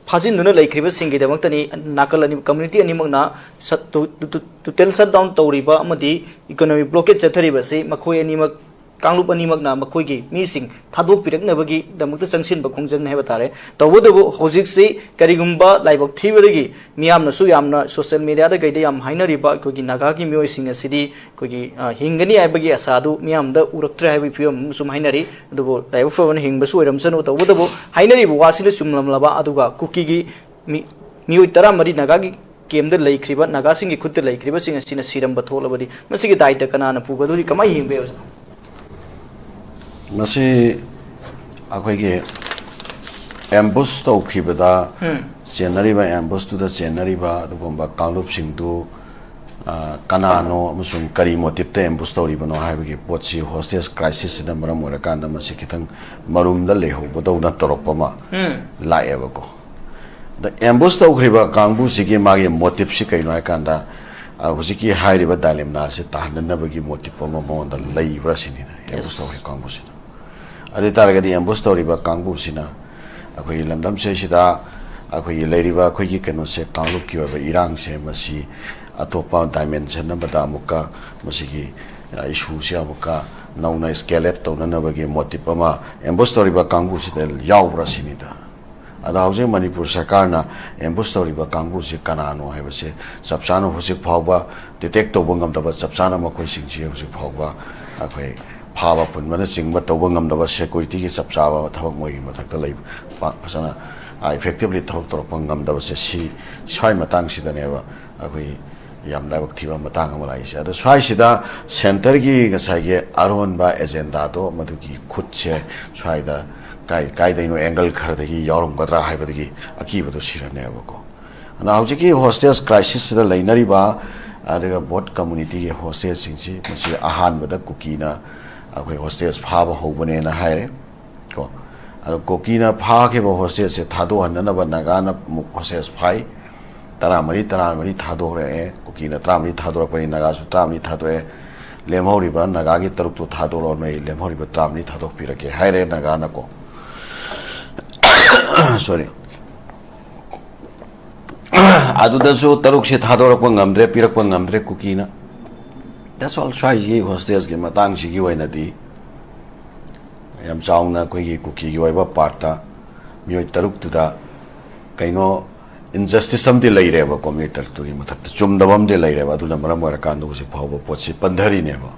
ꯐꯥꯖꯤꯟꯗꯨꯅ ꯂꯩꯈ꯭ꯔꯤꯕꯁꯤꯡꯒꯤꯗꯃꯛꯇꯅꯤ ꯅꯥꯀꯜ ꯑꯅꯤ, ꯀꯝꯃ꯭ꯌꯨꯅꯤꯇꯤ ꯑꯅꯤꯃꯛꯅ ꯁꯠ-, two-, two-, two-, total shutdown ꯇꯧꯔꯤꯕ ꯑꯃꯗꯤ ꯏꯀꯣꯅꯣꯃꯤ ꯕ꯭ꯂꯣꯀꯦꯠ ꯆꯠꯊꯔꯤꯕꯁꯤ ꯃꯈꯣꯏ ꯑꯅꯤꯃꯛ, ꯀꯥꯡꯂꯨꯞ ꯑꯅꯤꯃꯛꯅ ꯃꯈꯣꯏꯒꯤ ꯃꯤꯁꯤꯡ ꯊꯥꯗꯣꯛꯄꯤꯔꯛꯅꯕꯒꯤꯗꯃꯛꯇ ꯆꯪꯁꯤꯟꯕ ꯈꯣꯡꯖꯪꯅꯤ ꯍꯥꯏꯕ ꯇꯥꯔꯦ꯫ ꯇꯧꯕꯇꯕꯨ ꯍꯧꯖꯤꯛꯁꯤ ꯀꯔꯤꯒꯨꯝꯕ ꯂꯥꯏꯕꯛ ꯊꯤꯕꯗꯒꯤ ꯃꯤꯌꯥꯝꯅꯁꯨ ꯌꯥꯝꯅ ꯁꯣꯁꯤꯌꯦꯜ ꯃꯦꯗꯤꯌꯥꯗ ꯀꯩꯗ ꯌꯥꯝ ꯍꯥꯏꯅꯔꯤꯕ ꯑꯩꯈꯣꯏꯒꯤ ꯅꯥꯒꯥꯒꯤ ꯃꯤꯑꯣꯏꯁꯤꯡ ꯑꯁꯤꯗꯤ ꯑꯩꯈꯣꯏꯒꯤ, ꯑ, ꯍꯤꯡꯒꯅꯤ ꯍꯥꯏꯕꯒꯤ ꯑꯁꯥꯗꯨ ꯃꯤꯌꯥꯝꯗ ꯎꯔꯛꯇ꯭ꯔꯦ ꯍꯥꯏꯕꯒꯤ ꯐꯤꯕꯝ ꯑꯃꯁꯨ ꯍꯥꯏꯅꯔꯤ꯫ ꯑꯗꯨꯕꯨ ꯂꯥꯏꯕꯛ ꯐꯕꯅ ꯍꯤꯡꯕꯁꯨ ꯑꯣꯏꯔꯝꯁꯅꯨ, ꯇꯧꯕꯇꯕꯨ ꯍꯥꯏꯅꯔꯤꯕ ꯋꯥꯁꯤꯅ ꯆꯨꯝꯂꯝꯂꯕ ꯑꯗꯨꯒ ꯀꯨꯀꯤꯒꯤ ꯃꯤ-, ꯃꯤꯑꯣꯏ ꯇꯔꯥꯃꯔꯤ ꯅꯥꯒꯥꯒꯤ ꯀꯦꯝꯗ ꯂꯩꯈ꯭ꯔꯤꯕ, ꯅꯥꯒꯥꯁꯤꯡꯒꯤ ꯈꯨꯠꯇ ꯂꯩꯈ꯭ꯔꯤꯕꯁꯤꯡ ꯑꯁꯤꯅ ꯁꯤꯔꯝꯕ ꯊꯣꯛꯂꯕꯗꯤ ꯃꯁꯤꯒꯤ ꯗꯥꯏꯇ ꯀꯅꯥꯅ ꯄꯨꯒꯗꯧꯔꯤ? ꯀꯃꯥꯏꯅ ꯌꯦꯡꯕ ꯌꯥꯏ, ꯑꯣꯖꯥ? ꯃꯁꯤ ꯑꯩꯈꯣꯏꯒꯤ ꯑꯦꯝꯕꯨꯁ ꯇꯧꯈꯤꯕꯗ ꯆꯦꯟꯅꯔꯤꯕ, ꯑꯦꯝꯕꯨꯁꯇꯨꯗ ꯆꯦꯟꯅꯔꯤꯕ ꯑꯗꯨꯒꯨꯝꯕ ꯀꯥꯡꯂꯨꯞꯁꯤꯡꯗꯨ, ꯑ, ꯀꯅꯥꯅꯣ ꯑꯃꯁꯨꯡ ꯀꯔꯤ ꯃꯣꯇꯤꯞꯇ ꯑꯦꯝꯕꯨꯁ ꯇꯧꯔꯤꯕꯅꯣ ꯍꯥꯏꯕꯒꯤ ꯄꯣꯠꯁꯤ ꯍꯣꯁꯇꯦꯖ ꯀ꯭ꯔꯥꯏꯁꯤꯁꯁꯤꯅ ꯃꯔꯝ ꯑꯣꯏꯔꯀꯥꯟꯗ ꯃꯁꯤ ꯈꯤꯇꯪ ꯃꯔꯨꯝꯗ ꯂꯩꯍꯧꯕꯗꯧꯅ ꯇꯧꯔꯛꯄ ꯑꯃ ꯂꯥꯛꯑꯦꯕꯀꯣ꯫ ꯑꯗ ꯑꯦꯝꯕꯨꯁ ꯇꯧꯈ꯭ꯔꯤꯕ ꯀꯥꯡꯕꯨꯁꯤꯒꯤ ꯃꯥꯒꯤ ꯃꯣꯇꯤꯞꯁꯤ ꯀꯩꯅꯣ ꯍꯥꯏꯀꯥꯟꯗ, ꯑ, ꯍꯧꯖꯤꯛꯀꯤ ꯍꯥꯏꯔꯤꯕ ꯗꯥꯏꯂꯦꯝꯅꯥꯁꯤ ꯇꯥꯍꯟꯅꯅꯕꯒꯤ ꯃꯣꯇꯤꯞ ꯑꯃ ꯃꯉꯣꯟꯗ ꯂꯩꯕ꯭ꯔꯥ ꯁꯤꯅꯤꯅꯦ ꯑꯦꯝꯕꯨꯁ ꯇꯧꯈ꯭ꯔꯤꯕ ꯀꯥꯡꯕꯨꯁꯤꯅ꯫ ꯑꯗꯨ ꯑꯣꯏ ꯇꯥꯔꯒꯗꯤ ꯑꯦꯝꯕꯨꯁ ꯇꯧꯔꯤꯕ ꯀꯥꯡꯕꯨꯁꯤꯅ ꯑꯩꯈꯣꯏꯒꯤ ꯂꯝꯗꯝꯁꯤꯗꯩꯁꯤꯗ ꯑꯩꯈꯣꯏꯒꯤ ꯂꯩꯔꯤꯕ ꯑꯩꯈꯣꯏꯒꯤ ꯀꯩꯅꯣꯁꯦ, ꯀꯥꯡꯂꯨꯞꯀꯤ ꯑꯣꯏꯕ ꯏꯔꯥꯡꯁꯦ, ꯃꯁꯤ ꯑꯇꯣꯞꯄ ꯗꯥꯏꯃꯦꯟꯁꯟ ꯑꯃꯗ ꯑꯃꯨꯛꯀ ꯃꯁꯤꯒꯤ, ꯑ, ꯏꯁꯨꯁꯦ ꯑꯃꯨꯛꯀ ꯅꯧꯅ ꯏꯁꯀꯦꯂꯦꯠ ꯇꯧꯅꯅꯕꯒꯤ ꯃꯣꯇꯤꯞ ꯑꯃ ꯑꯦꯝꯕꯨꯁ ꯇꯧꯔꯤꯕ ꯀꯥꯡꯕꯨꯁꯤꯗ ꯌꯥꯎꯕ꯭ꯔꯥ ꯁꯤꯅꯤꯗ꯫ ꯑꯗ ꯍꯧꯖꯤꯛ ꯃꯅꯤꯄꯨꯔ ꯁꯔꯀꯥꯔꯅ ꯑꯦꯝꯕꯨꯁ ꯇꯧꯔꯤꯕ ꯀꯥꯡꯕꯨꯁꯤ ꯀꯅꯥꯅꯣ ꯍꯥꯏꯕꯁꯦ ꯆꯞ ꯆꯥꯅ ꯍꯧꯖꯤꯛ ꯐꯥꯎꯕ ꯗꯤꯇꯦꯛ ꯇꯧꯕ ꯉꯝꯗꯕ, ꯆꯞ ꯆꯥꯅ ꯃꯈꯣꯏꯁꯤꯡꯁꯤ ꯍꯧꯖꯤꯛ ꯐꯥꯎꯕ ꯑꯩꯈꯣꯏ ꯐꯥꯕ ꯄꯨꯟꯕꯅꯆꯤꯡꯕ ꯇꯧꯕ ꯉꯝꯗꯕ, ꯁꯦꯀ꯭ꯌꯨꯔꯤꯇꯤꯒꯤ ꯆꯞ ꯆꯥꯕ ꯊꯕꯛ ꯃꯣꯏꯒꯤ ꯃꯊꯛꯇ ꯂꯩꯕ, ꯄꯥꯛ ꯐꯖꯅ, ꯑ, ꯏꯐꯦꯛꯇꯤꯚꯂꯤ ꯊꯕꯛ ꯇꯧꯔꯛꯄ ꯉꯝꯗꯕꯁꯦ, ꯁꯤ ꯁ꯭ꯋꯥꯏ ꯃꯇꯥꯡꯁꯤꯗꯅꯦꯕ ꯑꯩꯈꯣꯏ ꯌꯥꯝ ꯂꯥꯏꯕꯛ ꯊꯤꯕ ꯃꯇꯥꯡ ꯑꯃ ꯂꯥꯛꯏꯁꯦ꯫ ꯑꯗꯣ ꯁ꯭ꯋꯥꯏꯁꯤꯗ ꯁꯦꯟꯇꯔꯒꯤ ꯉꯁꯥꯏꯒꯤ ꯑꯔꯣꯟꯕ ꯑꯦꯖꯦꯟꯗꯥꯗꯣ, ꯃꯗꯨꯒꯤ ꯈꯨꯠꯁꯦ ꯁ꯭ꯋꯥꯏꯗ ꯀꯥꯏ-, ꯀꯥꯏꯗꯩꯅꯣ ꯑꯦꯡꯒꯜ ꯈꯔꯗꯒꯤ ꯌꯥꯎꯔꯝꯒꯗ꯭ꯔꯥ ꯍꯥꯏꯕꯗꯒꯤ ꯑꯀꯤꯕꯗꯣ ꯁꯤꯔꯅꯦꯕꯀꯣ꯫ ꯑꯗꯨꯅ ꯍꯧꯖꯤꯛꯀꯤ ꯍꯣꯁꯇꯦꯖ ꯀ꯭ꯔꯥꯏꯁꯤꯁꯁꯤꯗ ꯂꯩꯅꯔꯤꯕ, ꯑꯗꯨꯒ ꯕꯣꯠ ꯀꯝꯃꯨꯅꯤꯇꯤꯒꯤ ꯍꯣꯁꯇꯦꯖꯁꯤꯡꯁꯤ, ꯃꯁꯤ ꯑꯍꯥꯟꯕꯗ ꯀꯨꯀꯤꯅ ꯑꯩꯈꯣꯏ ꯍꯣꯁꯇꯦꯖ ꯐꯥꯕ ꯍꯧꯕꯅꯦꯅ ꯍꯥꯏꯔꯦ ꯀꯣ꯫ ꯑꯗꯣ ꯀꯨꯀꯤꯅ ꯐꯥꯈꯤꯕ ꯍꯣꯁꯇꯦꯖꯁꯦ ꯊꯥꯗꯣꯛꯍꯟꯅꯅꯕ ꯅꯥꯒꯥꯅ ꯑꯃꯨꯛ ꯍꯣꯁꯇꯦꯖ ꯐꯥꯏ꯫ ꯇꯔꯥꯃꯔꯤ, ꯇꯔꯥꯃꯔꯤ ꯊꯥꯗꯣꯛꯂꯛꯑꯦ꯫ ꯀꯨꯀꯤꯅ ꯇꯔꯥꯃꯔꯤ ꯊꯥꯗꯣꯔꯛꯄꯅꯤ, ꯅꯥꯒꯥꯁꯨ ꯇꯔꯥꯃꯔꯤ ꯊꯥꯗꯣꯛꯑꯦ꯫ ꯂꯦꯝꯍꯧꯔꯤꯕ ꯅꯥꯒꯥꯒꯤ ꯇꯔꯨꯛꯇꯣ ꯊꯥꯗꯣꯔꯛꯑꯣ, ꯅꯣꯏ ꯂꯦꯝꯍꯧꯔꯤꯕ ꯇꯔꯥꯃꯔꯤ ꯊꯥꯗꯣꯛꯄꯤꯔꯒꯦ ꯍꯥꯏꯔꯦ ꯅꯥꯒꯥꯅꯀꯣ꯫ ꯁꯣꯔꯤ꯫ ꯑꯗꯨꯗꯁꯨ ꯇꯔꯨꯛꯁꯦ ꯊꯥꯗꯣꯔꯛꯄ ꯉꯝꯗ꯭ꯔꯦ, ꯄꯤꯔꯛꯄ ꯉꯝꯗ꯭ꯔꯦ ꯀꯨꯀꯤꯅ꯫ That's all. ꯁ꯭ꯋꯥꯏꯒꯤ ꯍꯣꯁꯇꯦꯖꯀꯤ ꯃꯇꯥꯡꯁꯤꯒꯤ ꯑꯣꯏꯅꯗꯤ ꯌꯥꯝ ꯆꯥꯎꯅ ꯑꯩꯈꯣꯏꯒꯤ ꯀꯨꯀꯤꯒꯤ ꯑꯣꯏꯕ ꯄꯥꯔꯠꯇ ꯃꯤꯑꯣꯏ ꯇꯔꯨꯛꯇꯨꯗ ꯀꯩꯅꯣ ꯏꯟꯖꯁꯇꯤꯁ ꯑꯃꯗꯤ ꯂꯩꯔꯦꯕꯀꯣ, ꯃꯤꯑꯣꯏ ꯇꯔꯨꯛꯇꯨꯒꯤ ꯃꯊꯛꯇ ꯆꯨꯝꯗꯕ ꯑꯃꯗꯤ ꯂꯩꯔꯦꯕ꯫ ꯑꯗꯨꯅ ꯃꯔꯝ ꯑꯣꯏꯔꯀꯥꯟꯗ ꯍꯧꯖꯤꯛ ꯐꯥꯎꯕ ꯄꯣꯠꯁꯤ ꯄꯟꯊꯔꯤꯅꯦꯕ꯫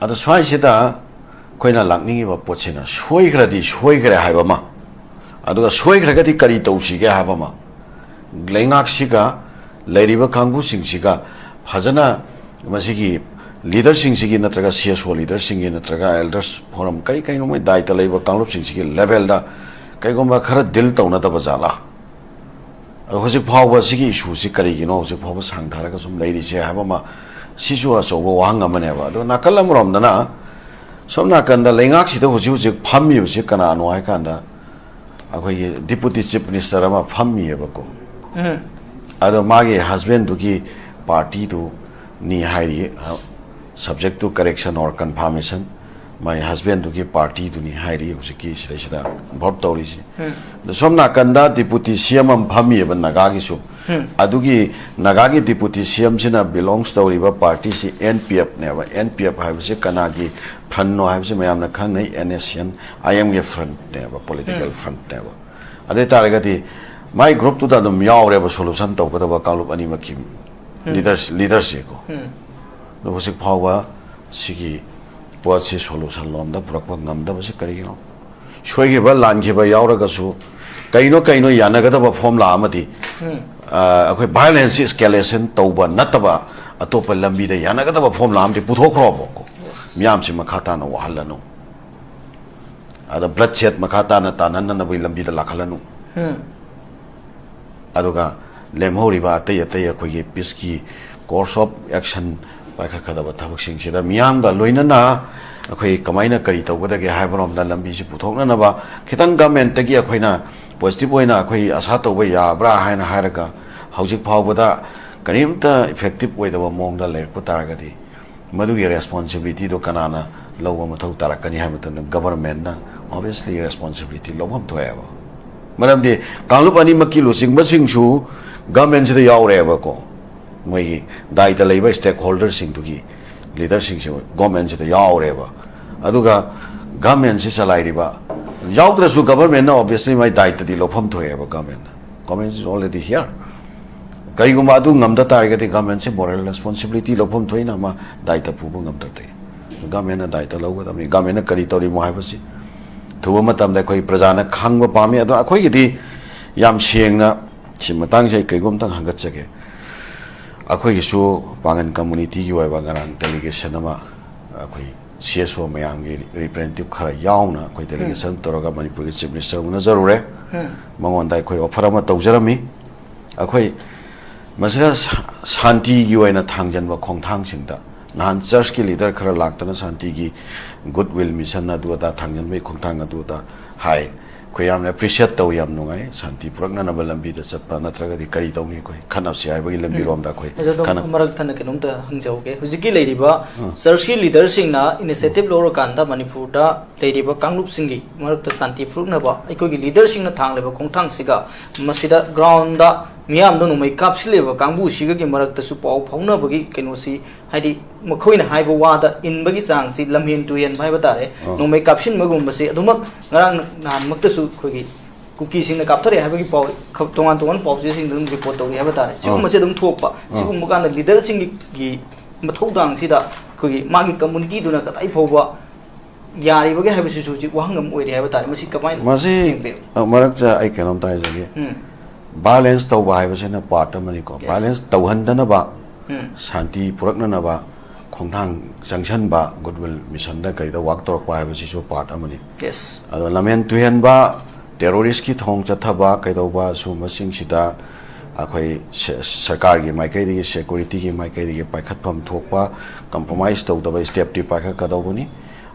ꯑꯗꯣ ꯁ꯭ꯋꯥꯏꯁꯤꯗ ꯑꯩꯈꯣꯏꯅ ꯂꯥꯛꯅꯤꯡꯉꯤꯕ ꯄꯣꯠꯁꯤꯅ ꯁꯣꯏꯈ꯭ꯔꯗꯤ ꯁꯣꯏꯈ꯭ꯔꯦ ꯍꯥꯏꯕ ꯑꯃ, ꯑꯗꯨꯒ ꯁꯣꯏꯈ꯭ꯔꯒꯗꯤ ꯀꯔꯤ ꯇꯧꯁꯤꯒꯦ ꯍꯥꯏꯕ ꯑꯃ, ꯂꯩꯉꯥꯛꯁꯤꯒ ꯂꯩꯔꯤꯕ ꯀꯥꯡꯕꯨꯁꯤꯡꯁꯤꯒ ꯐꯖꯅ ꯃꯁꯤꯒꯤ ꯂꯤꯗꯔꯁꯤꯡꯁꯤꯒꯤ ꯅꯠꯇ꯭ꯔꯒ ꯁꯤ ꯑꯦꯁ ꯑꯣ ꯂꯤꯗꯔꯁꯤꯡꯒꯤ ꯅꯠꯇ꯭ꯔꯒ ꯑꯦꯜꯗꯔꯁ ꯐꯣꯔꯝ ꯀꯔꯤ ꯀꯔꯤꯅꯣ ꯃꯣꯏ ꯗꯥꯏꯇ ꯂꯩꯕ ꯀꯥꯡꯂꯨꯞꯁꯤꯡꯁꯤꯒꯤ ꯂꯦꯚꯦꯜꯗ ꯀꯩꯒꯨꯝꯕ ꯈꯔ ꯗꯤꯜ ꯇꯧꯅꯗꯕ ꯖꯥꯠꯂꯥ? ꯑꯗꯣ ꯍꯧꯖꯤꯛ ꯐꯥꯎꯕ ꯁꯤꯒꯤ ꯏꯁꯨꯁꯤ ꯀꯔꯤꯒꯤꯅꯣ ꯍꯧꯖꯤꯛ ꯐꯥꯎꯕ ꯁꯥꯡꯊꯔꯒ ꯁꯨꯝ ꯂꯩꯔꯤꯁꯦ ꯍꯥꯏꯕ ꯑꯃ, ꯁꯤꯁꯨ ꯑꯆꯧꯕ ꯋꯥꯍꯪ ꯑꯃꯅꯦꯕ꯫ ꯑꯗꯣ ꯅꯥꯀꯜ ꯑꯃꯔꯣꯝꯗꯅ, ꯁꯣꯝ ꯅꯥꯀꯟꯗ ꯂꯩꯉꯥꯛꯁꯤꯗ ꯍꯧꯖꯤꯛ ꯍꯧꯖꯤꯛ ꯐꯝꯃꯤꯕꯁꯤ ꯀꯅꯥꯅꯣ ꯍꯥꯏ ꯀꯥꯟꯗ, ꯑꯩꯈꯣꯏꯒꯤ ꯗꯤꯄꯨꯇꯤ ꯆꯤꯐ ꯃꯤꯅꯤꯁꯇꯔ ꯑꯃ ꯐꯝꯃꯤꯑꯕꯀꯣ꯫ ꯑꯗꯣ ꯃꯥꯒꯤ ꯍꯁꯕꯦꯟꯗꯨꯒꯤ ꯄꯥꯔꯇꯤꯗꯨꯅꯤ ꯍꯥꯏꯔꯤ, subject to correction or confirmation, ꯃꯥꯒꯤ ꯍꯁꯕꯦꯟꯗꯨꯒꯤ ꯄꯥꯔꯇꯤꯗꯨꯅꯤ ꯍꯥꯏꯔꯤ ꯍꯧꯖꯤꯛꯀꯤ ꯁꯤꯗꯩꯁꯤꯗ ꯚꯣꯠ ꯇꯧꯔꯤꯁꯤ꯫ ꯑꯗꯣ ꯁꯣꯝ ꯅꯥꯀꯟꯗ ꯗꯤꯄꯨꯇꯤ ꯁꯤ ꯑꯦꯝ ꯑꯃ ꯐꯝꯃꯤꯑꯕ ꯅꯥꯒꯥꯒꯤꯁꯨ꯫ ꯑꯗꯨꯒꯤ ꯅꯥꯒꯥꯒꯤ ꯗꯤꯄꯨꯇꯤ ꯁꯤ ꯑꯦꯝꯁꯤꯅ ꯕꯤꯂꯣꯡꯁ ꯇꯧꯔꯤꯕ ꯄꯥꯔꯇꯤꯁꯤ ꯑꯦꯟ ꯄꯤ ꯑꯦꯐꯅꯦꯕ꯫ ꯑꯦꯟ ꯄꯤ ꯑꯦꯐ ꯍꯥꯏꯕꯁꯤ ꯀꯅꯥꯒꯤ ꯐ꯭ꯔꯟꯅꯣ ꯍꯥꯏꯕꯁꯤ ꯃꯌꯥꯝꯅ ꯈꯪꯅꯩ, ꯑꯦꯟ ꯑꯦꯁ ꯑꯦꯟ ꯑꯥꯏ ꯑꯦꯝꯒꯤ ꯐ꯭ꯔꯟꯅꯦꯕ, ꯄꯣꯂꯤꯇꯤꯀꯦꯜ ꯐ꯭ꯔꯟꯅꯦꯕ꯫ ꯑꯗꯨ ꯑꯣꯏ ꯇꯥꯔꯒꯗꯤ ꯃꯥꯏ ꯒ꯭ꯔꯨꯞꯇꯨꯗ ꯑꯗꯨꯝ ꯌꯥꯎꯔꯦꯕ ꯁꯣꯂꯨꯁꯟ ꯇꯧꯒꯗꯕ ꯀꯥꯡꯂꯨꯞ ꯑꯅꯤꯃꯛꯀꯤ ꯂꯤꯗꯔꯁ ꯂꯤꯗꯔꯁꯦꯀꯣ꯫ ꯑꯗꯣ ꯍꯧꯖꯤꯛ ꯐꯥꯎꯕ ꯁꯤꯒꯤ ꯄꯣꯠꯁꯤ ꯁꯣꯂꯨꯁꯟ ꯂꯣꯝꯗ ꯄꯨꯔꯛꯄ ꯉꯝꯗꯕꯁꯤ ꯀꯔꯤꯒꯤꯅꯣ? ꯁꯣꯏꯈꯤꯕ ꯂꯥꯟꯈꯤꯕ ꯌꯥꯎꯔꯒꯁꯨ ꯀꯩꯅꯣ ꯀꯩꯅꯣ ꯌꯥꯅꯒꯗꯕ ꯐꯣꯝꯂꯥ ꯑꯃꯗꯤ, ꯑ, ꯑꯩꯈꯣꯏ ꯚꯥꯏꯑꯣꯂꯦꯟꯁꯁꯤ ꯏꯁꯀꯦꯂꯦꯁꯟ ꯇꯧꯕ ꯅꯠꯇꯕ ꯑꯇꯣꯞꯄ ꯂꯝꯕꯤꯗ ꯌꯥꯅꯒꯗꯕ ꯐꯣꯝꯂꯥ ꯑꯃꯗꯤ ꯄꯨꯊꯣꯛꯈ꯭ꯔꯣꯕꯀꯣ꯫ ꯃꯤꯌꯥꯝꯁꯤ ꯃꯈꯥ ꯇꯥꯅ ꯋꯥꯍꯜꯂꯅꯨ꯫ ꯑꯗ ꯕ꯭ꯂꯗ ꯁꯦꯠ ꯃꯈꯥ ꯇꯥꯅ ꯇꯥꯅꯅꯅꯕꯒꯤ ꯂꯝꯕꯤꯗ ꯂꯥꯛꯍꯜꯂꯅꯨ꯫ ꯑꯗꯨꯒ ꯂꯦꯝꯍꯧꯔꯤꯕ ꯑꯇꯩ ꯑꯇꯩ ꯑꯩꯈꯣꯏꯒꯤ ꯄꯤꯁꯀꯤ course of action ꯄꯥꯏꯈꯠꯀꯗꯕ ꯊꯕꯛꯁꯤꯡꯁꯤꯗ ꯃꯤꯌꯥꯝꯒ ꯂꯣꯏꯅꯅ ꯑꯩꯈꯣꯏ ꯀꯃꯥꯏꯅ ꯀꯔꯤ ꯇꯧꯒꯗꯒꯦ ꯍꯥꯏꯕꯔꯣꯝꯗ ꯂꯝꯕꯤꯁꯤ ꯄꯨꯊꯣꯛꯅꯅꯕ ꯈꯤꯇꯪ ꯒꯃꯦꯟꯇꯒꯤ ꯑꯩꯈꯣꯏꯅ ꯄꯣꯖꯤꯇꯤꯚ ꯑꯣꯏꯅ ꯑꯩꯈꯣꯏ ꯑꯁꯥ ꯇꯧꯕ ꯌꯥꯕ꯭ꯔꯥ ꯍꯥꯏꯅ ꯍꯥꯏꯔꯒ ꯍꯧꯖꯤꯛ ꯐꯥꯎꯕꯗ ꯀꯔꯤꯝꯇ ꯏꯐꯦꯛꯇꯤꯚ ꯑꯣꯏꯗꯕ ꯃꯑꯣꯡꯗ ꯂꯩꯔꯛꯄ ꯇꯥꯔꯒꯗꯤ ꯃꯗꯨꯒꯤ ꯔꯦꯁꯄꯣꯟꯁꯤꯕꯤꯂꯤꯇꯤꯗꯣ ꯀꯅꯥꯅ ꯂꯧꯕ ꯃꯊꯧ ꯇꯥꯔꯛꯀꯅꯤ ꯍꯥꯏꯕ ꯃꯇꯝꯗ ꯒꯚꯔꯟꯃꯦꯟꯠꯅ ꯑꯣꯕꯤꯌꯁꯂꯤ ꯔꯦꯁꯄꯣꯟꯁꯤꯕꯤꯂꯤꯇꯤ ꯂꯧꯐꯝ ꯊꯣꯛꯑꯦꯕ꯫ ꯃꯔꯝꯗꯤ ꯀꯥꯡꯂꯨꯞ ꯑꯅꯤꯃꯛꯀꯤ ꯂꯨꯆꯤꯡꯕꯁꯤꯡꯁꯨ ꯒꯚꯔꯟꯃꯦꯟꯠꯁꯤꯗ ꯌꯥꯎꯔꯦꯕꯀꯣ꯫ ꯃꯣꯏꯒꯤ ꯗꯥꯏꯇ ꯂꯩꯕ ꯁ꯭ꯇꯦꯛ ꯍꯣꯜꯗꯔꯁꯤꯡꯗꯨꯒꯤ ꯂꯤꯗꯔꯁꯤꯡꯁꯤ ꯒꯣꯔꯃꯦꯟꯁꯤꯗ ꯌꯥꯎꯔꯦꯕ꯫ ꯑꯗꯨꯒ ꯒꯣꯔꯃꯦꯟꯁꯤ ꯆꯂꯥꯏꯔꯤꯕ, ꯌꯥꯎꯗ꯭ꯔꯁꯨ ꯒꯣꯔꯃꯦꯟꯅ ꯑꯣꯕꯤꯌꯁꯂꯤ ꯃꯥꯏ ꯗꯥꯏꯇꯗꯤ ꯂꯧꯐꯝ ꯊꯣꯛꯑꯦꯕ꯫ ꯒꯣꯔꯃꯦꯟꯅ, ꯒꯣꯔꯃꯦꯟ is already here꯫ ꯀꯔꯤꯒꯨꯝꯕ ꯑꯗꯨ ꯉꯝꯗ ꯇꯥꯔꯒꯗꯤ ꯒꯣꯔꯃꯦꯟꯁꯤ ꯃꯣꯔꯦꯜ ꯔꯦꯁꯄꯣꯟꯁꯤꯕꯤꯂꯤꯇꯤ ꯂꯧꯐꯝ ꯊꯣꯛꯏꯅ ꯑꯃ ꯗꯥꯏꯇ ꯄꯨꯕ ꯉꯝꯗ꯭ꯔꯗꯤ꯫ ꯒꯣꯔꯃꯦꯟꯅ ꯗꯥꯏꯇ ꯂꯧꯒꯗꯕꯅꯤ꯫ ꯒꯣꯔꯃꯦꯟꯅ ꯀꯔꯤ ꯇꯧꯔꯤꯃꯣ ꯍꯥꯏꯕꯁꯤ ꯊꯨꯕ ꯃꯇꯝꯗ ꯑꯩꯈꯣꯏ ꯄ꯭ꯔꯖꯥꯅ ꯈꯪꯕ ꯄꯥꯝꯃꯤ꯫ ꯑꯗꯣ ꯑꯩꯈꯣꯏꯒꯤꯗꯤ ꯌꯥꯝ ꯁꯦꯡꯅ ꯁꯤ ꯃꯇꯥꯡꯁꯦ ꯑꯩ ꯀꯩꯒꯨꯝ ꯑꯝꯇꯪ ꯍꯪꯒꯠꯆꯒꯦ꯫ ꯑꯩꯈꯣꯏꯒꯤꯁꯨ ꯄꯥꯡꯒꯟ community ꯒꯤ ꯑꯣꯏꯕ ꯉꯔꯥꯡ delegation ꯑꯃ ꯑꯩꯈꯣꯏ C S O ꯃꯌꯥꯝꯒꯤ representative ꯈꯔ ꯌꯥꯎꯅ ꯑꯩꯈꯣꯏ delegation ꯇꯧꯔꯒ ꯃꯅꯤꯄꯨꯔꯒꯤ Chief Minister ꯎꯅꯖꯔꯨꯔꯦ꯫ ꯃꯉꯣꯟꯗ ꯑꯩꯈꯣꯏ offer ꯑꯃ ꯇꯧꯖꯔꯝꯃꯤ꯫ ꯑꯩꯈꯣꯏ ꯃꯁꯤꯗ ꯁꯥ-, ꯁꯥꯟꯇꯤꯒꯤ ꯑꯣꯏꯅ ꯊꯥꯡꯖꯟꯕ ꯈꯣꯡꯊꯥꯡꯁꯤꯡꯗ ꯅꯍꯥꯟ church ꯀꯤ leader ꯈꯔ ꯂꯥꯛꯇꯅ ꯁꯥꯟꯇꯤꯒꯤ good will mission ꯑꯗꯨ ꯑꯗꯥ ꯊꯥꯡꯖꯟꯕꯒꯤ ꯈꯣꯡꯊꯥꯡ ꯑꯗꯨ ꯑꯗꯥ ꯍꯥꯏ꯫ ꯑꯩꯈꯣꯏ ꯌꯥꯝꯅ appreciate ꯇꯧꯏ, ꯌꯥꯝ ꯅꯨꯡꯉꯥꯏ꯫ ꯁꯥꯟꯇꯤ ꯄꯨꯔꯛꯅꯅꯕ ꯂꯝꯕꯤꯗ ꯆꯠꯄ ꯅꯠꯇ꯭ꯔꯒꯗꯤ ꯀꯔꯤ ꯇꯧꯅꯤ? ꯑꯩꯈꯣꯏ ꯈꯠꯅꯕꯁꯤ ꯍꯥꯏꯕꯒꯤ ꯂꯝꯕꯤꯔꯣꯝꯗ ꯑꯩꯈꯣꯏ ꯑꯗꯣ ꯑꯗꯨꯝ ꯈꯠꯅ- ꯃꯔꯛ ꯊꯠꯅ ꯀꯩꯅꯣꯝꯇ ꯍꯪꯖꯍꯧꯒꯦ꯫ ꯍꯧꯖꯤꯛꯀꯤ ꯂꯩꯔꯤꯕ church ꯀꯤ leader ꯁꯤꯡꯅ initiative ꯂꯧꯔꯀꯥꯟꯗ ꯃꯅꯤꯄꯨꯔꯗ ꯂꯩꯔꯤꯕ ꯀꯥꯡꯂꯨꯞꯁꯤꯡꯒꯤ ꯃꯔꯛꯇ ꯁꯥꯟꯇꯤ ꯄꯨꯔꯛꯅꯕ ꯑꯩꯈꯣꯏꯒꯤ leader ꯁꯤꯡꯅ ꯊꯥꯡꯂꯤꯕ ꯈꯣꯡꯊꯥꯡꯁꯤꯒ ꯃꯁꯤꯗ ground ꯗ ꯃꯤꯌꯥꯝꯗ ꯅꯣꯡꯃꯩ ꯀꯥꯞꯁꯤꯜꯂꯤꯕ ꯀꯥꯡꯕꯨꯁꯤꯒꯒꯤ ꯃꯔꯛꯇꯁꯨ ꯄꯥꯎ ꯐꯥꯎꯅꯕꯒꯤ ꯀꯩꯅꯣꯁꯤ, ꯍꯥꯏꯗꯤ ꯃꯈꯣꯏꯅ ꯍꯥꯏꯕ ꯋꯥꯗ ꯏꯟꯕꯒꯤ ꯆꯥꯡꯁꯤ ꯂꯝꯍꯦꯟ ꯇꯨꯍꯦꯟꯕ ꯍꯥꯏꯕ ꯇꯥꯔꯦ꯫ ꯅꯣꯡꯃꯩ ꯀꯥꯞꯁꯤꯟꯕꯒꯨꯝꯕꯁꯤ ꯑꯗꯨꯃꯛ ꯉꯔꯥꯡ ꯅꯍꯥꯟꯃꯛꯇꯁꯨ ꯑꯩꯈꯣꯏꯒꯤ ꯀꯨꯀꯤꯁꯤꯡꯅ ꯀꯥꯞꯊꯔꯛꯑꯦ ꯍꯥꯏꯕꯒꯤ ꯄꯥꯎ ꯈ-, ꯇꯣꯉꯥꯟ ꯇꯣꯉꯥꯟꯕ ꯄꯥꯎꯆꯦꯁꯤꯡꯗ ꯑꯗꯨꯝ report ꯇꯧꯔꯤ ꯍꯥꯏꯕ ꯇꯥꯔꯦ꯫ ꯁꯤꯒꯨꯝꯕꯁꯦ ꯑꯗꯨꯝ ꯊꯣꯛꯄ, ꯁꯤꯒꯨꯝꯕ ꯀꯥꯟꯗ leader ꯁꯤꯡꯒꯤ ꯃꯊꯧꯗꯥꯡꯁꯤꯗ ꯑꯩꯈꯣꯏꯒꯤ ꯃꯥꯒꯤ community ꯗꯨꯅ ꯀꯗꯥꯏ ꯐꯥꯎꯕ ꯌꯥꯔꯤꯕꯒꯦ ꯍꯥꯏꯕꯁꯤꯁꯨ ꯍꯧꯖꯤꯛ ꯋꯥꯍꯪ ꯑꯃ ꯑꯣꯏꯔꯤ ꯍꯥꯏꯕ ꯇꯥꯔꯦ꯫ ꯃꯁꯤ ꯀꯃꯥꯏꯅ ꯃꯁꯤ, ꯌꯦꯡꯕꯤꯕ? ꯑ, ꯃꯔꯛꯇ ꯑꯩ ꯀꯩꯅꯣꯝꯇ ꯍꯥꯏꯖꯒꯦ꯫ ꯎꯝ꯫ Violence ꯇꯧꯕ ꯍꯥꯏꯕꯁꯤꯅ part ꯑꯃꯅꯤꯀꯣ꯫ Yes. Violence ꯇꯧꯍꯟꯗꯅꯕ, ꯎꯝ꯫ ꯁꯥꯟꯇꯤ ꯄꯨꯔꯛꯅꯅꯕ ꯈꯣꯡꯊꯥꯡ ꯆꯪꯁꯟꯕ, good will mission ꯗ ꯀꯔꯤꯗ work ꯇꯧꯔꯛꯄ ꯍꯥꯏꯕꯁꯤꯁꯨ part ꯑꯃꯅꯤ꯫ Yes. ꯑꯗꯣ ꯂꯝꯍꯦꯟ ꯇꯨꯍꯦꯟꯕ, terrorist ꯀꯤ ꯊꯣꯡ ꯆꯠꯊꯕ ꯀꯩꯗꯧꯕ ꯁꯤꯒꯨꯝꯕꯁꯤꯡꯁꯤꯗ ꯑꯩꯈꯣꯏ ꯁ-, ꯁꯔꯀꯥꯔꯒꯤ ꯃꯥꯏꯀꯩꯗꯒꯤ, security ꯒꯤ ꯃꯥꯏꯀꯩꯗꯒꯤ ꯄꯥꯏꯈꯠꯐꯝ ꯊꯣꯛꯄ compromise ꯇꯧꯗꯕ step ꯇꯤ ꯄꯥꯏꯈꯠꯀꯗꯧꯕꯅꯤ꯫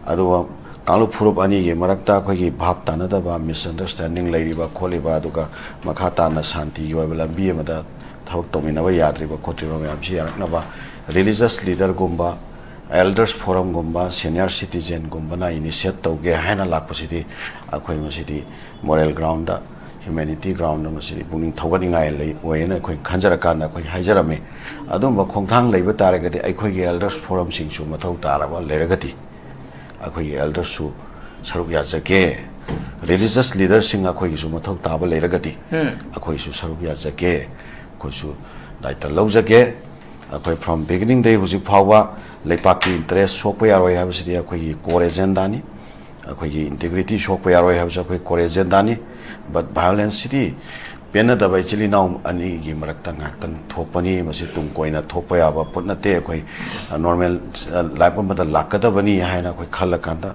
ꯑꯗꯨꯒ ꯀꯥꯡꯂꯨꯞ ꯐꯨꯔꯨꯞ ꯑꯅꯤꯒꯤ ꯃꯔꯛꯇ ꯑꯩꯈꯣꯏꯒꯤ ꯚꯥꯞ ꯇꯥꯅꯗꯕ, misunderstanding ꯂꯩꯔꯤꯕ ꯈꯣꯠꯂꯤꯕ, ꯑꯗꯨꯒ ꯃꯈꯥ ꯇꯥꯅ ꯁꯥꯟꯇꯤꯒꯤ ꯑꯣꯏꯕ ꯂꯝꯕꯤ ꯑꯃꯗ ꯊꯕꯛ ꯇꯧꯃꯤꯟꯅꯕ ꯌꯥꯗ꯭ꯔꯤꯕ ꯈꯣꯠꯇ꯭ꯔꯤꯕ ꯃꯌꯥꯝꯁꯤ ꯌꯥꯔꯛꯅꯕ religious leader ꯒꯨꯝꯕ, elders forum ꯒꯨꯝꯕ, senior citizen ꯒꯨꯝꯕꯅ initiate ꯇꯧꯒꯦ ꯍꯥꯏꯅ ꯂꯥꯛꯄꯁꯤꯗꯤ ꯑꯩꯈꯣꯏ ꯃꯁꯤꯗꯤ moral ground ꯗ, humanity ground ꯗ ꯃꯁꯤꯗꯤ ꯄꯨꯛꯅꯤꯡ ꯊꯧꯒꯠꯅꯤꯡꯉꯥꯏ ꯂꯩ, ꯑꯣꯏꯌꯦꯅ ꯑꯩꯈꯣꯏ ꯈꯟꯖꯔꯀꯥꯟꯗ ꯑꯩꯈꯣꯏ ꯍꯥꯏꯖꯔꯝꯃꯤ꯫ ꯑꯗꯨꯝꯕ ꯈꯣꯡꯊꯥꯡ ꯂꯩꯕ ꯇꯥꯔꯒꯗꯤ ꯑꯩꯈꯣꯏꯒꯤ elders forum ꯁꯤꯡꯁꯨ ꯃꯊꯧ ꯇꯥꯔꯕ ꯂꯩꯔꯒꯗꯤ ꯑꯩꯈꯣꯏꯒꯤ elders ꯁꯨ ꯁꯔꯨꯛ ꯌꯥꯖꯒꯦ, religious leader ꯁꯤꯡ ꯑꯩꯈꯣꯏꯒꯤꯁꯨ ꯃꯊꯧ ꯇꯥꯕ ꯂꯩꯔꯒꯗꯤ ꯎꯝ꯫ ꯑꯩꯈꯣꯏꯁꯨ ꯁꯔꯨꯛ ꯌꯥꯖꯒꯦ, ꯑꯩꯈꯣꯏꯁꯨ ꯗꯥꯏꯇ ꯂꯧꯖꯒꯦ꯫ ꯑꯩꯈꯣꯏ from beginning ꯗꯒꯤ ꯍꯧꯖꯤꯛ ꯐꯥꯎꯕ ꯂꯩꯄꯥꯛꯀꯤ interest ꯁꯣꯛꯄ ꯌꯥꯔꯣꯏ ꯍꯥꯏꯕꯁꯤꯗꯤ ꯑꯩꯈꯣꯏꯒꯤ core agenda ꯅꯤ꯫ ꯑꯩꯈꯣꯏꯒꯤ integrity ꯁꯣꯛꯄ ꯌꯥꯔꯣꯏ ꯍꯥꯏꯕꯁꯨ ꯑꯩꯈꯣꯏ core agenda ꯅꯤ꯫ But violence ꯁꯤꯗꯤ ꯄꯦꯟꯅꯗꯕ ꯏꯆꯤꯜ ꯏꯅꯥꯎ ꯑꯅꯤꯒꯤ ꯃꯔꯛꯇ ꯉꯥꯏꯍꯥꯛꯇꯪ ꯊꯣꯛꯄꯅꯤ꯫ ꯃꯁꯤ ꯇꯨꯡ ꯀꯣꯏꯅ ꯊꯣꯛꯄ ꯌꯥꯕ ꯄꯣꯠ ꯅꯠꯇꯦ꯫ ꯑꯩꯈꯣꯏ, ꯑ, ꯅꯣꯔꯃꯦꯜ, ꯑ, ꯂꯥꯏꯐ ꯑꯃꯗ ꯂꯥꯛꯀꯗꯕꯅꯤ ꯍꯥꯏꯅ ꯑꯩꯈꯣꯏ ꯈꯜꯂꯀꯥꯟꯗ,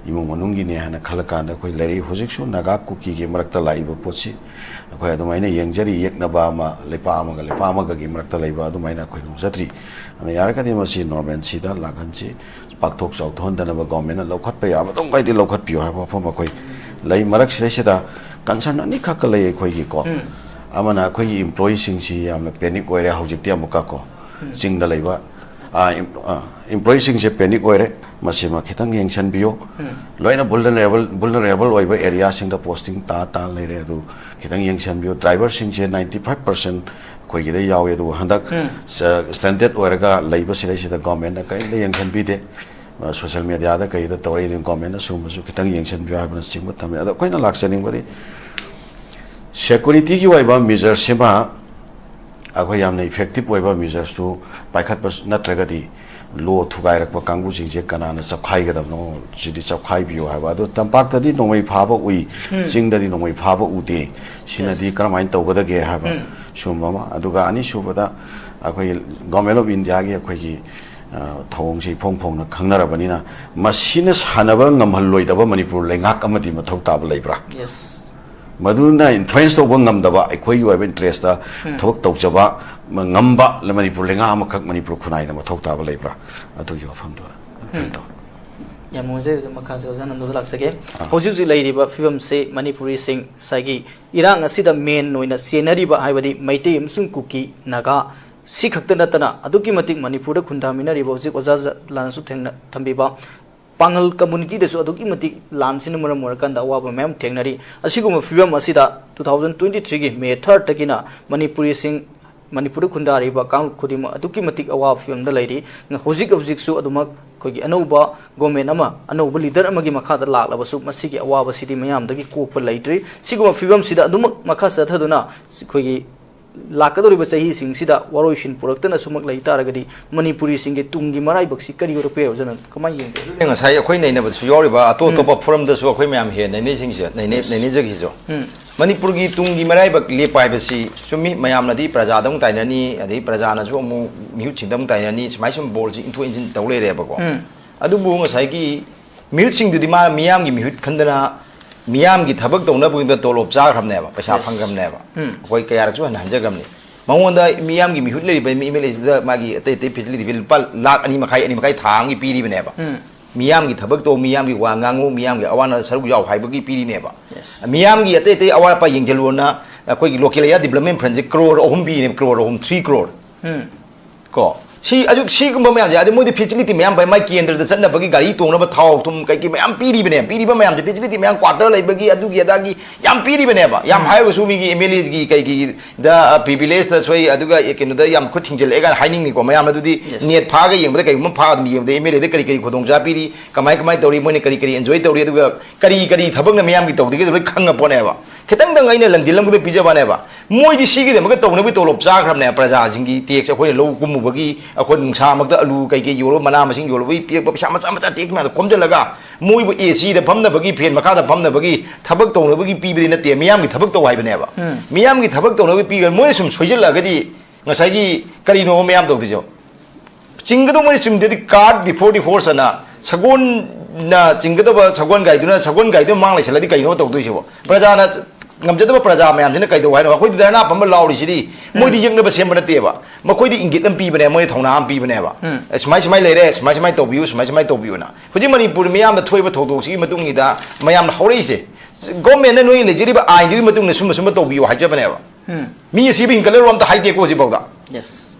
ꯏꯃꯨꯡ ꯃꯅꯨꯡꯒꯤꯅꯦ ꯍꯥꯏꯅ ꯈꯜꯂꯀꯥꯟꯗ ꯑꯩꯈꯣꯏ ꯂꯩꯔꯤ꯫ ꯍꯧꯖꯤꯛꯁꯨ ꯅꯥꯒꯥ ꯀꯨꯀꯤꯒꯤ ꯃꯔꯛꯇ ꯂꯥꯛꯏꯕ ꯄꯣꯠꯁꯤ ꯑꯩꯈꯣꯏ ꯑꯗꯨꯃꯥꯏꯅ ꯌꯦꯡꯖꯔꯤ꯫ ꯌꯦꯛꯅꯕ ꯑꯃ, ꯂꯩꯄꯥꯛ ꯑꯃꯒ ꯂꯩꯄꯥꯛ ꯑꯃꯒꯒꯤ ꯃꯔꯛꯇ ꯂꯩꯕ ꯑꯗꯨꯃꯥꯏꯅ ꯑꯩꯈꯣꯏ ꯅꯣꯡꯖꯗ꯭ꯔꯤ꯫ ꯑꯗꯨꯅ ꯌꯥꯔꯒꯗꯤ ꯃꯁꯤ ꯅꯣꯔꯃꯦꯜꯁꯤꯗ ꯂꯥꯛꯍꯟꯁꯤ꯫ ꯄꯥꯛꯊꯣꯛ ꯆꯥꯎꯊꯣꯛꯍꯟꯗꯅꯕ ꯒꯣꯔꯃꯦꯟꯅ ꯂꯧꯈꯠꯄ ꯌꯥꯕ ꯑꯗꯨꯝ ꯀꯥꯏꯗꯤ ꯂꯧꯈꯠꯄꯤꯌꯨ ꯍꯥꯏꯕ ꯋꯥꯐꯝ ꯑꯩꯈꯣꯏ ꯂꯩ꯫ ꯃꯔꯛꯁꯤꯗꯩꯁꯤꯗ ꯀꯟꯁꯔꯟ ꯑꯅꯤꯈꯛꯀ ꯂꯩ ꯑꯩꯈꯣꯏꯒꯤꯀꯣ꯫ ꯎꯝ꯫ ꯑꯃꯅ ꯑꯩꯈꯣꯏꯒꯤ ꯏꯝꯄ꯭ꯂꯣꯌꯤꯁꯤꯡꯁꯤ ꯌꯥꯝꯅ ꯄꯦꯅꯤꯛ ꯑꯣꯏꯔꯦ ꯍꯧꯖꯤꯛꯇꯤ ꯑꯃꯨꯛꯀ ꯀꯣ꯫ ꯎꯝ꯫ ꯆꯤꯡꯗ ꯂꯩꯕ, ꯑ, ꯏꯝ-, ꯑ, ꯏꯝꯄ꯭ꯂꯣꯌꯤꯁꯤꯡꯁꯦ ꯄꯦꯅꯤꯛ ꯑꯣꯏꯔꯦ꯫ ꯃꯁꯤꯃ ꯈꯤꯇꯪ ꯌꯦꯡꯁꯤꯟꯕꯤꯌꯨ꯫ ꯎꯝ꯫ ꯂꯣꯏꯅ ꯚꯜꯅꯔꯦꯕꯜ, ꯚꯜꯅꯔꯦꯕꯜ ꯑꯣꯏꯕ ꯑꯦꯔꯤꯌꯥꯁꯤꯡꯗ ꯄꯣꯁꯇꯤꯡ ꯇꯥ ꯇꯥ ꯂꯩꯔꯦ꯫ ꯑꯗꯨ ꯈꯤꯇꯪ ꯌꯦꯡꯁꯤꯟꯕꯤꯌꯨ꯫ ꯗ꯭ꯔꯥꯏꯚꯔꯁꯤꯡꯁꯦ ninety five percent ꯑꯩꯈꯣꯏꯒꯤꯗ ꯌꯥꯎꯏ꯫ ꯑꯗꯨꯕꯨ ꯍꯟꯗꯛ, ꯎꯝ꯫ ꯁ-, ꯁ꯭ꯇ꯭ꯔꯦꯟꯗꯦꯗ ꯑꯣꯏꯔꯒ ꯂꯩꯕ ꯁꯤꯗꯩꯁꯤꯗ ꯒꯣꯔꯃꯦꯟꯅ ꯀꯔꯤꯝꯇ ꯌꯦꯡꯁꯤꯟꯕꯤꯗꯦ꯫ ꯑ, ꯁꯣꯁꯤꯌꯦꯜ ꯃꯦꯗꯤꯌꯥꯗ ꯀꯩꯗ ꯇꯧꯔꯛꯏ꯫ ꯑꯗꯨ ꯒꯣꯔꯃꯦꯟꯅ ꯁꯤꯒꯨꯝꯕꯁꯨ ꯈꯤꯇꯪ ꯌꯦꯡꯁꯤꯟꯕꯤꯌꯨ ꯍꯥꯏꯕꯅꯆꯤꯡꯕ ꯊꯝꯃꯤ꯫ ꯑꯗꯣ ꯑꯩꯈꯣꯏꯅ ꯂꯥꯛꯆꯅꯤꯡꯕꯗꯤ ꯁꯦꯀ꯭ꯌꯨꯔꯤꯇꯤꯒꯤ ꯑꯣꯏꯕ ꯃꯦꯖꯔꯁꯤꯃ ꯑꯩꯈꯣꯏ ꯌꯥꯝꯅ ꯏꯐꯦꯛꯇꯤꯞ ꯑꯣꯏꯕ ꯃꯦꯖꯔꯁꯇꯨ ꯄꯥꯏꯈꯠꯄ ꯅꯠꯇ꯭ꯔꯒꯗꯤ ꯂꯣ ꯊꯨꯒꯥꯏꯔꯛꯄ ꯀꯥꯡꯕꯨꯁꯤꯡꯁꯦ ꯀꯅꯥꯅ ꯆꯞꯈꯥꯏꯒꯗꯕꯅꯣ? ꯁꯤꯗꯤ ꯆꯞꯈꯥꯏꯕꯤꯌꯨ ꯍꯥꯏꯕ꯫ ꯑꯗꯣ ꯇꯝꯄꯥꯛꯇꯗꯤ ꯅꯣꯡꯃꯩ ꯐꯥꯕ ꯎꯏ, ꯎꯝ꯫ ꯆꯤꯡꯗꯗꯤ ꯅꯣꯡꯃꯩ ꯐꯥꯕ ꯎꯗꯦ꯫ ꯁꯤꯅꯗꯤ ꯌꯦꯁ꯫ ꯀꯔꯝꯍꯥꯏꯅ ꯇꯧꯒꯗꯒꯦ ꯍꯥꯏꯕ ꯎꯝ꯫ ꯁꯤꯒꯨꯝꯕ ꯑꯃ꯫ ꯑꯗꯨꯒ ꯑꯅꯤꯁꯨꯕꯗ ꯑꯩꯈꯣꯏ ꯒꯣꯔꯃꯦꯟ ꯑꯣꯐ ꯏꯟꯗꯤꯌꯥꯒꯤ ꯑꯩꯈꯣꯏꯒꯤ, ꯑ, ꯊꯧꯑꯣꯡꯁꯦ ꯏꯐꯣꯡ ꯐꯣꯡꯅ ꯈꯪꯅꯔꯕꯅꯤꯅ ꯃꯁꯤꯅ ꯁꯥꯟꯅꯕ ꯉꯝꯍꯜꯂꯣꯏꯗꯕ ꯃꯅꯤꯄꯨꯔ ꯂꯩꯉꯥꯛ ꯑꯃꯗꯤ ꯃꯊꯧ ꯇꯥꯕ ꯂꯩꯕ꯭ꯔꯥ? ꯌꯦꯁ꯫ ꯃꯗꯨꯅ ꯏꯟꯐ꯭ꯂꯨꯌꯦꯟꯁ ꯇꯧꯕ ꯉꯝꯗꯕ, ꯑꯩꯈꯣꯏꯒꯤ ꯑꯣꯏꯕ ꯏꯟꯇꯔꯦꯁꯇ ꯎꯝ꯫ ꯊꯕꯛ ꯇꯧꯖꯕ ꯉꯝꯕ ꯃꯅꯤꯄꯨꯔ ꯂꯩꯉꯥꯛ ꯑꯃꯈꯛ ꯃꯅꯤꯄꯨꯔ ꯈꯨꯟꯅꯥꯏꯅ ꯃꯊꯧ ꯇꯥꯕ ꯂꯩꯕ꯭ꯔꯥ? ꯑꯗꯨꯒꯤ ꯋꯥꯐꯝꯗꯨ ꯀꯩꯅꯣ ꯎꯝ꯫ ꯇꯧ꯫ ꯌꯥꯝ ꯅꯨꯡꯉꯥꯏꯖꯩ꯫ ꯑꯗꯨ ꯃꯈꯥꯁꯦ ꯑꯣꯖꯥ ꯅꯟꯗꯨꯗ ꯂꯥꯛꯆꯒꯦ꯫ ꯑꯥ꯫ ꯍꯧꯖꯤꯛ ꯍꯧꯖꯤꯛ ꯂꯩꯔꯤꯕ ꯐꯤꯕꯝꯁꯦ ꯃꯅꯤꯄꯨꯔꯤꯁꯤꯡ ꯉꯁꯥꯏꯒꯤ ꯏꯔꯥꯡ ꯑꯁꯤꯗ ꯃꯦꯟ ꯑꯣꯏꯅ ꯆꯦꯟꯅꯔꯤꯕ ꯍꯥꯏꯕꯗꯤ ꯃꯩꯇꯩ ꯑꯃꯁꯨꯡ ꯀꯨꯀꯤ, ꯅꯥꯒꯥ, ꯁꯤ ꯈꯛꯇ ꯅꯠꯇꯅ ꯑꯗꯨꯛꯀꯤ ꯃꯇꯤꯛ ꯃꯅꯤꯄꯨꯔꯗ ꯈꯨꯟꯗꯥꯃꯤꯟꯅꯔꯤꯕ ꯍꯧꯖꯤꯛ ꯑꯣꯖꯥ ꯖ-, ꯂꯥꯟꯁꯨ ꯊꯦꯡꯅ ꯊꯝꯕꯤꯕ ꯄꯥꯉꯜ ꯀꯝꯃꯨꯅꯤꯇꯤꯗꯁꯨ ꯑꯗꯨꯛꯀꯤ ꯃꯇꯤꯛ ꯂꯥꯟꯁꯤꯅ ꯃꯔꯝ ꯑꯣꯏꯔꯀꯥꯟꯗ ꯑꯋꯥꯕ ꯃꯌꯥꯝ ꯊꯦꯡꯅꯔꯤ꯫ ꯑꯁꯤꯒꯨꯝꯕ ꯐꯤꯕꯝ ꯑꯁꯤꯗ two thousand twenty threeꯒꯤ May thirdꯇꯒꯤꯅ ꯃꯅꯤꯄꯨꯔꯤꯁꯤꯡ ꯃꯅꯤꯄꯨꯔꯗ ꯈꯨꯟꯗꯥꯔꯤꯕ ꯀꯥꯡꯂꯨꯞ ꯈꯨꯗꯤꯡꯃꯛ ꯑꯗꯨꯛꯀꯤ ꯃꯇꯤꯛ ꯑꯋꯥꯕ ꯐꯤꯕꯝꯗ ꯂꯩꯔꯤ꯫ ꯍꯧꯖꯤꯛ ꯍꯧꯖꯤꯛꯁꯨ ꯑꯗꯨꯃꯛ ꯑꯩꯈꯣꯏꯒꯤ ꯑꯅꯧꯕ ꯒꯣꯔꯃꯦꯟ ꯑꯃ, ꯑꯅꯧꯕ ꯂꯤꯗꯔ ꯑꯃꯒꯤ ꯃꯈꯥꯗ ꯂꯥꯛꯂꯕꯁꯨ ꯃꯁꯤꯒꯤ ꯑꯋꯥꯕꯁꯤꯗꯤ ꯃꯌꯥꯝꯗꯒꯤ ꯀꯣꯛꯄ ꯂꯩꯇ꯭ꯔꯤ꯫ ꯁꯤꯒꯨꯝꯕ ꯐꯤꯕꯝꯁꯤꯗ ꯑꯗꯨꯃꯛ ꯃꯈꯥ ꯆꯠꯊꯗꯨꯅ ꯑꯩꯈꯣꯏꯒꯤ ꯂꯥꯛꯀꯗꯧꯔꯤꯕ ꯆꯍꯤꯁꯤꯡꯁꯤꯗ ꯋꯥꯔꯣꯏꯁꯤꯟ ꯄꯨꯔꯛꯇꯅ ꯁꯨꯃꯛ ꯂꯩ ꯇꯥꯔꯒꯗꯤ ꯃꯅꯤꯄꯨꯔꯤꯁꯤꯡꯒꯤ ꯇꯨꯡꯒꯤ ꯃꯔꯥꯏꯕꯛꯁꯤ ꯀꯔꯤ ꯑꯣꯏꯔꯛꯄ ꯌꯥꯏ ꯑꯣꯖꯥꯅ ꯀꯃꯥꯏꯅ ꯌꯦꯡꯒꯦ? ꯑꯗꯨꯅꯦ ꯉꯁꯥꯏ ꯑꯩꯈꯣꯏ ꯅꯩꯅꯕꯗꯁꯨ ꯌꯥꯎꯔꯤꯕ ꯑꯇꯣꯞ ꯎꯝ꯫ ꯑꯇꯣꯞꯄ ꯐꯣꯔꯝꯗꯁꯨ ꯑꯩꯈꯣꯏ ꯃꯌꯥꯝ ꯍꯦꯟꯅ ꯅꯩꯅꯩꯁꯤꯡꯁꯦ, ꯅꯩꯅꯩ-, ꯌꯦꯁ꯫ ꯅꯩꯅꯖꯈꯤꯁꯤꯁꯨ꯫ ꯎꯝ꯫ ꯃꯅꯤꯄꯨꯔꯒꯤ ꯇꯨꯡꯒꯤ ꯃꯔꯥꯏꯕꯛ ꯂꯦꯞꯄ ꯍꯥꯏꯕꯁꯤ ꯆꯨꯝꯃꯤ, ꯃꯌꯥꯝꯅꯗꯤ ꯄ꯭ꯔꯖꯥꯗ ꯑꯃꯨꯛ ꯇꯥꯏꯅꯅꯤ, ꯑꯗꯩ ꯄ꯭ꯔꯖꯥꯅꯁꯨ ꯑꯃꯨꯛ ꯃꯤꯍꯨꯠꯁꯤꯡꯗ ꯑꯃꯨꯛ ꯇꯥꯏꯅꯅꯤ, ꯁꯨꯃꯥꯏ ꯁꯨꯝ ꯕꯣꯜꯁꯤ ꯏꯟꯊꯣꯛ ꯏꯟꯁꯤꯟ ꯇꯧ ꯂꯩꯔꯦꯕꯀꯣ꯫ ꯎꯝ꯫ ꯑꯗꯨꯕꯨ ꯉꯁꯥꯏꯒꯤ ꯃꯤꯍꯨꯠꯁꯤꯡꯗꯨꯗꯤ ꯃꯥ ꯃꯤꯌꯥꯝꯒꯤ ꯃꯤꯍꯨꯠ ꯈꯟꯗꯅ ꯃꯤꯌꯥꯝꯒꯤ ꯊꯕꯛ ꯇꯧꯅꯕꯒꯤꯗꯃꯛꯇ ꯇꯣꯂꯣꯞ ꯆꯥꯈ꯭ꯔꯕꯅꯦꯕ, ꯄꯩꯁꯥ Yes. ꯐꯪꯈ꯭ꯔꯕꯅꯦꯕ꯫ ꯎꯝ꯫ ꯑꯩꯈꯣꯏ ꯀꯌꯥꯔꯛꯁꯨ ꯍꯟꯅ ꯍꯟꯖꯈ꯭ꯔꯕꯅꯤ꯫ ꯃꯉꯣꯟꯗ ꯃꯤꯌꯥꯝꯒꯤ ꯃꯤꯍꯨꯠ ꯂꯩꯔꯤꯕ ꯑꯦꯝ ꯑꯦꯜ ꯑꯦꯁꯤꯗ ꯃꯥꯒꯤ ꯑꯇꯩ ꯑꯇꯩ ꯐꯦꯁꯤꯂꯤꯇꯤ ꯕꯤꯜ ꯂꯨꯄꯥ ꯂꯥꯛ ꯑꯅꯤ ꯃꯈꯥꯏ, ꯑꯅꯤ ꯃꯈꯥꯏ ꯊꯥ ꯑꯃꯒꯤ ꯄꯤꯔꯤꯕꯅꯦꯕ꯫ ꯎꯝ꯫ ꯃꯤꯌꯥꯝꯒꯤ ꯊꯕꯛ ꯇꯧ, ꯃꯤꯌꯥꯝꯒꯤ ꯋꯥ ꯉꯥꯡꯉꯨ, ꯃꯤꯌꯥꯝꯒꯤ ꯑꯋꯥ ꯑꯅꯥꯗ ꯁꯔꯨꯛ ꯌꯥꯎ ꯍꯥꯏꯕꯒꯤ ꯄꯤꯔꯤꯅꯦꯕ꯫ Yes. ꯃꯤꯌꯥꯝꯒꯤ ꯑꯇꯩ ꯑꯇꯩ ꯑꯋꯥꯠ ꯑꯄꯥ ꯌꯦꯡꯁꯤꯜꯂꯨꯅ ꯑꯩꯈꯣꯏꯒꯤ local area development fund ꯁꯦ ꯀ꯭ꯔꯣꯔ ꯑꯍꯨꯝ ꯄꯤꯅꯦꯕ, ꯀ꯭ꯔꯣꯔ ꯑꯍꯨꯝ, three crore꯫ ꯎꯝ꯫ ꯀꯣ? ꯁꯤ ꯑꯗꯨ ꯁꯤꯒꯨꯝꯕ ꯃꯌꯥꯝꯁꯦ, ꯑꯗꯩ ꯃꯣꯏꯗꯤ ꯐꯦꯁꯤꯂꯤꯇꯤ ꯃꯌꯥꯝ ꯄꯥꯏ, ꯃꯥꯏ ꯀꯦꯟꯗ꯭ꯔꯗ ꯆꯠꯅꯕꯒꯤ ꯒꯥꯔꯤ ꯇꯣꯡꯅꯕ ꯊꯥꯎ ꯊꯨꯝ ꯀꯩꯀꯩ ꯃꯌꯥꯝ ꯄꯤꯔꯤꯕꯅꯦ꯫ ꯄꯤꯔꯤꯕ ꯃꯌꯥꯝꯁꯦ ꯐꯦꯁꯤꯂꯤꯇꯤ ꯃꯌꯥꯝ, ꯀ꯭ꯋꯥꯇꯔ ꯂꯩꯕꯒꯤ, ꯑꯗꯨꯒꯤ ꯑꯗꯥꯒꯤ ꯌꯥꯝ ꯄꯤꯔꯤꯕꯅꯦꯕ꯫ ꯌꯥꯝ ꯎꯝ꯫ ꯍꯥꯏꯔꯒꯁꯨ ꯃꯤꯒꯤ ꯑꯦꯝ ꯑꯦꯜ ꯑꯦꯒꯤ ꯀꯩꯒꯤ ꯗ, ꯑ, ꯄ꯭ꯔꯤꯚꯤꯂꯦꯖꯇ ꯁꯣꯏ, ꯑꯗꯨꯒ ꯀꯩꯅꯣꯗ ꯌꯥꯝ ꯈꯨꯠ ꯊꯤꯡꯖꯤꯜꯂꯛꯑꯦ ꯀꯥꯏꯅ ꯍꯥꯏꯅꯤꯡꯉꯤꯀꯣ꯫ ꯃꯌꯥꯝꯅ ꯑꯗꯨꯗꯤ Yes. ꯅꯦꯠ ꯐꯥꯒ ꯌꯦꯡꯕꯗ ꯀꯩꯒꯨꯝꯕ ꯐꯥ ꯑꯗꯨꯝ ꯌꯦꯡꯕꯗ ꯑꯦꯝ ꯑꯦꯜ ꯑꯦꯗ ꯀꯔꯤ ꯀꯔꯤ ꯈꯨꯗꯣꯡꯆꯥ ꯄꯤꯔꯤ, ꯀꯃꯥꯏ ꯀꯃꯥꯏ ꯇꯧꯔꯤ, ꯃꯣꯏꯅ ꯀꯔꯤ ꯀꯔꯤ ꯑꯦꯟꯖꯣꯏ ꯇꯧꯔꯤ, ꯑꯗꯨꯒ ꯀꯔꯤ ꯀꯔꯤ ꯊꯕꯛꯅ ꯃꯤꯌꯥꯝꯒꯤ ꯇꯧꯗꯒꯦ ꯂꯣꯏ ꯈꯪꯉ ꯄꯣꯠꯅꯦꯕ꯫ ꯈꯤꯇꯪꯗꯪ ꯑꯩꯅ ꯂꯪꯁꯤꯜꯂꯝꯕꯗ ꯄꯤꯖꯕꯅꯦꯕ꯫ ꯃꯣꯏꯗꯤ ꯁꯤꯒꯤꯗꯃꯛꯇ ꯇꯧꯅꯕꯒꯤ ꯇꯣꯂꯣꯞ ꯆꯥꯈ꯭ꯔꯕꯅꯦ꯫ ꯄ꯭ꯔꯖꯥꯁꯤꯡꯒꯤ ꯇꯦꯛꯁ, ꯑꯩꯈꯣꯏꯅ ꯂꯧ ꯀꯨꯝꯃꯨꯕꯒꯤ, ꯑꯩꯈꯣꯏ ꯅꯨꯡꯁꯥꯃꯛꯇ ꯑꯂꯨ ꯀꯩꯀꯩ ꯌꯣꯜꯂꯨꯕ, ꯃꯅꯥ ꯃꯁꯤꯡ ꯌꯣꯜꯂꯨꯕꯒꯤ ꯄꯤꯔꯛꯄ ꯄꯩꯁꯥ ꯃꯆꯥ ꯃꯆꯥ ꯇꯦꯛꯁ ꯃꯌꯥꯝꯗꯣ ꯈꯣꯝꯖꯤꯜꯂꯒ ꯃꯣꯏꯕꯨ ꯑꯦ ꯁꯤꯗ ꯐꯝꯅꯕꯒꯤ, ꯐꯦꯟ ꯃꯈꯥꯗ ꯐꯝꯅꯕꯒꯤ ꯊꯕꯛ ꯇꯧꯅꯕꯒꯤ ꯄꯤꯕꯗꯤ ꯅꯠꯇꯦ, ꯃꯤꯌꯥꯝꯒꯤ ꯊꯕꯛ ꯇꯧ ꯍꯥꯏꯕꯅꯦꯕ꯫ ꯎꯝ꯫ ꯃꯤꯌꯥꯝꯒꯤ ꯊꯕꯛ ꯇꯧꯅꯕꯒꯤ ꯄꯤꯈ꯭ꯔ ꯃꯣꯏꯅ ꯁꯨꯝ ꯁꯣꯏꯖꯤꯜꯂꯛꯑꯒꯗꯤ ꯉꯁꯥꯏꯒꯤ ꯀꯔꯤꯅꯣ ꯃꯌꯥꯝ ꯇꯧꯗꯣꯏꯁꯦ? ꯆꯤꯡꯒꯗꯧꯕ ꯃꯣꯏ ꯆꯨꯝꯗꯦꯗꯤ, cart before the horse ꯑꯅ ꯁꯒꯣꯜꯅ ꯆꯤꯡꯒꯗꯕ ꯁꯒꯣꯜ ꯒꯥꯔꯤꯗꯨꯅ ꯁꯒꯣꯜ ꯒꯥꯔꯤꯗꯨ ꯃꯃꯥꯡ ꯂꯩꯁꯜꯂꯗꯤ ꯀꯩꯅꯣ ꯇꯧꯗꯣꯏꯁꯤꯕꯣ? ꯄ꯭ꯔꯖꯥꯅ ꯉꯝꯖꯗꯕ ꯄ꯭ꯔꯖꯥ ꯃꯌꯥꯝꯁꯤꯅ ꯀꯩꯗꯧ ꯍꯥꯏꯅꯣ? ꯑꯩꯈꯣꯏꯗꯤ ꯙꯔꯅꯥ ꯐꯝꯕ ꯂꯥꯎꯔꯤꯁꯤꯗꯤ ꯃꯣꯏꯗꯤ ꯎꯝ꯫ ꯌꯦꯛꯅꯕ ꯁꯦꯝꯕ ꯅꯠꯇꯦꯕ꯫ ꯃꯈꯣꯏꯗꯤ ꯏꯪꯒꯤꯠ ꯑꯃ ꯄꯤꯕꯅꯦ, ꯃꯣꯏ ꯊꯧꯅꯥ ꯑꯃ ꯄꯤꯕꯅꯦꯕ꯫ ꯎꯝ꯫ ꯑꯦ, ꯁꯨꯃꯥꯏ ꯁꯨꯃꯥꯏ ꯂꯩꯔꯦ, ꯁꯨꯃꯥꯏ ꯁꯨꯃꯥꯏ ꯇꯧꯕꯤꯌꯨ, ꯁꯨꯃꯥꯏ ꯁꯨꯃꯥꯏ ꯇꯧꯕꯤꯌꯨꯅ꯫ ꯍꯧꯖꯤꯛ ꯃꯅꯤꯄꯨꯔ ꯃꯤꯌꯥꯝꯗ ꯊꯣꯛꯏꯕ ꯊꯧꯗꯣꯛꯁꯤꯒꯤ ꯃꯇꯨꯡ ꯏꯟꯅ ꯃꯌꯥꯝꯅ ꯍꯧꯔꯛꯏꯁꯦ꯫ ꯒꯣꯔꯃꯦꯟꯅ ꯅꯣꯏ ꯂꯩꯖꯔꯤꯕ ꯑꯥꯏꯟꯗꯨꯒꯤ ꯃꯇꯨꯡ ꯏꯟꯅ ꯁꯨꯝꯕ ꯁꯨꯝꯕ ꯇꯧꯕꯤꯌꯨ ꯍꯥꯏꯖꯕꯅꯦꯕ꯫ ꯎꯝ꯫ ꯃꯤ ꯑꯁꯤꯕ ꯍꯤꯡꯒꯠꯂꯔꯣ ꯑꯝꯇ ꯍꯥꯏꯗꯦꯀꯣ ꯍꯧꯖꯤꯛꯐꯥꯎꯗ꯫ Yes꯫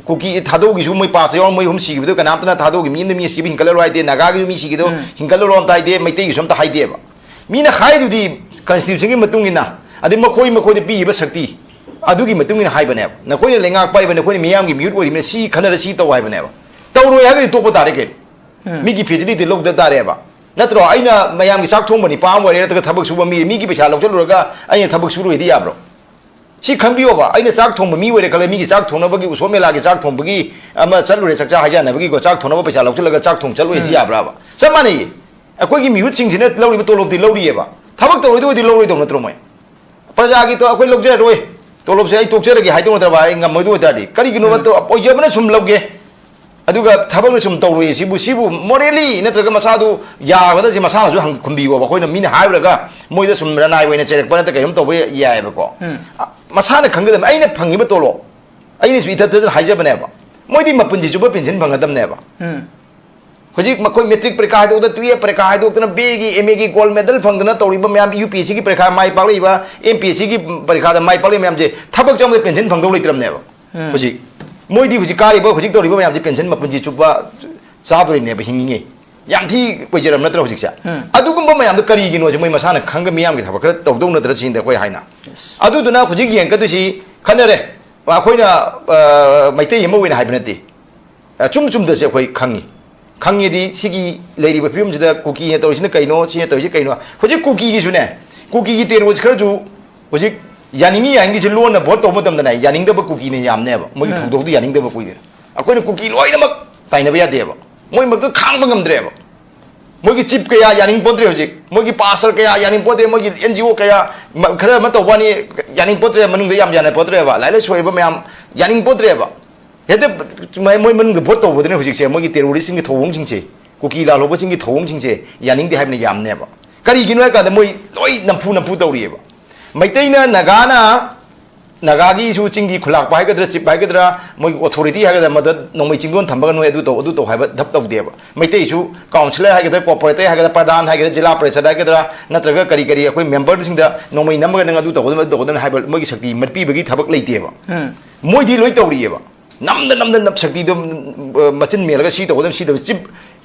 ꯀꯨꯀꯤ ꯊꯥꯗꯣꯛꯈꯤꯁꯨ ꯃꯣꯏ ꯄꯥꯁ ꯌꯥꯎꯔ ꯃꯣꯏ ꯑꯍꯨꯝ ꯁꯤꯈꯤꯕꯗꯣ ꯀꯅꯥꯝꯇꯅ ꯊꯥꯗꯣꯛꯈꯤ ꯃꯤ ꯑꯃꯗ ꯃꯤ ꯑꯁꯤꯕ ꯍꯤꯡꯒꯠꯂꯔꯣ ꯍꯥꯏꯗꯦ, ꯅꯥꯒꯥꯒꯤꯁꯨ ꯃꯤ ꯁꯤꯈꯤꯗꯣ ꯎꯝ꯫ ꯍꯤꯡꯒꯠꯂꯔꯣ ꯑꯝꯇ ꯍꯥꯏꯗꯦ, ꯃꯩꯇꯩꯒꯤꯁꯨ ꯑꯝꯇ ꯍꯥꯏꯗꯦꯕ꯫ ꯃꯤꯅ ꯍꯥꯏꯗꯨꯗꯤ constitution ꯒꯤ ꯃꯇꯨꯡ ꯏꯟꯅ, ꯑꯗꯩ ꯃꯈꯣꯏ ꯃꯈꯣꯏꯗ ꯄꯤꯔꯤꯕ ꯁꯛꯇꯤ ꯑꯗꯨꯒꯤ ꯃꯇꯨꯡ ꯏꯟꯅ ꯍꯥꯏꯕꯅꯦꯕ꯫ ꯅꯈꯣꯏꯅ ꯂꯩꯉꯥꯛ ꯄꯥꯏꯔꯤꯕ, ꯅꯈꯣꯏꯅ ꯃꯤꯌꯥꯝꯒꯤ ꯃꯤꯍꯨꯠ ꯑꯣꯏꯔꯤꯕꯅꯤꯅ ꯁꯤ ꯈꯟꯅꯔ ꯁꯤ ꯇꯧ ꯍꯥꯏꯕꯅꯦꯕ꯫ ꯇꯧꯔꯣꯏ ꯍꯥꯏꯔꯒꯗꯤ ꯇꯣꯛꯄ ꯇꯥꯔꯦ ꯀꯩꯅꯣ꯫ ꯎꯝ꯫ ꯃꯤꯒꯤ ꯐꯦꯁꯤꯂꯤꯇꯤ ꯂꯧꯗ ꯇꯥꯔꯦꯕ꯫ ꯅꯠꯇ꯭ꯔꯣ? ꯑꯩꯅ ꯃꯌꯥꯝꯒꯤ ꯆꯥꯛ ꯊꯣꯡꯕ ꯅꯤꯄꯥ ꯑꯃ ꯑꯣꯏꯔꯦ, ꯅꯠꯇ꯭ꯔꯒ ꯊꯕꯛ ꯁꯨꯕ ꯃꯤ, ꯃꯤꯒꯤ ꯄꯩꯁꯥ ꯂꯧꯁꯤꯜꯂꯨꯔꯒ ꯑꯩꯅ ꯊꯕꯛ ꯁꯨꯔꯣꯏꯗꯤ ꯌꯥꯕ꯭ꯔꯣ? ꯁꯤ ꯈꯟꯕꯤꯌꯣꯕ, ꯑꯩꯅ ꯆꯥꯛ ꯊꯣꯡꯕ ꯃꯤ ꯑꯣꯏꯔꯦ ꯈꯜꯂꯦ, ꯃꯤꯒꯤ ꯆꯥꯛ ꯊꯣꯡꯅꯕꯒꯤ ꯎꯁꯣꯞ ꯃꯦꯂꯥꯒꯤ ꯆꯥꯛ ꯊꯣꯡꯕꯒꯤ ꯑꯃ ꯆꯠꯂꯨꯔꯦ, ꯆꯥꯛꯆꯥ ꯍꯩꯖꯥꯟꯅꯕꯒꯤꯀꯣ, ꯆꯥꯛ ꯊꯣꯡꯅꯕ ꯄꯩꯁꯥ ꯂꯧꯁꯤꯜꯂꯒ ꯆꯥꯛ ꯊꯣꯡ ꯆꯠꯂꯨꯏ ꯁꯤ ꯎꯝ꯫ ꯌꯥꯕ꯭ꯔꯥꯕ? ꯆꯞ ꯃꯥꯟꯅꯩꯌꯦ꯫ ꯑꯩꯈꯣꯏꯒꯤ ꯃꯤꯍꯨꯠꯁꯤꯡꯁꯤꯅ ꯂꯧꯔꯤꯕ ꯇꯣꯂꯣꯞꯇꯤ ꯂꯧꯔꯤꯑꯕ, ꯊꯕꯛ ꯇꯧꯔꯣꯏꯗꯣꯏ ꯑꯣꯏꯗꯤ ꯂꯧꯔꯣꯏꯗꯧ ꯅꯠꯇ꯭ꯔꯣ ꯃꯣꯏ? ꯄ꯭ꯔꯖꯥꯒꯤ ꯇꯣ-, ꯑꯩꯈꯣꯏ ꯂꯧꯖꯔꯔꯣꯏ, ꯇꯣꯂꯣꯞꯁꯦ ꯑꯩ ꯇꯣꯛꯆꯔꯒꯦ ꯍꯥꯏꯗꯧ ꯅꯠꯇ꯭ꯔꯕ? ꯑꯩ ꯉꯝꯃꯣꯏꯗꯧ ꯑꯣꯏꯇꯥꯔꯗꯤ ꯀꯔꯤꯒꯤꯅꯣꯕ? ꯎꯝ꯫ ꯇꯣ-, ꯑꯣꯏꯖꯕꯅ ꯁꯨꯝ ꯂꯧꯒꯦ, ꯑꯗꯨꯒ ꯊꯕꯛꯅ ꯁꯨꯝ ꯇꯧꯔꯣꯏ꯫ ꯁꯤꯕꯨ, ꯁꯤꯕꯨ morally ꯅꯠꯇ꯭ꯔꯒ ꯃꯁꯥꯗꯨ ꯌꯥꯒꯗ꯭ꯔꯁꯤ ꯃꯁꯥꯅꯁꯨ ꯍꯪ-, ꯈꯨꯝꯕꯤꯌꯣꯕ꯫ ꯑꯩꯈꯣꯏꯅ ꯃꯤꯅ ꯍꯥꯏꯔꯨꯔꯒ ꯃꯣꯏꯗ ꯁꯨꯝ ꯂꯅꯥꯏ ꯑꯣꯏꯅ ꯆꯩꯔꯛꯄ ꯅꯠꯇ꯭ꯔ ꯀꯩꯅꯣꯝ ꯇꯧꯕ ꯌꯥꯏꯑꯕꯀꯣ꯫ ꯎꯝ꯫ ꯑ, ꯃꯁꯥꯅ ꯈꯪꯒꯗꯕꯅꯤ꯫ ꯑꯩꯅ ꯐꯪꯉꯤꯕ ꯇꯣꯂꯣꯞ, ꯑꯩꯅꯁꯨ ꯏꯊꯠ ꯊꯠꯇꯅ ꯍꯥꯏꯖꯕꯅꯦꯕ, ꯃꯣꯏꯗꯤ ꯃꯄꯨꯟꯁꯤ ꯆꯨꯞꯄ ꯄꯦꯟꯁꯤꯟ ꯐꯪꯒꯗꯕꯅꯦꯕ꯫ ꯎꯝ꯫ ꯍꯧꯖꯤꯛ ꯃꯈꯣꯏ ꯃꯦꯇ꯭ꯔꯤꯛ ꯄꯔꯤꯈꯥ ꯍꯥꯏꯗꯣꯛꯇꯅ, ꯇꯨꯌꯦꯜꯞ ꯄꯔꯤꯈꯥ ꯍꯥꯏꯗꯣꯛꯇꯅ, ꯕꯤ ꯑꯦꯒꯤ, ꯑꯦꯝ ꯑꯦꯒꯤ ꯒꯣꯜ ꯃꯦꯗꯜ ꯐꯪꯗꯅ ꯇꯧꯔꯤꯕ ꯃꯌꯥꯝ, ꯌꯨ ꯄꯤ ꯑꯦꯁ ꯁꯤꯒꯤ ꯄꯔꯤꯈꯥ ꯃꯥꯏ ꯄꯥꯛꯂꯛꯏꯕ, ꯑꯦꯝ ꯄꯤ ꯑꯦꯁ ꯁꯤꯒꯤ ꯄꯔꯤꯈꯥꯗ ꯃꯥꯏ ꯄꯥꯛꯂꯛꯏꯕ ꯃꯌꯥꯝꯁꯦ ꯊꯕꯛ ꯆꯪꯕꯗ ꯄꯦꯟꯁꯤꯟ ꯐꯪꯗꯧ ꯂꯩꯇ꯭ꯔꯕꯅꯦꯕ꯫ ꯎꯝ꯫ ꯍꯧꯖꯤꯛ ꯃꯣꯏꯗꯤ ꯍꯧꯖꯤꯛ ꯀꯥꯔꯤꯕ, ꯍꯧꯖꯤꯛ ꯇꯧꯔꯤꯕ ꯃꯌꯥꯝꯁꯦ ꯄꯦꯟꯁꯤꯟ ꯃꯄꯨꯟꯁꯤ ꯆꯨꯞꯄ ꯆꯥꯗꯣꯔꯤꯅꯦꯕ, ꯍꯤꯡꯉꯤꯉꯩ꯫ ꯌꯥꯝ ꯊꯤ ꯑꯣꯏꯖꯔꯕ ꯅꯠꯇ꯭ꯔ ꯍꯧꯖꯤꯛꯁꯦ? ꯎꯝ꯫ ꯑꯗꯨꯒꯨꯝꯕ ꯃꯌꯥꯝꯗꯣ ꯀꯔꯤꯒꯤꯅꯣꯁꯦ ꯃꯣꯏ ꯃꯁꯥꯅ ꯈꯪꯒ ꯃꯤꯌꯥꯝꯒꯤ ꯊꯕꯛ ꯈꯔ ꯇꯧꯗꯧ ꯅꯠꯇ꯭ꯔ ꯁꯤꯅꯤꯗ ꯑꯩꯈꯣꯏ ꯍꯥꯏꯅ꯫ Yes꯫ ꯑꯗꯨꯗꯨꯅ ꯍꯧꯖꯤꯛ ꯌꯦꯡꯉꯛꯀꯗꯣꯏꯁꯤ ꯈꯟꯅꯔꯦ꯫ ꯑꯩꯈꯣꯏꯅ, ꯑ, ꯃꯩꯇꯩ ꯑꯃ ꯑꯣꯏꯅ ꯍꯥꯏꯕ ꯅꯠꯇꯦ꯫ ꯑꯆꯨꯝ ꯆꯨꯝꯗꯁꯦ ꯑꯩꯈꯣꯏ ꯈꯪꯉꯤ꯫ ꯈꯪꯉꯦꯗꯤ ꯁꯤꯒꯤ ꯂꯩꯔꯤꯕ ꯐꯤꯕꯝꯁꯤꯗ ꯀꯨꯀꯤꯅ ꯇꯧꯔꯤꯁꯤꯅ ꯀꯩꯅꯣ, ꯁꯤꯅ ꯇꯧꯔꯤꯁꯤ ꯀꯩꯅꯣ? ꯍꯧꯖꯤꯛ ꯀꯨꯀꯤꯒꯤꯁꯨꯅꯦ, ꯀꯨꯀꯤꯒꯤ ꯇꯦꯔꯣꯔꯤꯁ ꯈꯔꯁꯨ ꯍꯧꯖꯤꯛ ꯌꯥꯅꯤꯡꯉꯤ ꯌꯥꯅꯤꯡꯗꯦꯁꯦ ꯂꯣꯟꯅ ꯚꯣꯠ ꯇꯧꯕ ꯃꯇꯝꯗꯅꯦ, ꯌꯥꯅꯤꯡꯗꯕ ꯀꯨꯀꯤꯅ ꯌꯥꯝꯅꯦꯕ꯫ ꯃꯣꯏꯒꯤ ꯎꯝ꯫ ꯊꯧꯗꯣꯛꯇꯨ ꯌꯥꯅꯤꯡꯗꯕ ꯀꯨꯀꯤꯅ꯫ ꯑꯩꯈꯣꯏꯅ ꯀꯨꯀꯤ ꯂꯣꯏꯅꯃꯛ ꯇꯥꯏꯅꯕ ꯌꯥꯗꯦꯕ꯫ ꯃꯣꯏ ꯃꯔꯛꯇ ꯈꯥꯡꯕ ꯉꯝꯗ꯭ꯔꯦꯕ꯫ ꯃꯣꯏꯒꯤ ꯆꯤꯞ ꯀꯌꯥ ꯌꯥꯅꯤꯡ ꯄꯣꯠꯇ꯭ꯔꯦ ꯍꯧꯖꯤꯛ꯫ ꯃꯣꯏꯒꯤ ꯄꯥꯁꯇꯔ ꯀꯌꯥ ꯌꯥꯅꯤꯡ ꯄꯣꯠꯇ꯭ꯔꯦ, ꯃꯣꯏꯒꯤ ꯑꯦꯟ ꯖꯤ ꯑꯣ ꯀꯌꯥ, ꯃ-, ꯈꯔ ꯑꯃ ꯇꯧꯕ ꯋꯥꯅꯤ, ꯌꯥꯅꯤꯡ ꯄꯣꯠꯇ꯭ꯔꯦ, ꯃꯅꯨꯡꯗ ꯌꯥꯝ ꯌꯥꯅ ꯄꯣꯠꯇ꯭ꯔꯦꯕ, ꯂꯥꯏꯔꯤꯛ ꯂꯥꯏꯁꯨ ꯍꯩꯕ ꯃꯌꯥꯝ ꯌꯥꯅꯤꯡ ꯄꯣꯠꯇ꯭ꯔꯦꯕ꯫ ꯍꯦꯛꯇ ꯃ-, ꯃꯣꯏ ꯃꯅꯨꯡꯗ ꯚꯣꯠ ꯇꯧꯕꯗꯨꯅꯦ ꯍꯧꯖꯤꯛꯁꯦ, ꯃꯣꯏꯒꯤ ꯇꯦꯔꯣꯔꯤꯁꯁꯤꯡꯒꯤ ꯊꯧꯑꯣꯡꯁꯤꯡꯁꯦ, ꯀꯨꯀꯤ ꯂꯥꯜꯍꯧꯕꯁꯤꯡꯒꯤ ꯊꯧꯑꯣꯡꯁꯤꯡꯁꯦ ꯌꯥꯅꯤꯡꯗꯦ ꯍꯥꯏꯕꯅ ꯌꯥꯝꯅꯦꯕ꯫ ꯀꯔꯤꯒꯤꯅꯣ ꯍꯥꯏ ꯀꯥꯟꯗ ꯃꯣꯏ ꯂꯣꯏ ꯅꯝꯐꯨ ꯅꯝꯐꯨ ꯇꯧꯔꯤꯑꯕ꯫ ꯃꯩꯇꯩꯅ, ꯅꯥꯒꯥꯅ, ꯅꯥꯒꯥꯒꯤꯁꯨ ꯆꯤꯡꯒꯤ ꯈꯨꯂꯥꯛꯄ ꯍꯥꯏꯒꯗ꯭ꯔꯥ, ꯆꯤꯞ ꯍꯥꯏꯒꯗ꯭ꯔꯥ, ꯃꯣꯏꯒꯤ ꯑꯣꯊꯣꯔꯤꯇꯤ ꯍꯥꯏꯒꯗ꯭ꯔꯥ, ꯃꯗ ꯅꯣꯡꯃꯩ ꯆꯤꯡꯗꯣꯟ ꯊꯝꯕꯒ ꯅꯣꯏ ꯑꯗꯨ ꯇꯧ, ꯑꯗꯨ ꯇꯧ ꯍꯥꯏꯕ ꯙꯞ ꯇꯧꯗꯦꯕ꯫ ꯃꯩꯇꯩꯁꯨ ꯀꯥꯎꯟꯁꯤꯂꯔ ꯍꯥꯏꯒꯗ꯭ꯔꯥ, ꯀꯣꯔꯄꯣꯔꯦꯇꯔ ꯍꯥꯏꯒꯗ꯭ꯔꯥ, ꯄ꯭ꯔꯙꯥꯟ ꯍꯥꯏꯒꯗ꯭ꯔꯥ, ꯖꯤꯂꯥ ꯄꯔꯤꯁꯗ ꯍꯥꯏꯒꯗ꯭ꯔꯥ, ꯅꯠꯇ꯭ꯔꯒ ꯀꯔꯤ ꯀꯔꯤ ꯑꯩꯈꯣꯏ ꯃꯦꯝꯕꯔꯁꯤꯡꯗ ꯅꯣꯡꯃꯩ ꯅꯝꯃꯒ ꯅꯪ ꯑꯗꯨ ꯇꯧꯒꯗꯕꯅꯤ, ꯑꯗꯨ ꯇꯧꯒꯗꯕꯅꯤ ꯍꯥꯏꯕ ꯃꯣꯏꯒꯤ ꯁꯛꯇꯤ ꯃꯠꯄꯤꯕꯒꯤ ꯊꯕꯛ ꯂꯩꯇꯦꯕ꯫ ꯎꯝ꯫ ꯃꯣꯏꯗꯤ ꯂꯣꯏ ꯇꯧꯔꯤꯑꯕ꯫ ꯅꯝꯗ ꯅꯝꯗ ꯅꯞ ꯁꯛꯇꯤꯗꯣ, ꯎꯝ, ꯃꯆꯤꯟ ꯃꯦꯜꯂꯒ ꯁꯤ ꯇꯧꯒꯗꯕꯅꯤ, ꯁꯤ ꯇꯧꯒꯗꯕꯅꯤ꯫ ꯆꯤꯞ,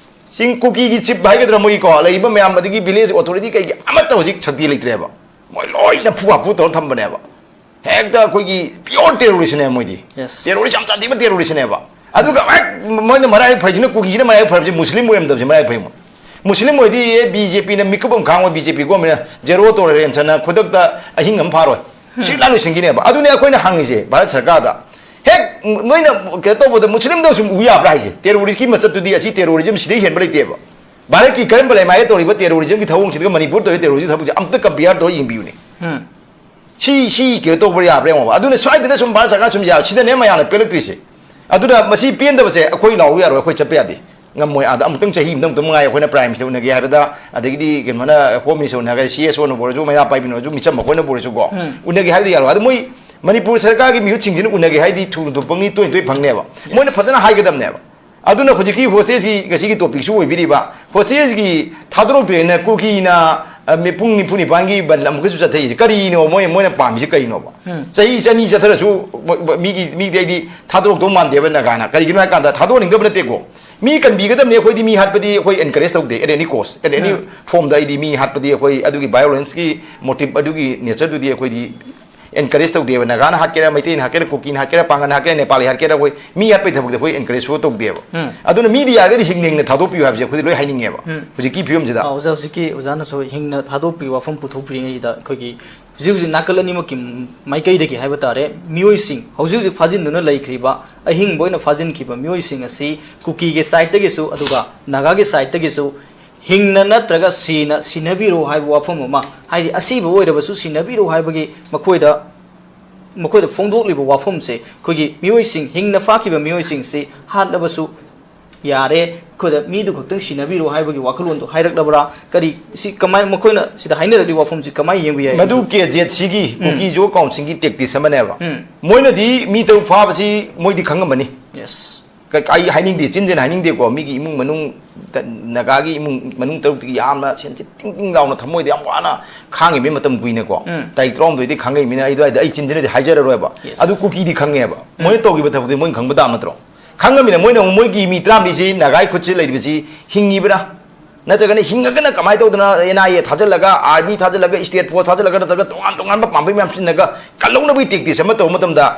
ꯆꯤꯡ ꯀꯨꯀꯤꯒꯤ ꯆꯤꯞ ꯍꯥꯏꯒꯗ꯭ꯔꯥ, ꯃꯣꯏꯒꯤꯀꯣ, ꯂꯩꯔꯤꯕ ꯃꯌꯥꯝ, ꯑꯗꯒꯤ ꯚꯤꯂꯦꯖ ꯑꯣꯊꯣꯔꯤꯇꯤ ꯀꯩꯒꯤ ꯑꯃꯠꯇ ꯍꯧꯖꯤꯛ ꯁꯛꯇꯤ ꯂꯩꯇ꯭ꯔꯦꯕ꯫ ꯃꯣꯏ ꯂꯣꯏ ꯅꯝꯐꯨ ꯍꯥꯐꯨ ꯇꯧꯔ ꯊꯝꯕꯅꯦꯕ꯫ ꯍꯦꯛꯇ ꯑꯩꯈꯣꯏꯒꯤ pure terroristꯅꯦ ꯃꯣꯏꯗꯤ꯫ Yes꯫ Terrorist ꯌꯥꯝ ꯁꯥꯊꯤꯕ terroristꯅꯦꯕ꯫ ꯑꯗꯨꯒ ꯍꯦꯛ ꯃꯣꯏꯅ ꯃꯔꯥꯏ ꯐꯩꯁꯤꯅ, ꯀꯨꯀꯤꯁꯤꯅ ꯃꯔꯥꯏ ꯐꯔꯤꯁꯦ ꯃꯨꯁꯂꯤꯝ ꯑꯣꯏꯔꯝꯗꯕꯁꯦ ꯃꯔꯥꯏ ꯐꯩ ꯃꯣꯏ꯫ ꯃꯨꯁꯂꯤꯝ ꯑꯣꯏꯗꯤ ꯕꯤ ꯖꯦ ꯄꯤꯅ ꯃꯤꯀꯨꯞ ꯑꯃ ꯈꯥꯡꯉꯣꯏ, ꯕꯤ ꯖꯦ ꯄꯤ governmentꯅ zero toleranceꯅ ꯈꯨꯗꯛꯇ ꯑꯍꯤꯡ ꯑꯃ ꯐꯥꯔꯣꯏ꯫ ꯁꯤ ꯂꯥ ꯂꯣꯏꯁꯤꯟꯈꯤꯅꯦꯕ꯫ ꯑꯗꯨꯅꯦ ꯑꯩꯈꯣꯏꯅ ꯍꯪꯉꯤꯁꯦ ꯚꯥꯔꯠ ꯁꯔꯀꯥꯔꯗ꯫ ꯍꯦꯛ ꯅꯣꯏꯅ ꯀꯩꯅꯣ ꯇꯧꯕꯗ ꯃꯨꯁꯂꯤꯝꯗ ꯁꯨꯝ ꯎ ꯌꯥꯕ꯭ꯔꯥ ꯍꯥꯏꯁꯦ? Terroristꯀꯤ ꯃꯆꯠꯇꯨꯗꯤ ꯑꯁꯤ terrorism ꯁꯤꯗꯩ ꯍꯦꯟꯕ ꯂꯩꯇꯦꯕ꯫ ꯚꯥꯔꯠꯀꯤ ꯀꯔꯝꯕ ꯂꯩꯃꯥꯏꯗ ꯇꯧꯔꯤꯕ terrorismꯒꯤ ꯊꯧꯑꯣꯡꯁꯤꯗꯒ ꯃꯅꯤꯄꯨꯔ ꯇꯧꯔꯤꯕ terrorism ꯊꯕꯛꯁꯦ ꯑꯝꯇ compare ꯇꯧꯔ ꯌꯦꯡꯕꯤꯌꯨꯅꯦ꯫ ꯎꯝ꯫ ꯁꯤ ꯁꯤ ꯀꯩꯅꯣ ꯇꯧꯕ ꯌꯥꯕ꯭ꯔꯥ ꯌꯦꯡꯉꯣꯕ꯫ ꯑꯗꯨꯅ ꯁ꯭ꯋꯥꯏꯗꯅ ꯁꯨꯝ ꯚꯥꯔꯠ ꯁꯔꯀꯥꯔ ꯁꯨꯝ ꯌꯥ-, ꯁꯤꯗꯅꯦ ꯃꯌꯥꯝꯅ ꯄꯦꯜꯂꯛꯇ꯭ꯔꯤꯁꯦ꯫ ꯑꯗꯨꯅ ꯃꯁꯤ ꯄꯦꯟꯗꯕꯁꯦ ꯑꯩꯈꯣꯏ ꯂꯥꯎꯕ ꯌꯥꯔꯣꯏ, ꯑꯩꯈꯣꯏ ꯆꯠꯄ ꯌꯥꯗꯦ, ꯉꯝꯃꯣꯏ꯫ ꯑꯥꯗ ꯑꯃꯨꯛꯇꯪ ꯆꯍꯤ ꯑꯃꯗ ꯑꯃꯨꯛꯇꯪ ꯃꯉꯥꯏ ꯑꯩꯈꯣꯏꯅ ꯄ꯭ꯔꯥꯏꯝ ꯃꯤꯅꯤꯁꯇꯔ ꯎꯅꯒꯦ ꯍꯥꯏꯕꯗ, ꯑꯗꯒꯤꯗꯤ ꯀꯩꯅꯣꯅ ꯍꯣꯝ ꯃꯤꯅꯤꯁꯇꯔ ꯎꯅꯒꯦ, ꯁꯤ ꯑꯦꯁ ꯑꯣꯅꯕꯨ ꯑꯣꯏꯔꯁꯨ, ꯃꯩꯔꯥ ꯄꯥꯏꯕꯤꯅ ꯑꯣꯏꯔꯁꯨ, ꯃꯤꯆꯝ ꯑꯩꯈꯣꯏꯅꯕꯨ ꯑꯣꯏꯔꯁꯨꯀꯣ, ꯎꯅꯒꯦ ꯍꯥꯏꯕꯗꯤ ꯌꯥꯔꯣꯏ꯫ ꯑꯗꯣ ꯃꯣꯏ ꯃꯅꯤꯄꯨꯔ ꯁꯔꯀꯥꯔꯒꯤ ꯃꯤꯍꯨꯠꯁꯤꯡꯁꯤꯅ ꯎꯅꯒꯦ ꯍꯥꯏꯗꯤ ꯊꯨꯅ ꯊꯨꯅ ꯐꯪꯅꯤ, ꯇꯣꯏꯅ ꯇꯣꯏꯅ ꯐꯪꯅꯦꯕ꯫ ꯃꯣꯏꯅ ꯐꯖꯅ ꯍꯥꯏꯒꯗꯕꯅꯦꯕ꯫ ꯑꯗꯨꯅ ꯍꯧꯖꯤꯛꯀꯤ ꯍꯣꯁꯇꯦꯜꯁꯤ ꯉꯁꯤꯒꯤ ꯇꯣꯄꯤꯛꯁꯨ ꯑꯣꯏꯕꯤꯔꯤꯕ, ꯍꯣꯁꯇꯦꯜꯁꯤꯒꯤ ꯊꯥꯗꯣꯔꯛꯇ꯭ꯔꯦꯅ ꯀꯨꯀꯤꯅ, ꯑ, ꯃꯤ-, ꯄꯨꯡ ꯅꯤꯐꯨ ꯅꯤꯄꯥꯟꯒꯤ ꯕꯟ ꯑꯃꯨꯛꯀꯁꯨ ꯆꯠꯊꯩꯁꯦ ꯀꯔꯤꯅꯣ? ꯃꯣꯏ, ꯃꯣꯏꯅ ꯄꯥꯝꯃꯤꯁꯦ ꯀꯔꯤꯅꯣꯕ? ꯎꯝ꯫ ꯆꯍꯤ ꯆꯅꯤ ꯆꯠꯊꯔꯁꯨ ꯃ-, ꯃ-, ꯃꯤꯒꯤ, ꯃꯤꯗꯤ ꯑꯩꯗꯤ ꯊꯥꯗꯣꯔꯛꯇꯧ ꯃꯥꯟꯗꯦꯕ ꯅꯥꯒꯥꯅ꯫ ꯀꯔꯤꯒꯤꯅꯣ ꯍꯥꯏ ꯀꯥꯟꯗ ꯊꯥꯗꯣꯛꯍꯟꯅꯤꯡꯗꯕ ꯅꯠꯇꯦꯀꯣ꯫ ꯃꯤ ꯀꯟꯕꯤꯒꯗꯕꯅꯤ, ꯑꯩꯈꯣꯏꯗꯤ ꯃꯤ ꯍꯥꯠꯄꯗꯤ ꯑꯩꯈꯣꯏ encourage ꯇꯧꯗꯦ at any cost, at any um. Form ꯗ ꯑꯩꯗꯤ ꯃꯤ ꯍꯥꯠꯄꯗꯤ ꯑꯩꯈꯣꯏ ꯑꯗꯨꯒꯤ violence ꯀꯤ motive ꯑꯗꯨꯒꯤ nature ꯗꯨꯗꯤ ꯑꯩꯈꯣꯏꯗꯤ encourage ꯇꯧꯗꯦꯕ꯫ ꯅꯥꯒꯥꯅ ꯍꯥꯠꯀꯦꯔꯥ, ꯃꯩꯇꯩꯅ ꯍꯥꯠꯀꯦꯔꯥ, ꯀꯨꯀꯤꯅ ꯍꯥꯠꯀꯦꯔꯥ, ꯄꯥꯡꯒꯜꯅ ꯍꯥꯠꯀꯦꯔꯥ, ꯅꯦꯄꯥꯂꯤ ꯍꯥꯠꯀꯦꯔꯥ, ꯑꯩꯈꯣꯏ ꯃꯤ ꯍꯥꯠꯄꯒꯤ ꯊꯕꯛꯇꯤ ꯑꯩꯈꯣꯏ encourage ꯁꯨ ꯇꯧꯗꯦꯕ꯫ ꯎꯝ꯫ ꯑꯗꯨꯅ ꯃꯤꯗꯤ ꯌꯥꯔꯒꯗꯤ ꯍꯤꯡꯅ ꯍꯤꯡꯅ ꯊꯥꯗꯣꯛꯄꯤꯌꯨ ꯍꯥꯏꯕꯁꯦ ꯑꯩꯈꯣꯏꯗꯤ ꯂꯣꯏ ꯍꯥꯏꯅꯤꯡꯉꯦꯕ꯫ ꯎꯝ꯫ ꯍꯧꯖꯤꯛꯀꯤ ꯐꯤꯕꯝꯁꯤꯗ꯫ ꯑꯥ, ꯑꯣꯖꯥ, ꯍꯧꯖꯤꯛꯀꯤ ꯑꯣꯖꯥꯅꯁꯨ ꯍꯤꯡꯅ ꯊꯥꯗꯣꯛꯄꯤꯌꯨ ꯋꯥꯐꯝ ꯄꯨꯊꯣꯛꯄꯤꯔꯤꯉꯩꯁꯤꯗ ꯑꯩꯈꯣꯏꯒꯤ ꯍꯧꯖꯤꯛ ꯍꯧꯖꯤꯛ ꯅꯥꯀꯜ ꯑꯅꯤꯃꯛꯀꯤ ꯃꯥꯏꯀꯩꯗꯒꯤ ꯍꯥꯏꯕ ꯇꯥꯔꯦ, ꯃꯤꯑꯣꯏꯁꯤꯡ ꯍꯧꯖꯤꯛ ꯍꯧꯖꯤꯛ ꯐꯥꯖꯤꯟꯗꯨꯅ ꯂꯩꯈ꯭ꯔꯤꯕ, ꯑꯍꯤꯡꯕ ꯑꯣꯏꯅ ꯐꯥꯖꯤꯟꯈꯤꯕ ꯃꯤꯑꯣꯏꯁꯤꯡ ꯑꯁꯤ ꯀꯨꯀꯤꯒꯤ side ꯇꯒꯤꯁꯨ ꯑꯗꯨꯒ ꯅꯥꯒꯥꯒꯤ side ꯇꯒꯤꯁꯨ ꯍꯤꯡꯅ ꯅꯠꯇ꯭ꯔꯒ ꯁꯤꯅ ꯁꯤꯟꯅꯕꯤꯔꯣ ꯍꯥꯏꯕ ꯋꯥꯐꯝ ꯑꯃ, ꯍꯥꯏꯗꯤ ꯑꯁꯤꯕ ꯑꯣꯏꯔꯕꯁꯨ ꯁꯤꯟꯅꯕꯤꯔꯣ ꯍꯥꯏꯕꯒꯤ ꯃꯈꯣꯏꯗ, ꯃꯈꯣꯏꯗ ꯐꯣꯡꯗꯣꯛꯂꯤꯕ ꯋꯥꯐꯝꯁꯦ ꯑꯩꯈꯣꯏꯒꯤ ꯃꯤꯑꯣꯏꯁꯤꯡ, ꯍꯤꯡꯅ ꯐꯥꯈꯤꯕ ꯃꯤꯑꯣꯏꯁꯤꯡꯁꯤ ꯍꯥꯠꯂꯕꯁꯨ ꯌꯥꯔꯦ, ꯑꯩꯈꯣꯏꯗ ꯃꯤꯗꯨ ꯈꯛꯇꯪ ꯁꯤꯟꯅꯕꯤꯔꯣ ꯍꯥꯏꯕꯒꯤ ꯋꯥꯈꯜꯂꯣꯟꯗꯣ ꯍꯥꯏꯔꯛꯂꯕ꯭ꯔꯥ? ꯀꯔꯤ, ꯁꯤ ꯀꯃꯥꯏ, ꯃꯈꯣꯏꯅ ꯁꯤꯗ ꯍꯥꯏꯅꯔꯛꯂꯤꯕ ꯋꯥꯐꯝꯁꯤ ꯀꯃꯥꯏꯅ ꯌꯦꯡꯕ ꯌꯥꯏ? ꯃꯗꯨ ꯀꯦ ꯖꯦꯠ ꯁꯤꯒꯤ ꯎꯝ꯫ ꯀꯨꯀꯤ ꯖꯣ ꯀꯥꯎꯟꯁꯤꯜꯒꯤ tactics ꯑꯃꯅꯦꯕ꯫ ꯎꯝ꯫ ꯃꯣꯏꯅꯗꯤ ꯃꯤ ꯇꯔꯨꯛ ꯐꯥꯕꯁꯤ ꯃꯣꯏꯗꯤ ꯈꯪꯉꯝꯃꯅꯤ꯫ Yes꯫ ꯀ-, ꯑꯩ ꯍꯥꯏꯅꯤꯡꯗꯦ, ꯆꯤꯟꯁꯤꯅ ꯍꯥꯏꯅꯤꯡꯗꯦꯀꯣ꯫ ꯃꯤꯒꯤ ꯏꯃꯨꯡ ꯃꯅꯨꯡ, ꯅꯥꯒꯥꯒꯤ ꯏꯃꯨꯡ ꯃꯅꯨꯡ ꯇꯔꯨꯛꯇꯒꯤ ꯌꯥꯝꯅ ꯁꯦꯟꯁꯤ ꯇꯤꯡ ꯇꯤꯡ ꯂꯥꯎꯅ ꯊꯃꯣꯏꯗ ꯌꯥꯝ ꯋꯥꯅ ꯈꯥꯡꯉꯤꯕ ꯃꯇꯝ ꯀꯨꯏꯅꯀꯣ꯫ ꯎꯝ꯫ ꯇꯥꯔꯤꯛ ꯇꯔꯥꯍꯨꯝꯗꯣꯏꯗꯤ ꯈꯪꯉꯛꯏꯃꯤꯅ ꯑꯩ ꯑꯗꯨꯋꯥꯏꯗ ꯑꯩ ꯆꯤꯟꯁꯤꯅꯗꯤ ꯍꯥꯏꯖꯔꯔꯣꯏꯕ꯫ Yes꯫ ꯑꯗꯨ ꯀꯨꯀꯤꯗꯤ ꯈꯪꯉꯦꯕ꯫ ꯎꯝ꯫ ꯃꯣꯏꯅ ꯇꯧꯈꯤꯕ ꯊꯕꯛꯇꯤ ꯃꯣꯏꯅ ꯈꯪꯕ ꯇꯥꯕ ꯅꯠꯇ꯭ꯔꯣ? ꯈꯪꯉꯃꯤꯅ ꯃꯣꯏꯅ ꯑꯃꯨꯛ ꯃꯣꯏꯒꯤ ꯃꯤ ꯇꯔꯥꯃꯔꯤꯁꯤ ꯅꯥꯒꯥꯒꯤ ꯈꯨꯠꯁꯤ ꯂꯩꯔꯤꯕꯁꯤ ꯍꯤꯡꯉꯤꯕ꯭ꯔꯥ? ꯅꯠꯇ꯭ꯔꯒꯅ ꯍꯤꯡꯉꯒꯅ ꯀꯃꯥꯏꯅ ꯇꯧꯗꯅ N I A ꯊꯥꯖꯤꯜꯂꯒ, army ꯊꯥꯖꯤꯜꯂꯒ, state force ꯊꯥꯖꯤꯜꯂꯒ, ꯅꯠꯇ꯭ꯔꯒ ꯇꯣꯉꯥꯟ ꯇꯣꯉꯥꯟꯕ ꯄꯥꯝꯕꯩ ꯃꯌꯥꯝ ꯁꯤꯖꯤꯟꯅꯒ ꯀꯜꯍꯧꯅꯕꯒꯤ tactics ꯑꯃ ꯇꯧꯕ ꯃꯇꯝꯗ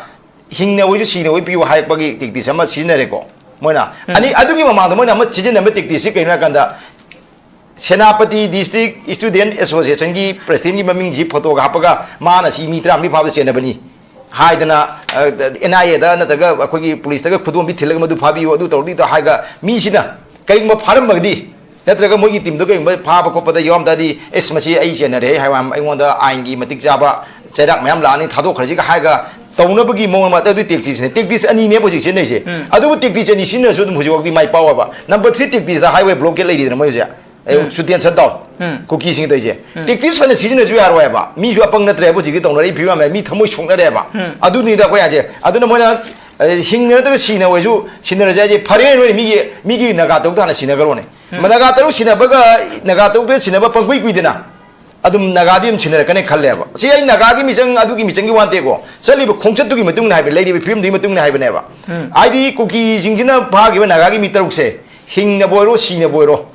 ꯍꯤꯡꯅ ꯑꯣꯏꯁꯨ ꯁꯤꯅ ꯑꯣꯏ ꯄꯤꯌꯨ ꯍꯥꯏꯔꯛꯄꯒꯤ tactics ꯑꯃ ꯁꯤꯖꯤꯟꯅꯔꯦꯀꯣ ꯃꯣꯏꯅ꯫ ꯎꯝ꯫ ꯑꯅꯤ, ꯑꯗꯨꯒꯤ ꯃꯃꯥꯡꯗ ꯃꯣꯏꯅ ꯑꯃ ꯁꯤꯖꯤꯟꯅꯕ tactics ꯁꯤ ꯀꯩꯅꯣ ꯍꯥꯏ ꯀꯥꯟꯗ, ꯁꯦꯅꯥꯄꯇꯤ District Student Association ꯒꯤ president ꯀꯤ ꯃꯃꯤꯡꯁꯤ photo ꯒ ꯍꯥꯞꯄꯒ ꯃꯥꯅ ꯁꯤ ꯃꯤ ꯇꯔꯥꯃꯔꯤ ꯐꯥꯕꯗ ꯆꯦꯟꯅꯕꯅꯤ ꯍꯥꯏꯗꯅ, ꯑ, N I A ꯗ ꯅꯠꯇ꯭ꯔꯒ ꯑꯩꯈꯣꯏꯒꯤ police ꯇꯒ ꯈꯨꯗꯣꯝꯕꯤ ꯊꯤꯜꯂꯒ ꯃꯗꯨ ꯐꯥꯕꯤꯌꯨ, ꯑꯗꯨ ꯇꯧꯔꯗꯤ ꯇꯧ ꯍꯥꯏꯔꯒ ꯃꯤꯁꯤꯅ ꯀꯔꯤꯒꯨꯝꯕ ꯐꯥꯔꯝꯃꯒꯗꯤ ꯅꯠꯇ꯭ꯔꯒ ꯃꯣꯏꯒꯤ ꯇꯤꯝꯗꯣ ꯀꯩꯒꯨꯝꯕ ꯐꯥꯕ ꯈꯣꯠꯄꯗ ꯌꯥꯎꯔꯝ ꯇꯥꯔꯗꯤ, "ꯑꯦꯁ, ꯃꯁꯤ ꯑꯩ ꯆꯦꯟꯅꯔꯦ" ꯍꯥꯏꯕ ꯑꯃ, ꯑꯩꯉꯣꯟꯗ ꯑꯥꯏꯟꯒꯤ ꯃꯇꯤꯛ ꯆꯥꯕ ꯆꯩꯔꯥꯛ ꯃꯌꯥꯝ ꯂꯥꯛꯑꯅꯤ, ꯊꯥꯗꯣꯛꯈ꯭ꯔꯁꯤꯒ ꯍꯥꯏꯔꯒ ꯇꯧꯅꯕꯒꯤ ꯃꯑꯣꯡ ꯑꯃ, ꯑꯗꯨ ꯇꯦꯛꯇꯤꯁꯅꯦ꯫ ꯇꯦꯛꯇꯤꯁ ꯑꯅꯤꯅꯦꯕ ꯍꯧꯖꯤꯛ ꯁꯤꯖꯤꯟꯅꯩꯁꯦ꯫ ꯎꯝ꯫ ꯑꯗꯨꯕꯨ ꯇꯦꯛꯇꯤꯁ ꯑꯅꯤ ꯁꯤꯖꯤꯟꯅꯔꯁꯨ ꯑꯗꯨꯝ ꯍꯧꯖꯤꯛꯐꯥꯎꯗꯤ ꯃꯥꯏ ꯄꯥꯛꯑꯣꯏꯕ꯫ ꯅꯝꯕꯔ ꯊ꯭ꯔꯤ ꯇꯦꯛꯇꯤꯁꯇ ꯍꯥꯏꯋꯦ ꯕ꯭ꯂꯣꯀꯦꯠ ꯂꯩꯔꯤꯗꯅ ꯃꯣꯏ ꯍꯧꯖꯤꯛ꯫ ꯑꯩ ꯎꯝ꯫ ꯁꯨꯇꯦꯟ ꯁꯠ ꯗꯥꯎꯟ꯫ ꯎꯝ꯫ ꯀꯨꯀꯤꯁꯤꯡ ꯇꯧꯔꯤꯁꯦ꯫ ꯎꯝ꯫ ꯇꯦꯛꯇꯤꯁ ꯐꯅ ꯁꯤꯖꯤꯟꯅꯁꯨ ꯌꯥꯔꯣꯏꯕ꯫ ꯃꯤꯁꯨ ꯑꯄꯪ ꯅꯠꯇ꯭ꯔꯦꯕ ꯍꯧꯖꯤꯛꯇꯤ ꯇꯧꯅꯔꯤꯕ ꯐꯤꯕꯝ ꯑꯃ꯫ ꯃꯤ ꯊꯃꯣꯏ ꯁꯣꯛꯅꯔꯦꯕ꯫ ꯎꯝ꯫ ꯑꯗꯨꯅꯤꯗ ꯑꯩꯈꯣꯏ ꯍꯥꯏꯁꯦ꯫ ꯑꯗꯨꯅ ꯃꯣꯏꯅ, ꯑꯦ, ꯍꯤꯡꯅ ꯅꯠꯇ꯭ꯔꯒ ꯁꯤꯅ ꯑꯣꯏꯔꯁꯨ ꯁꯤꯟꯅꯔꯁꯦ ꯍꯥꯏꯁꯦ꯫ ꯐꯔꯦ, ꯅꯣꯏꯅ ꯃꯤꯒꯤ, ꯃꯤꯒꯤ ꯅꯥꯒꯥ ꯇꯔꯨꯛꯇ ꯍꯥꯟꯅ ꯁꯤꯟꯅꯈ꯭ꯔꯣꯅꯦ꯫ ꯎꯝ꯫ ꯅꯥꯒꯥ ꯇꯔꯨꯛ ꯁꯤꯟꯅꯕꯒ ꯅꯥꯒꯥ ꯇꯔꯨꯛꯇ ꯁꯤꯟꯅꯕ ꯄꯪꯀꯨꯏ ꯀꯨꯏꯗꯅ ꯑꯗꯨꯝ ꯅꯥꯒꯥꯗꯤ ꯑꯗꯨꯝ ꯁꯤꯟꯅꯔꯛꯀꯅꯤ ꯈꯜꯂꯦꯕ꯫ ꯁꯤ ꯑꯩ ꯅꯥꯒꯥꯒꯤ ꯃꯤꯆꯪ, ꯑꯗꯨꯒꯤ ꯃꯤꯆꯪꯒꯤ ꯋꯥ ꯅꯠꯇꯦꯀꯣ꯫ ꯆꯠꯂꯤꯕ ꯈꯣꯡꯆꯠꯇꯨꯒꯤ ꯃꯇꯨꯡ ꯏꯟꯅ ꯍꯥꯏꯕ, ꯂꯩꯔꯤꯕ ꯐꯤꯕꯝꯗꯨꯒꯤ ꯃꯇꯨꯡ ꯏꯟꯅ ꯍꯥꯏꯕꯅꯦꯕ꯫ ꯎꯝ꯫ ꯍꯥꯏꯗꯤ ꯀꯨꯀꯤꯁꯤꯡꯁꯤꯅ ꯐꯥꯈꯤꯕ ꯅꯥꯒꯥꯒꯤ ꯃꯤ ꯇꯔꯨꯛꯁꯦ, ꯍꯤꯡꯅꯕ ꯑꯣꯏꯔꯣ, ꯁꯤꯅꯕ ꯑꯣꯏꯔꯣ,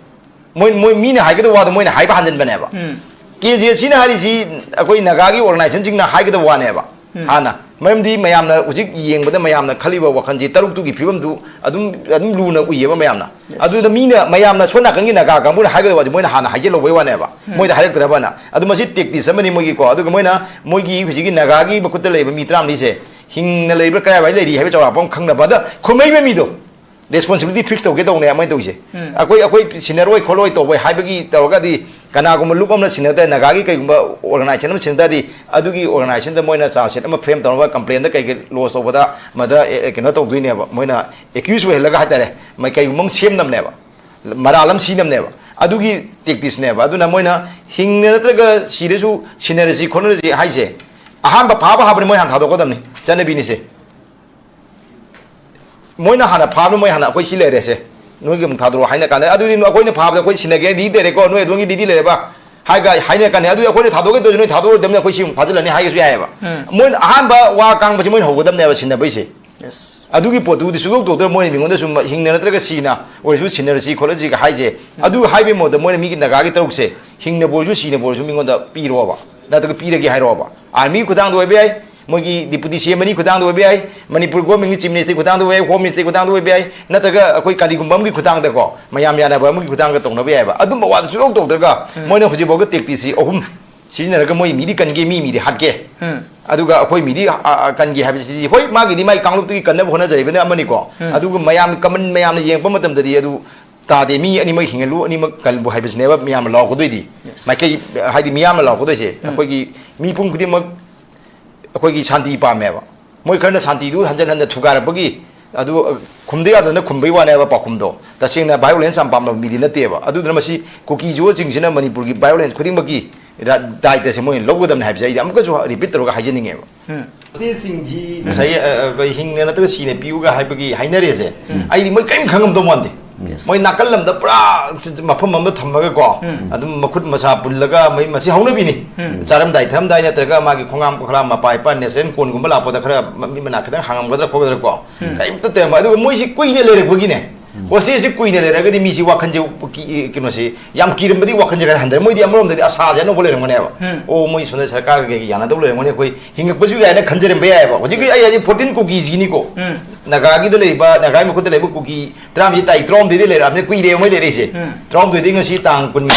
ꯃꯣꯏ, ꯃꯣꯏ ꯃꯤꯅ ꯍꯥꯏꯒꯗꯕ ꯋꯥꯗꯣ ꯃꯣꯏꯅ ꯍꯥꯏꯕ ꯍꯟꯖꯤꯟꯕꯅꯦꯕ꯫ ꯎꯝ꯫ ꯀꯦ ꯖꯦ ꯁꯤꯅ ꯍꯥꯏꯔꯤꯁꯤ ꯑꯩꯈꯣꯏ ꯅꯥꯒꯥꯒꯤ ꯑꯣꯔꯒꯅꯥꯏꯖꯦꯁꯟꯁꯤꯡꯅ ꯍꯥꯏꯒꯗꯕ ꯋꯥꯅꯦꯕ꯫ ꯎꯝ꯫ ꯍꯥꯟꯅ, ꯃꯔꯝꯗꯤ ꯃꯌꯥꯝꯅ ꯍꯧꯖꯤꯛ ꯌꯦꯡꯕꯗ ꯃꯌꯥꯝꯅ ꯈꯜꯂꯤꯕ ꯋꯥꯈꯜꯁꯤ ꯇꯔꯨꯛꯇꯨꯒꯤ ꯐꯤꯕꯝꯗꯨ ꯑꯗꯨꯝ, ꯑꯗꯨꯝ ꯂꯨꯅ ꯎꯏꯌꯦꯕ ꯃꯌꯥꯝꯅ꯫ Yes꯫ ꯑꯗꯨꯗ ꯃꯤꯅ, ꯃꯌꯥꯝꯅ ꯁꯣꯝ ꯅꯥꯀꯟꯒꯤ ꯅꯥꯒꯥ ꯀꯥꯡꯕꯨꯅ ꯍꯥꯏꯒꯗꯕ ꯋꯥꯁꯦ ꯃꯣꯏꯅ ꯍꯥꯟꯅ ꯍꯥꯏꯖꯤꯜꯍꯧꯕꯩ ꯋꯥꯅꯦꯕ꯫ ꯎꯝ꯫ ꯃꯣꯏꯗ ꯍꯥꯏꯔꯛꯇ꯭ꯔꯕꯅ꯫ ꯑꯗꯨ ꯃꯁꯤ ꯇꯦꯛꯇꯤꯁ ꯑꯃꯅꯤ ꯃꯣꯏꯒꯤꯀꯣ꯫ ꯑꯗꯨꯒ ꯃꯣꯏꯅ ꯃꯣꯏꯒꯤ ꯍꯧꯖꯤꯛꯀꯤ ꯅꯥꯒꯥꯒꯤ ꯃꯈꯨꯠꯇ ꯂꯩꯔꯤꯕ ꯃꯤ ꯇꯔꯥꯃꯔꯤꯁꯦ ꯍꯤꯡꯅ ꯂꯩꯕ꯭ꯔꯥ ꯀꯔꯥꯏꯋꯥꯏ ꯂꯩꯔꯤ ꯍꯥꯏꯕ ꯆꯥꯎꯔꯥꯛꯄ ꯑꯃ ꯈꯪꯅꯕ꯫ ꯑꯗ ꯈꯨꯝꯃꯛꯏꯕ ꯃꯤꯗꯣ ꯔꯦꯁꯄꯣꯟꯁꯤꯕꯤꯂꯤꯇꯤ ꯐꯤꯛꯁ ꯇꯧꯒꯦ ꯇꯧꯅꯦ ꯃꯣꯏꯅ ꯇꯧꯔꯤꯁꯦ꯫ ꯎꯝ꯫ ꯑꯩꯈꯣꯏ, ꯑꯩꯈꯣꯏ ꯁꯤꯟꯅꯔꯣꯏ ꯈꯣꯠꯂꯣꯏ ꯇꯧꯕ ꯍꯥꯏꯕꯒꯤ ꯇꯧꯔꯒꯗꯤ ꯀꯅꯥꯒꯨꯝꯕ ꯂꯨꯞ ꯑꯃꯅ ꯁꯤꯟꯅ ꯇꯥꯔꯦ, ꯅꯥꯒꯥꯒꯤ ꯀꯩꯒꯨꯝꯕ ꯑꯣꯔꯒꯅꯥꯏꯖꯦꯁꯟ ꯑꯃ ꯁꯤꯟꯅ ꯇꯥꯔꯗꯤ ꯑꯗꯨꯒꯤ ꯑꯣꯔꯒꯅꯥꯏꯖꯦꯁꯟꯗ ꯃꯣꯏꯅ ꯆꯥꯔꯖ ꯁꯤꯠ ꯑꯃ ꯐ꯭ꯔꯦꯝ ꯇꯧꯅꯕ ꯀꯝꯄ꯭ꯂꯦꯟꯗ ꯀꯩꯀꯩ ꯂꯣꯖ ꯇꯧꯕꯗ ꯃꯗ, ꯑꯦ, ꯑꯦ, ꯀꯩꯅꯣ ꯇꯧꯗꯣꯏꯅꯦꯕ꯫ ꯃꯣꯏꯅ ꯑꯦꯀ꯭ꯌꯨꯁ ꯑꯣꯏꯍꯜꯂꯒ ꯍꯥꯏꯇꯥꯔꯦ, ꯃꯣꯏ ꯀꯩꯒꯨꯝꯕ ꯑꯃ ꯁꯦꯝꯅꯕꯅꯦꯕ, ꯃꯔꯥꯜ ꯑꯃ ꯁꯤꯅꯕꯅꯦꯕ꯫ ꯑꯗꯨꯒꯤ ꯇꯦꯛꯇꯤꯁꯅꯦꯕ꯫ ꯑꯗꯨꯅ ꯃꯣꯏꯅ ꯍꯤꯡꯅ ꯅꯠꯇ꯭ꯔꯒ ꯁꯤꯔꯁꯨ ꯁꯤꯟꯅꯔꯁꯤ ꯈꯣꯠꯅꯔꯁꯤ ꯍꯥꯏꯁꯦ, ꯑꯍꯥꯟꯕ ꯐꯥꯕ ꯍꯥꯕꯅꯤ ꯃꯣꯏ ꯍꯥꯟꯅ ꯊꯥꯗꯣꯛꯀꯗꯕꯅꯤ, ꯆꯠꯅꯕꯤꯅꯤꯁꯦ꯫ ꯃꯣꯏꯅ ꯍꯥꯟꯅ ꯐꯥꯕꯅ ꯃꯣꯏ ꯍꯥꯟꯅ ꯑꯩꯈꯣꯏ ꯁꯤ ꯂꯩꯔꯦꯁꯦ, ꯅꯣꯏꯒꯤ ꯑꯃꯨꯛ ꯊꯥꯗꯣꯔꯛꯑꯣ ꯍꯥꯏꯅ ꯀꯥꯟꯗ, ꯑꯗꯨꯗꯤ ꯑꯩꯈꯣꯏꯅ ꯐꯥꯕꯗ ꯑꯩꯈꯣꯏ ꯁꯤꯟꯅꯒꯦ ꯔꯦꯗꯤ ꯂꯩꯔꯦꯀꯣ, ꯅꯣꯏ ꯑꯗꯣꯝꯒꯤ ꯔꯦꯗꯤ ꯂꯩꯔꯕ ꯍꯥꯏꯒ ꯍꯥꯏꯅ ꯀꯥꯟꯗ, ꯑꯗꯨꯗꯤ ꯑꯩꯈꯣꯏꯅ ꯊꯥꯗꯣꯛꯀꯦ ꯇꯧꯔꯁꯨ ꯅꯣꯏ ꯊꯥꯗꯣꯛꯑꯣꯏꯗꯕꯅꯤꯅ ꯑꯩꯈꯣꯏ ꯁꯤ ꯑꯃꯨꯛ ꯐꯥꯖꯤꯜꯂꯅꯤ ꯍꯥꯏꯒꯁꯨ ꯌꯥꯏꯑꯕ꯫ ꯎꯝ꯫ ꯃꯣꯏꯅ ꯑꯍꯥꯟꯕ ꯋꯥ ꯀꯥꯡꯕꯁꯤ ꯃꯣꯏꯅ ꯍꯧꯒꯗꯕꯅꯦꯕ ꯁꯤꯟꯅꯕꯩꯁꯦ꯫ Yes꯫ ꯑꯗꯨꯒꯤ ꯄꯣꯠꯇꯨꯗꯤ ꯁꯨꯡꯇꯧ ꯇꯧꯗ꯭ꯔ ꯃꯣꯏꯅ ꯃꯤꯉꯣꯟꯗ ꯁꯨꯝ ꯍꯤꯡꯅ ꯅꯠꯇ꯭ꯔꯒ ꯁꯤꯅ ꯑꯣꯏꯔꯁꯨ ꯁꯤꯟꯅꯔꯁꯤ ꯈꯣꯠꯂꯁꯤꯒ ꯍꯥꯏꯁꯦ꯫ ꯎꯝ꯫ ꯑꯗꯨ ꯍꯥꯏꯕꯒꯤ ꯃꯍꯨꯠꯇ ꯃꯣꯏꯅ ꯃꯤꯒꯤ ꯅꯥꯒꯥꯒꯤ ꯇꯔꯨꯛꯁꯦ ꯍꯤꯡꯅꯕꯨ ꯑꯣꯏꯔꯁꯨ ꯁꯤꯅꯕꯨ ꯑꯣꯏꯔꯁꯨ ꯃꯤꯉꯣꯟꯗ ꯄꯤꯔꯣꯕ, ꯅꯠꯇ꯭ꯔꯒ ꯄꯤꯔꯒꯦ ꯍꯥꯏꯔꯣꯕ꯫ ꯑꯥꯔꯃꯤꯒꯤ ꯈꯨꯊꯥꯡꯗ ꯑꯣꯏꯕ ꯌꯥꯏ, ꯃꯣꯏꯒꯤ ꯗꯤꯄꯨꯇꯤ ꯁꯤ ꯑꯦꯝ ꯑꯅꯤ ꯈꯨꯊꯥꯡꯗ ꯑꯣꯏꯕ ꯌꯥꯏ, ꯃꯅꯤꯄꯨꯔ ꯒꯣꯔꯃꯦꯟꯒꯤ ꯆꯤꯐ ꯃꯤꯅꯤꯁꯇꯔꯒꯤ ꯈꯨꯊꯥꯡꯗ ꯑꯣꯏꯕ ꯌꯥꯏ, ꯍꯣꯝ ꯃꯤꯅꯤꯁꯇꯔꯒꯤ ꯈꯨꯊꯥꯡꯗ ꯑꯣꯏꯕ ꯌꯥꯏ, ꯅꯠꯇ꯭ꯔꯒ ꯑꯩꯈꯣꯏ ꯀꯔꯤꯒꯨꯝꯕ ꯑꯃꯒꯤ ꯈꯨꯊꯥꯡꯗꯀꯣ, ꯃꯌꯥꯝ ꯌꯥꯅꯕ ꯑꯃꯒꯤ ꯈꯨꯊꯥꯡꯗ ꯇꯧꯅꯕ ꯌꯥꯏꯑꯕ꯫ ꯑꯗꯨꯝꯕ ꯋꯥꯗꯨ ꯁꯨꯡꯇꯧ ꯇꯧꯗ꯭ꯔꯒ ꯎꯝ꯫ ꯃꯣꯏꯅ ꯍꯧꯖꯤꯛꯐꯥꯎꯗ ꯇꯦꯛꯇꯤꯁꯁꯤ ꯑꯍꯨꯝ ꯁꯤꯖꯤꯟꯅꯔꯒ ꯃꯣꯏ ꯃꯤꯗꯤ ꯀꯟꯒꯦ, ꯃꯤ ꯃꯤꯗꯤ ꯍꯥꯠꯀꯦ꯫ ꯎꯝ꯫ ꯑꯗꯨꯒ ꯑꯩꯈꯣꯏ ꯃꯤꯗꯤ, ꯑ, ꯑ, ꯀꯟꯒꯦ ꯍꯥꯏꯕꯁꯤꯗꯤ, ꯍꯣꯏ, ꯃꯥꯒꯤꯗꯤ ꯃꯥꯒꯤ ꯀꯥꯡꯂꯨꯞꯇꯨꯒꯤ ꯀꯟꯅꯕ ꯍꯣꯠꯅꯖꯔꯤꯕꯅ ꯑꯃꯅꯤꯀꯣ꯫ ꯎꯝ꯫ ꯑꯗꯨꯒ ꯃꯌꯥꯝ, ꯀꯃꯟ ꯃꯌꯥꯝꯅ ꯌꯦꯡꯉꯛꯄ ꯃꯇꯝꯗꯗꯤ ꯑꯗꯨ ꯇꯥꯗꯦ꯫ ꯃꯤ ꯑꯅꯤꯃꯛ ꯍꯤꯡꯍꯜꯂꯨ, ꯑꯅꯤꯃꯛ ꯀꯜꯂꯨ ꯍꯥꯏꯕꯁꯤꯅꯦꯕ ꯃꯤꯌꯥꯝꯅ ꯂꯥꯎꯔꯛꯀꯗꯣꯏꯗꯤ꯫ Yes. ꯃꯥꯏꯀꯩ ꯍꯥꯏꯗꯤ ꯃꯤꯌꯥꯝꯅ ꯂꯥꯎꯔꯛꯀꯗꯣꯏꯁꯦ꯫ ꯎꯝ꯫ ꯑꯩꯈꯣꯏꯒꯤ ꯃꯤꯄꯨꯝ ꯈꯨꯗꯤꯡꯃꯛ ꯑꯩꯈꯣꯏꯒꯤ ꯁꯥꯟꯇꯤ ꯄꯥꯝꯃꯦꯕ꯫ ꯃꯣꯏ ꯈꯔꯅ ꯁꯥꯟꯇꯤꯗꯨ ꯍꯟꯖꯟ ꯍꯟꯖꯟ ꯊꯨꯒꯥꯏꯔꯛꯄꯒꯤ, ꯑꯗꯨ, ꯑ, ꯈꯨꯝꯗ ꯌꯥꯗꯅ ꯈꯨꯝꯕꯩ ꯋꯥꯅꯦꯕ ꯄꯥꯎꯈꯨꯝꯗꯣ꯫ ꯇꯁꯦꯡꯅ violence ꯌꯥꯝ ꯄꯥꯝꯕ ꯃꯤꯗꯤ ꯅꯠꯇꯦꯕ꯫ ꯑꯗꯨꯗꯨꯅ ꯃꯁꯤ ꯀꯨꯀꯤ ꯖꯨꯑꯣꯁꯤꯡꯁꯤꯅ ꯃꯅꯤꯄꯨꯔꯒꯤ violence ꯈꯨꯗꯤꯡꯃꯛꯀꯤ ꯔ-, ꯗꯥꯏꯇꯁꯦ ꯃꯣꯏꯅ ꯂꯧꯒꯗꯕꯅꯤ ꯍꯥꯏꯕꯁꯦ ꯑꯩꯗꯤ ꯑꯃꯨꯛꯀꯁꯨ repeat ꯇꯧꯔꯒ ꯍꯥꯏꯖꯅꯤꯡꯉꯦꯕ꯫ ꯎꯝ꯫ ꯁꯤꯁꯤꯡꯁꯤ ꯉꯁꯥꯏ, ꯑ, ꯑ, ꯑꯩꯈꯣꯏ ꯍꯤꯡꯅ ꯅꯠꯇ꯭ꯔꯒ ꯁꯤꯅ ꯄꯤꯌꯨꯒ ꯍꯥꯏꯕꯒꯤ ꯍꯥꯏꯅꯔꯤꯁꯦ, ꯎꯝ꯫ ꯑꯩꯗꯤ ꯃꯣꯏ ꯀꯔꯤꯝ ꯈꯪꯉꯝꯗꯧ ꯃꯥꯟꯗꯦ꯫ Yes. ꯃꯣꯏ ꯅꯥꯀꯜ ꯑꯃꯗ ꯄꯨꯔꯥ ꯃꯐꯝ ꯑꯃꯗ ꯊꯝꯃꯒꯀꯣ, ꯎꯝ꯫ ꯑꯗꯨꯝ ꯃꯈꯨꯠ ꯃꯁꯥ ꯄꯨꯜꯂꯒ ꯃꯣꯏ ꯃꯁꯤ ꯍꯧꯅꯕꯤꯅꯤ꯫ ꯎꯝ꯫ ꯆꯥꯔꯝꯗꯥꯏ ꯊꯛꯑꯝꯗꯥꯏ ꯅꯠꯇ꯭ꯔꯒ ꯃꯥꯒꯤ ꯈꯣꯡꯉꯥꯝ ꯈꯣꯡꯈ꯭ꯔꯥꯝ ꯃꯄꯥ ꯏꯄꯥ ꯅꯦꯁꯅꯦꯜ ꯀꯣꯟꯒꯨꯝꯕ ꯂꯥꯛꯄꯗ ꯈꯔ ꯃ-, ꯃꯤ ꯃꯅꯥ ꯈꯤꯇꯪ ꯍꯥꯡꯉꯝꯒꯗ꯭ꯔꯥ ꯈꯣꯠꯀꯗ꯭ꯔꯥ ꯀꯣ, ꯎꯝ꯫ ꯀꯔꯤꯝꯇ ꯇꯧꯔꯝꯃꯣꯏ꯫ ꯑꯗꯨꯒ ꯃꯣꯏꯁꯤ ꯀꯨꯏꯅ ꯂꯩꯔꯛꯄꯒꯤꯅꯦ, ꯎꯝ꯫ ꯍꯣꯁꯇꯦꯜꯁꯤ ꯀꯨꯏꯅ ꯂꯩꯔꯒꯗꯤ ꯃꯤꯁꯤ ꯋꯥꯈꯜꯁꯦ ꯀꯤ-, ꯀꯩꯅꯣꯁꯤ ꯌꯥꯝ ꯀꯤꯔꯝꯕꯗꯤ ꯋꯥꯈꯜꯁꯦ ꯈꯔ ꯍꯟꯊꯔꯦ꯫ ꯃꯣꯏꯗꯤ ꯑꯃꯔꯣꯝꯗꯗꯤ ꯑꯁꯥꯁꯦ ꯑꯅꯧꯕ ꯂꯩꯔꯝꯒꯅꯦꯕ꯫ ꯎꯝ꯫ ꯑꯣ, ꯃꯣꯏ ꯁꯣꯝꯗ ꯁꯔꯀꯥꯔꯒ ꯀꯩꯒ ꯌꯥꯅꯗꯧ ꯂꯩꯔꯝꯒꯅꯤ, ꯑꯩꯈꯣꯏ ꯍꯤꯡꯉꯛꯄꯁꯨ ꯌꯥꯏꯅ ꯈꯟꯖꯔꯝꯕ ꯌꯥꯏꯑꯕ꯫ ꯍꯧꯖꯤꯛꯀꯤ ꯑꯩ ꯍꯥꯏꯁꯦ fourteen ꯀꯨꯀꯤꯁꯤꯅꯤꯀꯣ꯫ ꯎꯝ꯫ ꯅꯥꯒꯥꯒꯤꯗ ꯂꯩꯕ, ꯅꯥꯒꯥꯒꯤ ꯃꯈꯨꯠꯇ ꯂꯩꯕ ꯀꯨꯀꯤ ꯇꯔꯥꯃꯔꯤ ꯇꯥꯔꯤꯛ ꯇꯔꯥꯍꯨꯝꯗꯣꯏꯗꯤ ꯂꯩꯔꯛꯑꯕꯅꯤ, ꯀꯨꯏꯔꯦ ꯃꯣꯏ ꯂꯩꯔꯛꯏꯁꯦ꯫ ꯎꯝ꯫ ꯇꯔꯥꯍꯨꯝꯗꯣꯏꯗꯒꯤ ꯉꯁꯤ ꯇꯥꯡ ꯀꯨꯟ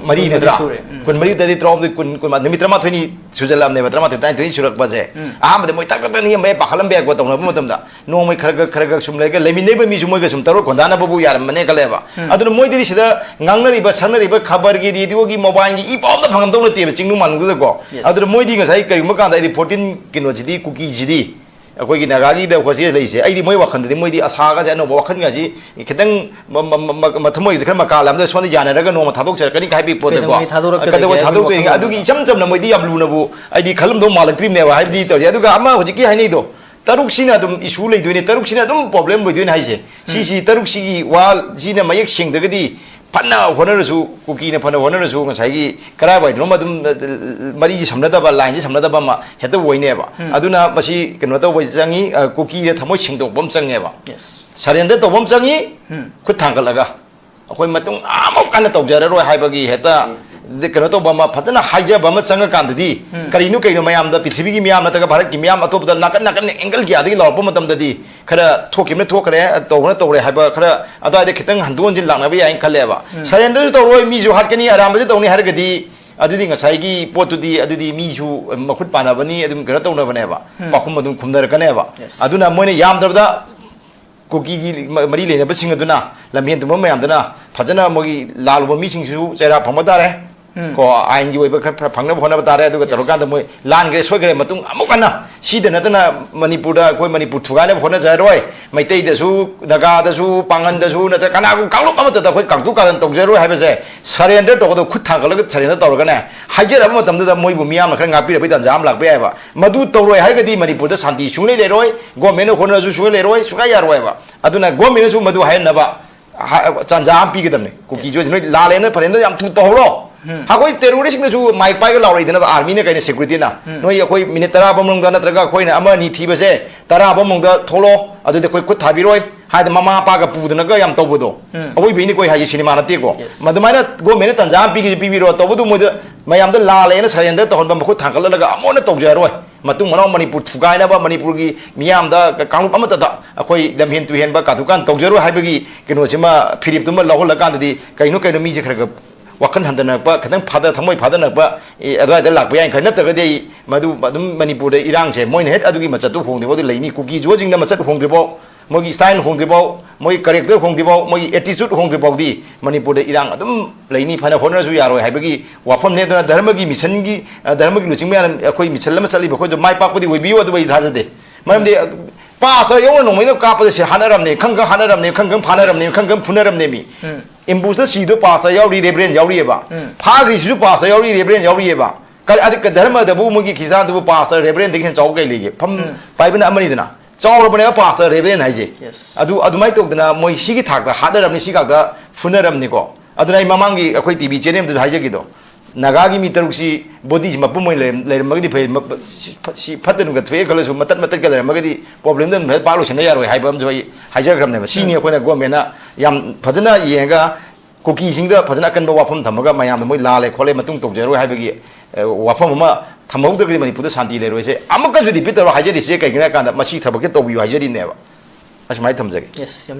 ꯃꯔꯤ ꯅꯠꯇ꯭ꯔꯥ? ꯁꯨꯔꯦ꯫ ꯎꯝ꯫ ꯀꯨꯟꯃꯔꯤꯗꯗꯤ ꯇꯔꯥꯍꯨꯝꯗꯣꯏ, ꯀꯨꯟ, ꯀꯨꯟ, ꯅꯨꯃꯤꯠ ꯇꯔꯥꯃꯥꯊꯣꯏꯅꯤ ꯁꯨꯖꯜꯂꯛꯑꯕꯅꯦꯕ, ꯇꯔꯥꯃꯥꯊꯣꯏ, ꯇꯔꯥꯅꯤꯊꯣꯏꯅꯤ ꯁꯨꯔꯛꯄꯁꯦ꯫ ꯎꯝ꯫ ꯑꯍꯥꯟꯕꯗ ꯃꯣꯏ ꯇꯛ ꯇꯛ ꯇꯛ ꯅꯤꯡꯉꯝꯕ ꯌꯥꯏ, ꯄꯥꯈꯠꯂꯝꯕ ꯌꯥꯏꯀꯣ, ꯇꯧꯅꯕ ꯃꯇꯝꯗ꯫ ꯅꯣꯡꯃꯩ ꯈꯔ ꯈꯔ, ꯈꯔ ꯈꯔ ꯁꯨꯝ ꯂꯩꯔꯒ ꯂꯩꯃꯤꯟꯅꯔꯤꯕ ꯃꯤꯁꯨ ꯃꯣꯏꯒ ꯁꯨꯝ ꯇꯧꯔ ꯈꯣꯟꯗꯥꯅꯕꯕꯨ ꯌꯥꯔꯝꯕꯅꯦ ꯈꯜꯂꯦꯕ꯫ ꯎꯝ꯫ ꯑꯗꯨꯅ ꯃꯣꯏꯗꯗꯤ ꯁꯤꯗ ꯉꯥꯡꯅꯔꯤꯕ, ꯁꯛꯅꯔꯤꯕ, ꯈꯕꯔꯒꯤ, ꯔꯦꯗꯤꯑꯣꯒꯤ, ꯃꯣꯕꯥꯏꯜꯒꯤ ꯏ ꯄꯥꯎ ꯑꯝꯇ ꯐꯪꯉꯝꯗꯧ ꯅꯠꯇꯦꯕ, ꯆꯤꯡꯅꯨꯡ ꯃꯥꯅꯨꯡꯗꯨꯗꯀꯣ꯫ Yes. ꯑꯗꯨꯅ ꯃꯣꯏꯗꯤ ꯉꯁꯥꯏ ꯀꯔꯤꯒꯨꯝꯕ ꯀꯥꯟꯗ ꯑꯩꯗꯤ fourteen ꯀꯩꯅꯣꯁꯤꯗꯤ, ꯀꯨꯀꯤꯁꯤꯗꯤ, ꯑꯩꯈꯣꯏꯒꯤ ꯅꯥꯒꯥꯒꯤꯗ ꯍꯣꯁꯇꯦꯜ ꯂꯩꯔꯤꯁꯦ, ꯑꯩꯗꯤ ꯃꯣꯏ ꯋꯥꯈꯜꯗꯗꯤ ꯃꯣꯏꯗꯤ ꯑꯁꯥꯒꯁꯦ ꯑꯅꯧꯕ ꯋꯥꯈꯜꯒꯁꯤ ꯈꯤꯇꯪ ꯃ-, ꯃ-, ꯃ-, ꯃ-, ꯃꯊꯃꯣꯏꯁꯦ ꯈꯔ ꯃꯀꯥ ꯂꯥꯝꯗ ꯁꯣꯝꯗ ꯌꯥꯅꯔꯒ ꯅꯣꯡꯃ ꯊꯥꯗꯣꯛꯆꯔꯛꯀꯅꯤ ꯍꯥꯏꯕꯒꯤ ꯄꯣꯠꯇꯀꯣ꯫ ꯀꯩꯗꯧꯉꯩ ꯊꯥꯗꯣꯔꯛꯀꯗꯒꯦ ꯀꯩꯗꯧꯉꯩ ꯍꯥꯏꯕꯒꯤ ꯊꯥꯗꯣꯛꯇꯣꯏꯅꯣ? ꯋꯥꯈꯜꯂꯣꯟꯗ ꯑꯗꯨꯒꯤ ꯏꯆꯝ ꯆꯝꯅ ꯃꯣꯏꯗꯤ ꯌꯥꯝ ꯂꯨꯅꯕꯨ ꯑꯩꯗꯤ ꯈꯜꯂꯝꯗꯧ ꯃꯥꯜꯂꯛꯇ꯭ꯔꯤꯕꯅꯦꯕ꯫ ꯍꯥꯏꯕꯗꯤ ꯇꯧꯔꯤ꯫ ꯑꯗꯨꯒ ꯑꯃ ꯍꯧꯖꯤꯛꯀꯤ ꯍꯥꯏꯅꯩꯗꯣ, ꯇꯔꯨꯛꯁꯤꯅ ꯑꯗꯨꯝ issue ꯂꯩꯗꯣꯏꯅꯦ, ꯇꯔꯨꯛꯁꯤꯅ ꯑꯗꯨꯝ problem ꯑꯣꯏꯗꯣꯏꯅꯦ ꯍꯥꯏꯁꯦ꯫ ꯎꯝ꯫ ꯁꯤꯁꯤ ꯇꯔꯨꯛꯁꯤꯒꯤ ꯋꯥꯁꯤꯅ ꯃꯌꯦꯛ ꯁꯦꯡꯗ꯭ꯔꯒꯗꯤ ꯐꯅ ꯍꯣꯠꯅꯔꯁꯨ, ꯀꯨꯀꯤꯅ ꯐꯅ ꯍꯣꯠꯅꯔꯁꯨ, ꯉꯁꯥꯏꯒꯤ ꯀꯔꯥꯏꯋꯥꯏꯗꯅꯣꯝ ꯑꯗꯨꯝ, ꯑ, ꯃꯔꯤꯁꯤ ꯁꯝꯅꯗꯕ, ꯂꯥꯏꯟꯁꯤ ꯁꯝꯅꯗꯕ ꯑꯃ ꯍꯦꯛꯇ ꯑꯣꯏꯅꯦꯕ꯫ ꯎꯝ꯫ ꯑꯗꯨꯅ ꯃꯁꯤ ꯀꯩꯅꯣ ꯇꯧꯕ ꯆꯪꯉꯤ, ꯑ, ꯀꯨꯀꯤꯗ ꯊꯃꯣꯏ ꯁꯦꯡꯗꯣꯛꯄ ꯑꯃ ꯆꯪꯉꯦꯕ꯫ Yes꯫ Surrender ꯇꯧꯕ ꯑꯃ ꯆꯪꯉꯤ, ꯎꯝ꯫ ꯈꯨꯠ ꯊꯥꯡꯒꯠꯂꯒ꯫ ꯑꯩꯈꯣꯏ ꯃꯇꯨꯡ ꯑꯃꯨꯛ ꯍꯟꯅ ꯇꯧꯖꯔꯔꯣꯏ ꯍꯥꯏꯕꯒꯤ ꯍꯦꯛꯇ ꯎꯝ꯫ ꯀꯩꯅꯣ ꯇꯧꯕ ꯑꯃ, ꯐꯖꯅ ꯍꯥꯏꯖꯕ ꯑꯃ ꯆꯪꯉꯀꯥꯟꯗꯗꯤ, ꯎꯝ꯫ ꯀꯔꯤꯅꯣ ꯀꯩꯅꯣ ꯃꯌꯥꯝꯗ, ꯄ꯭ꯔꯤꯊꯤꯕꯤꯒꯤ ꯃꯤꯌꯥꯝ ꯅꯠꯇ꯭ꯔꯒ ꯚꯥꯔꯠꯀꯤ ꯃꯤꯌꯥꯝ ꯑꯇꯣꯞꯄꯗ ꯅꯥꯀꯟ ꯅꯥꯀꯟ angle ꯀꯌꯥꯗꯒꯤ ꯂꯥꯎꯔꯛꯄ ꯃꯇꯝꯗꯗꯤ, ꯈꯔ ꯊꯣꯛꯈꯤꯕꯅ ꯊꯣꯛꯈ꯭ꯔꯦ, ꯇꯧꯕꯅ ꯇꯧꯔꯦ ꯍꯥꯏꯕ ꯈꯔ ꯑꯗꯨꯋꯥꯏꯗ ꯈꯤꯇꯪ ꯍꯟꯗꯣꯛ ꯍꯟꯖꯤꯟ ꯂꯥꯛꯅꯕ ꯌꯥꯏꯅ ꯈꯜꯂꯦꯕ꯫ ꯎꯝ꯫ Surrenderꯁꯨ ꯇꯧꯔꯣꯏ, ꯃꯤꯁꯨ ꯍꯥꯠꯀꯅꯤ, ꯑꯔꯥꯟꯕꯁꯨ ꯇꯧꯅꯤ ꯍꯥꯏꯔꯒꯗꯤ, ꯑꯗꯨꯗꯤ ꯉꯁꯥꯏꯒꯤ ꯄꯣꯠꯇꯨꯗꯤ, ꯑꯗꯨꯗꯤ ꯃꯤꯁꯨ ꯃꯈꯨꯠ ꯄꯥꯟꯅꯕꯅꯤ, ꯑꯗꯨꯝ ꯀꯩꯅꯣ ꯇꯧꯅꯕꯅꯦꯕ, ꯎꯝ꯫ ꯄꯥꯎꯈꯨꯝ ꯑꯗꯨꯝ ꯈꯨꯝꯅꯔꯛꯀꯅꯦꯕ꯫ Yes꯫ ꯑꯗꯨꯅ ꯃꯣꯏꯅ ꯌꯥꯝꯗ꯭ꯔꯕꯗ ꯀꯨꯀꯤꯒꯤ ꯃ- ꯃꯔꯤ ꯂꯩꯅꯕꯁꯤꯡ ꯑꯗꯨꯅ, ꯂꯝꯍꯦꯟ ꯇꯨꯝꯕ ꯃꯌꯥꯝꯗꯨꯅ ꯐꯖꯅ ꯃꯣꯏꯒꯤ ꯂꯥꯜꯂꯨꯕ ꯃꯤꯁꯤꯡꯁꯤꯁꯨ ꯆꯩꯔꯥꯛ ꯐꯪꯕ ꯇꯥꯔꯦ꯫ ꯎꯝ꯫ ꯀꯣ, ꯑꯥꯏꯟꯒꯤ ꯑꯣꯏꯕ ꯈꯔ ꯐ- ꯐꯪꯅꯕ ꯍꯣꯠꯅꯕ ꯇꯥꯔꯦ꯫ ꯑꯗꯨꯒ ꯇꯧꯔꯀꯥꯟꯗ ꯃꯣꯏ ꯂꯥꯟꯈ꯭ꯔꯦ, ꯁꯣꯏꯈ꯭ꯔꯦ, ꯃꯇꯨꯡ ꯑꯃꯨꯛ ꯍꯟꯅ ꯁꯤꯗ ꯅꯠꯇꯅ ꯃꯅꯤꯄꯨꯔꯗ ꯑꯩꯈꯣꯏ ꯃꯅꯤꯄꯨꯔ ꯊꯨꯒꯥꯏꯅꯕ ꯍꯣꯠꯅꯖꯔꯣꯏ꯫ ꯃꯩꯇꯩꯗꯁꯨ, ꯅꯥꯒꯥꯗꯁꯨ, ꯄꯥꯡꯒꯟꯗꯁꯨ ꯅꯠꯇ꯭ꯔꯒ ꯀꯅꯥꯒꯨꯝꯕ ꯀꯥꯡꯂꯨꯞ ꯑꯃꯠꯇꯗ ꯑꯩꯈꯣꯏ ꯀꯥꯡꯇꯨ ꯀꯥꯔꯟ ꯇꯧꯖꯔꯣꯏ ꯍꯥꯏꯕꯁꯦ, ꯁꯔꯦꯟꯗꯔ ꯇꯧꯒꯗꯕ, ꯈꯨꯠ ꯊꯥꯡꯒꯠꯂꯒ ꯁꯔꯦꯟꯗꯔ ꯇꯧꯔꯒꯅꯦ, ꯍꯥꯏꯖꯔꯕ ꯃꯇꯝꯗꯨꯗ ꯃꯣꯏꯕꯨ ꯃꯤꯌꯥꯝꯅ ꯈꯔ ꯉꯥꯛꯄꯤꯔꯛꯄꯒꯤ ꯇꯥꯟꯖꯥ ꯑꯃ ꯂꯥꯛꯄ ꯌꯥꯏꯑꯕ꯫ ꯃꯗꯨ ꯇꯧꯔꯣꯏ ꯍꯥꯏꯔꯒꯗꯤ ꯃꯅꯤꯄꯨꯔꯗ ꯁꯥꯟꯇꯤ ꯁꯨꯡꯂꯩ ꯂꯩꯔꯣꯏ, ꯒꯣꯔꯃꯦꯟꯅ ꯍꯣꯠꯅꯔꯁꯨ ꯁꯨꯡꯂꯩ ꯂꯩꯔꯣꯏ, ꯁꯨꯡꯌꯥ ꯌꯥꯔꯣꯏꯕ꯫ ꯑꯗꯨꯅ ꯒꯣꯔꯃꯦꯟꯅꯁꯨ ꯃꯗꯨ ꯍꯥꯏꯍꯟꯅꯕ ꯍꯥ- ꯇꯥꯟꯖꯥ ꯑꯃ ꯄꯤꯒꯗꯕꯅꯤ꯫ ꯀꯨꯀꯤꯁꯨ ꯅꯣꯏ ꯂꯥꯜꯂꯦꯅ ꯐꯔꯦꯅ ꯌꯥꯝ ꯊꯨꯅ ꯇꯧꯍꯧꯔꯣ꯫ ꯎꯝ꯫ ꯑꯩꯈꯣꯏ ꯇꯦꯔꯣꯔꯤꯁꯁꯤꯡꯅꯁꯨ ꯃꯥꯏ ꯄꯥꯏꯔꯒ ꯂꯥꯎꯔꯛꯏꯗꯅ, ꯑꯥꯔꯃꯤꯅ ꯀꯩꯅ, ꯁꯦꯀ꯭ꯌꯨꯔꯤꯇꯤꯅ꯫ ꯎꯝ꯫ "ꯅꯣꯏ ꯑꯩꯈꯣꯏ ꯃꯤꯅꯤꯠ ꯇꯔꯥ ꯐꯥꯎ ꯃꯅꯨꯡꯗ ꯅꯠꯇ꯭ꯔꯒ ꯑꯩꯈꯣꯏꯅ ꯑꯃ ꯑꯅꯤ ꯊꯤꯕꯁꯦ, ꯇꯔꯥ ꯐꯥꯎ ꯃꯅꯨꯡꯗ ꯊꯣꯛꯂꯛꯑꯣ, ꯑꯗꯨꯗꯤ ꯑꯩꯈꯣꯏ ꯈꯨꯠ ꯊꯥꯕꯤꯔꯣꯏ" ꯍꯥꯏꯗꯅ ꯃꯃꯥ ꯃꯄꯥꯒ ꯄꯨꯗꯅꯒ ꯌꯥꯝ ꯇꯧꯕꯗꯣ꯫ ꯎꯝ꯫ ꯑꯋꯣꯏꯕꯩꯅꯤꯀꯣ ꯑꯩ ꯍꯥꯏꯁꯦ, ꯁꯤꯅꯦꯃꯥ ꯅꯠꯇꯦꯀꯣ꯫ Yes꯫ ꯃꯗꯨꯃꯥꯏꯅ ꯒꯣꯔꯃꯦꯟꯅ ꯇꯥꯟꯖꯥ ꯑꯃ ꯄꯤꯒꯦꯁꯨ ꯄꯤꯕꯤꯔꯣ, ꯇꯧꯕꯗꯨ ꯃꯣꯏꯗ ꯃꯌꯥꯝꯗ ꯂꯥꯜꯂꯦꯅ ꯁꯔꯦꯟꯗꯔ ꯇꯧꯍꯟꯕ, ꯃꯈꯨꯠ ꯊꯥꯡꯒꯠꯍꯜꯂꯒ ꯑꯃꯨꯛ ꯍꯟꯅ ꯇꯧꯖꯔꯣꯏ꯫ ꯃꯇꯨꯡ ꯃꯅꯥꯎ ꯃꯅꯤꯄꯨꯔ ꯊꯨꯒꯥꯏꯅꯕ, ꯃꯅꯤꯄꯨꯔꯒꯤ ꯃꯤꯌꯥꯝꯗ ꯀ- ꯀꯥꯡꯂꯨꯞ ꯑꯃꯠꯇꯗ ꯑꯩꯈꯣꯏ ꯂꯝꯍꯦꯟ ꯇꯨꯍꯦꯟꯕ ꯀꯥꯊꯣꯛꯀꯥꯟ ꯇꯧꯖꯔꯣꯏ ꯍꯥꯏꯕꯒꯤ ꯀꯩꯅꯣꯁꯤꯃ, ꯐꯤꯔꯦꯞꯇꯨꯃ ꯂꯧꯍꯜꯂꯀꯥꯟꯗꯗꯤ ꯀꯩꯅꯣ ꯀꯩꯅꯣ ꯃꯤꯁꯦ ꯈꯔ ꯈꯔ ꯋꯥꯈꯜ ꯍꯟꯊꯅꯔꯛꯄ, ꯈꯤꯇꯪ ꯐꯥꯗ-, ꯊꯃꯣꯏ ꯐꯥꯗꯅꯔꯛꯄ, ꯑꯦ, ꯑꯗꯨꯋꯥꯏꯗ ꯂꯥꯛꯄ ꯌꯥꯏ꯫ ꯈꯔ ꯅꯠꯇ꯭ꯔꯒꯗꯤ ꯑꯩ ꯃꯗꯨ ꯑꯗꯨꯝ ꯃꯅꯤꯄꯨꯔꯗ ꯏꯔꯥꯡꯁꯦ ꯃꯣꯏꯅ ꯍꯦꯛ ꯑꯗꯨꯒꯤ ꯃꯆꯠꯇꯨ ꯍꯣꯡꯗ꯭ꯔꯤꯐꯥꯎꯗꯤ ꯂꯩꯅꯤ꯫ ꯀꯨꯀꯤ ꯖꯣꯁꯤꯡꯅ ꯃꯆꯠ ꯍꯣꯡꯗ꯭ꯔꯤꯐꯥꯎ, ꯃꯣꯏꯒꯤ ꯁ꯭ꯇꯥꯏꯜ ꯍꯣꯡꯗ꯭ꯔꯤꯐꯥꯎ, ꯃꯣꯏꯒꯤ ꯀꯦꯔꯦꯛꯇꯔ ꯍꯣꯡꯗ꯭ꯔꯤꯐꯥꯎ, ꯃꯣꯏꯒꯤ ꯑꯦꯇꯤꯆꯨꯠ ꯍꯣꯡꯗ꯭ꯔꯤꯐꯥꯎꯗꯤ ꯃꯅꯤꯄꯨꯔꯗ ꯏꯔꯥꯡ ꯑꯗꯨꯝ ꯂꯩꯅꯤ꯫ ꯐꯅ ꯍꯣꯠꯅꯔꯁꯨ ꯌꯥꯔꯣꯏ ꯍꯥꯏꯕꯒꯤ ꯋꯥꯐꯝꯅꯦ꯫ ꯑꯗꯨꯅ ꯙꯔꯃꯒꯤ ꯃꯤꯁꯟꯒꯤ, ꯑ, ꯙꯔꯃꯒꯤ ꯂꯨꯆꯤꯡꯕ ꯃꯌꯥꯝ, ꯑꯩꯈꯣꯏ ꯃꯤꯁꯟ ꯑꯃ ꯆꯠꯂꯤꯕ ꯑꯩꯈꯣꯏꯗꯣ ꯃꯥꯏ ꯄꯥꯛꯄꯗꯤ ꯑꯣꯏꯕꯤꯌꯨ, ꯑꯗꯨꯕꯨ ꯑꯩ ꯊꯥꯖꯗꯦ꯫ ꯃꯔꯝꯗꯤ ꯄꯥꯁꯇꯔ ꯌꯧꯅ ꯅꯣꯡꯃꯩꯅ ꯀꯥꯞꯄꯗ ꯁꯤ ꯍꯥꯠꯅꯔꯝꯅꯦ, ꯈꯪ ꯈꯪ ꯍꯥꯠꯅꯔꯝꯅꯦ, ꯈꯪ ꯈꯪ ꯐꯥꯅꯔꯝꯅꯦ, ꯈꯪ ꯈꯪ ꯐꯨꯅꯔꯝꯅꯦ ꯃꯤ꯫ ꯎꯝ꯫ ꯑꯦꯝꯕꯨꯁꯇ ꯁꯤꯗꯣ ꯄꯥꯁꯇꯔ ꯌꯥꯎꯔꯤ, ꯔꯦꯚꯔꯦꯟ ꯌꯥꯎꯔꯤꯑꯕ꯫ ꯎꯝ꯫ ꯐꯥꯈ꯭ꯔꯤꯁꯤꯁꯨ ꯄꯥꯁꯇꯔ ꯌꯥꯎꯔꯤ, ꯔꯦꯚꯔꯦꯟ ꯌꯥꯎꯔꯤꯑꯕ꯫ ꯀꯔꯤ, ꯑꯗꯨ ꯙꯔꯃꯗꯕꯨ ꯃꯣꯏꯒꯤ ꯈ꯭ꯔꯤꯁꯇꯥꯟꯗꯨꯕꯨ ꯄꯥꯁꯇꯔ, ꯔꯦꯚꯔꯦꯟꯗꯒꯤ ꯍꯦꯟꯅ ꯆꯥꯎꯕ ꯀꯩ ꯂꯩꯒꯦ? ꯐꯝ ꯎꯝ꯫ ꯄꯥꯏꯕꯅ ꯑꯃꯅꯤꯗꯅ꯫ ꯆꯥꯎꯔꯕꯅꯦꯕ ꯄꯥꯁꯇꯔ, ꯔꯦꯚꯔꯦꯟ ꯍꯥꯏꯁꯦ꯫ Yes꯫ ꯑꯗꯨ, ꯑꯗꯨꯃꯥꯏꯅ ꯇꯧꯗꯅ ꯃꯣꯏ ꯁꯤꯒꯤ ꯊꯥꯛꯇ ꯍꯥꯠꯅꯔꯝꯅꯤ, ꯁꯤ ꯊꯥꯛꯇ ꯐꯨꯅꯔꯝꯅꯤꯀꯣ꯫ ꯑꯗꯨꯅ ꯑꯩ ꯃꯃꯥꯡꯒꯤ ꯑꯩꯈꯣꯏ ꯇꯤ ꯚꯤ ꯆꯦꯅꯦꯜꯗꯁꯨ ꯍꯥꯏꯖꯈꯤꯗꯣ, ꯅꯥꯒꯥꯒꯤ ꯃꯤ ꯇꯔꯨꯛꯁꯤ ꯕꯣꯗꯤꯁꯤ ꯃꯄꯨꯝ ꯑꯣꯏꯅ ꯂꯩꯔꯝ-, ꯂꯩꯔꯝꯃꯒꯗꯤ ꯐꯩ, ꯃ-, ꯁꯤ ꯐ-, ꯁꯤ ꯐꯠꯇ ꯅꯨꯡꯗ ꯊꯣꯛꯑꯦ ꯈꯜꯂꯁꯨ ꯃꯇꯠ ꯃꯇꯠꯀ ꯂꯩꯔꯝꯃꯒꯗꯤ ꯄ꯭ꯔꯣꯕ꯭ꯂꯦꯝꯗ ꯑꯗꯨꯝ ꯍꯦꯛ ꯄꯥꯛ ꯂꯣꯏꯁꯤꯟꯕ ꯌꯥꯔꯣꯏ ꯍꯥꯏꯕ ꯑꯃꯁꯨ ꯑꯩ ꯍꯥꯏꯖꯈ꯭ꯔꯕꯅꯦꯕ꯫ ꯁꯤꯅꯤ ꯎꯝ꯫ ꯑꯩꯈꯣꯏꯅ ꯒꯣꯔꯃꯦꯟꯅ ꯌꯥꯝ ꯐꯖꯅ ꯌꯦꯡꯉꯒ ꯀꯨꯀꯤꯁꯤꯡꯗ ꯐꯖꯅ ꯑꯀꯟꯕ ꯋꯥꯐꯝ ꯊꯝꯃꯒ ꯃꯌꯥꯝꯗ ꯃꯣꯏ ꯂꯥꯜꯂꯦ ꯈꯣꯠꯂꯦ ꯃꯇꯨꯡ ꯇꯧꯖꯔꯣꯏ ꯍꯥꯏꯕꯒꯤ, ꯑ, ꯋꯥꯐꯝ ꯑꯃ ꯊꯝꯍꯧꯗ꯭ꯔꯒꯗꯤ ꯃꯅꯤꯄꯨꯔꯗ ꯁꯥꯟꯇꯤ ꯂꯩꯔꯣꯏꯁꯦ꯫ ꯑꯃꯨꯛꯀꯁꯨ ꯔꯤꯄꯤꯠ ꯇꯧꯔ ꯍꯥꯏꯖꯔꯤꯁꯦ ꯀꯩꯒꯤꯅꯣ ꯍꯥꯏ ꯀꯥꯟꯗ ꯃꯁꯤ ꯊꯕꯛꯁꯦ ꯇꯧꯕꯤꯌꯨ ꯍꯥꯏꯖꯔꯤꯅꯦꯕ꯫ ꯑꯁꯨꯃꯥꯏꯅ ꯊꯝꯖꯒꯦ꯫ Yes, ꯌꯥꯝ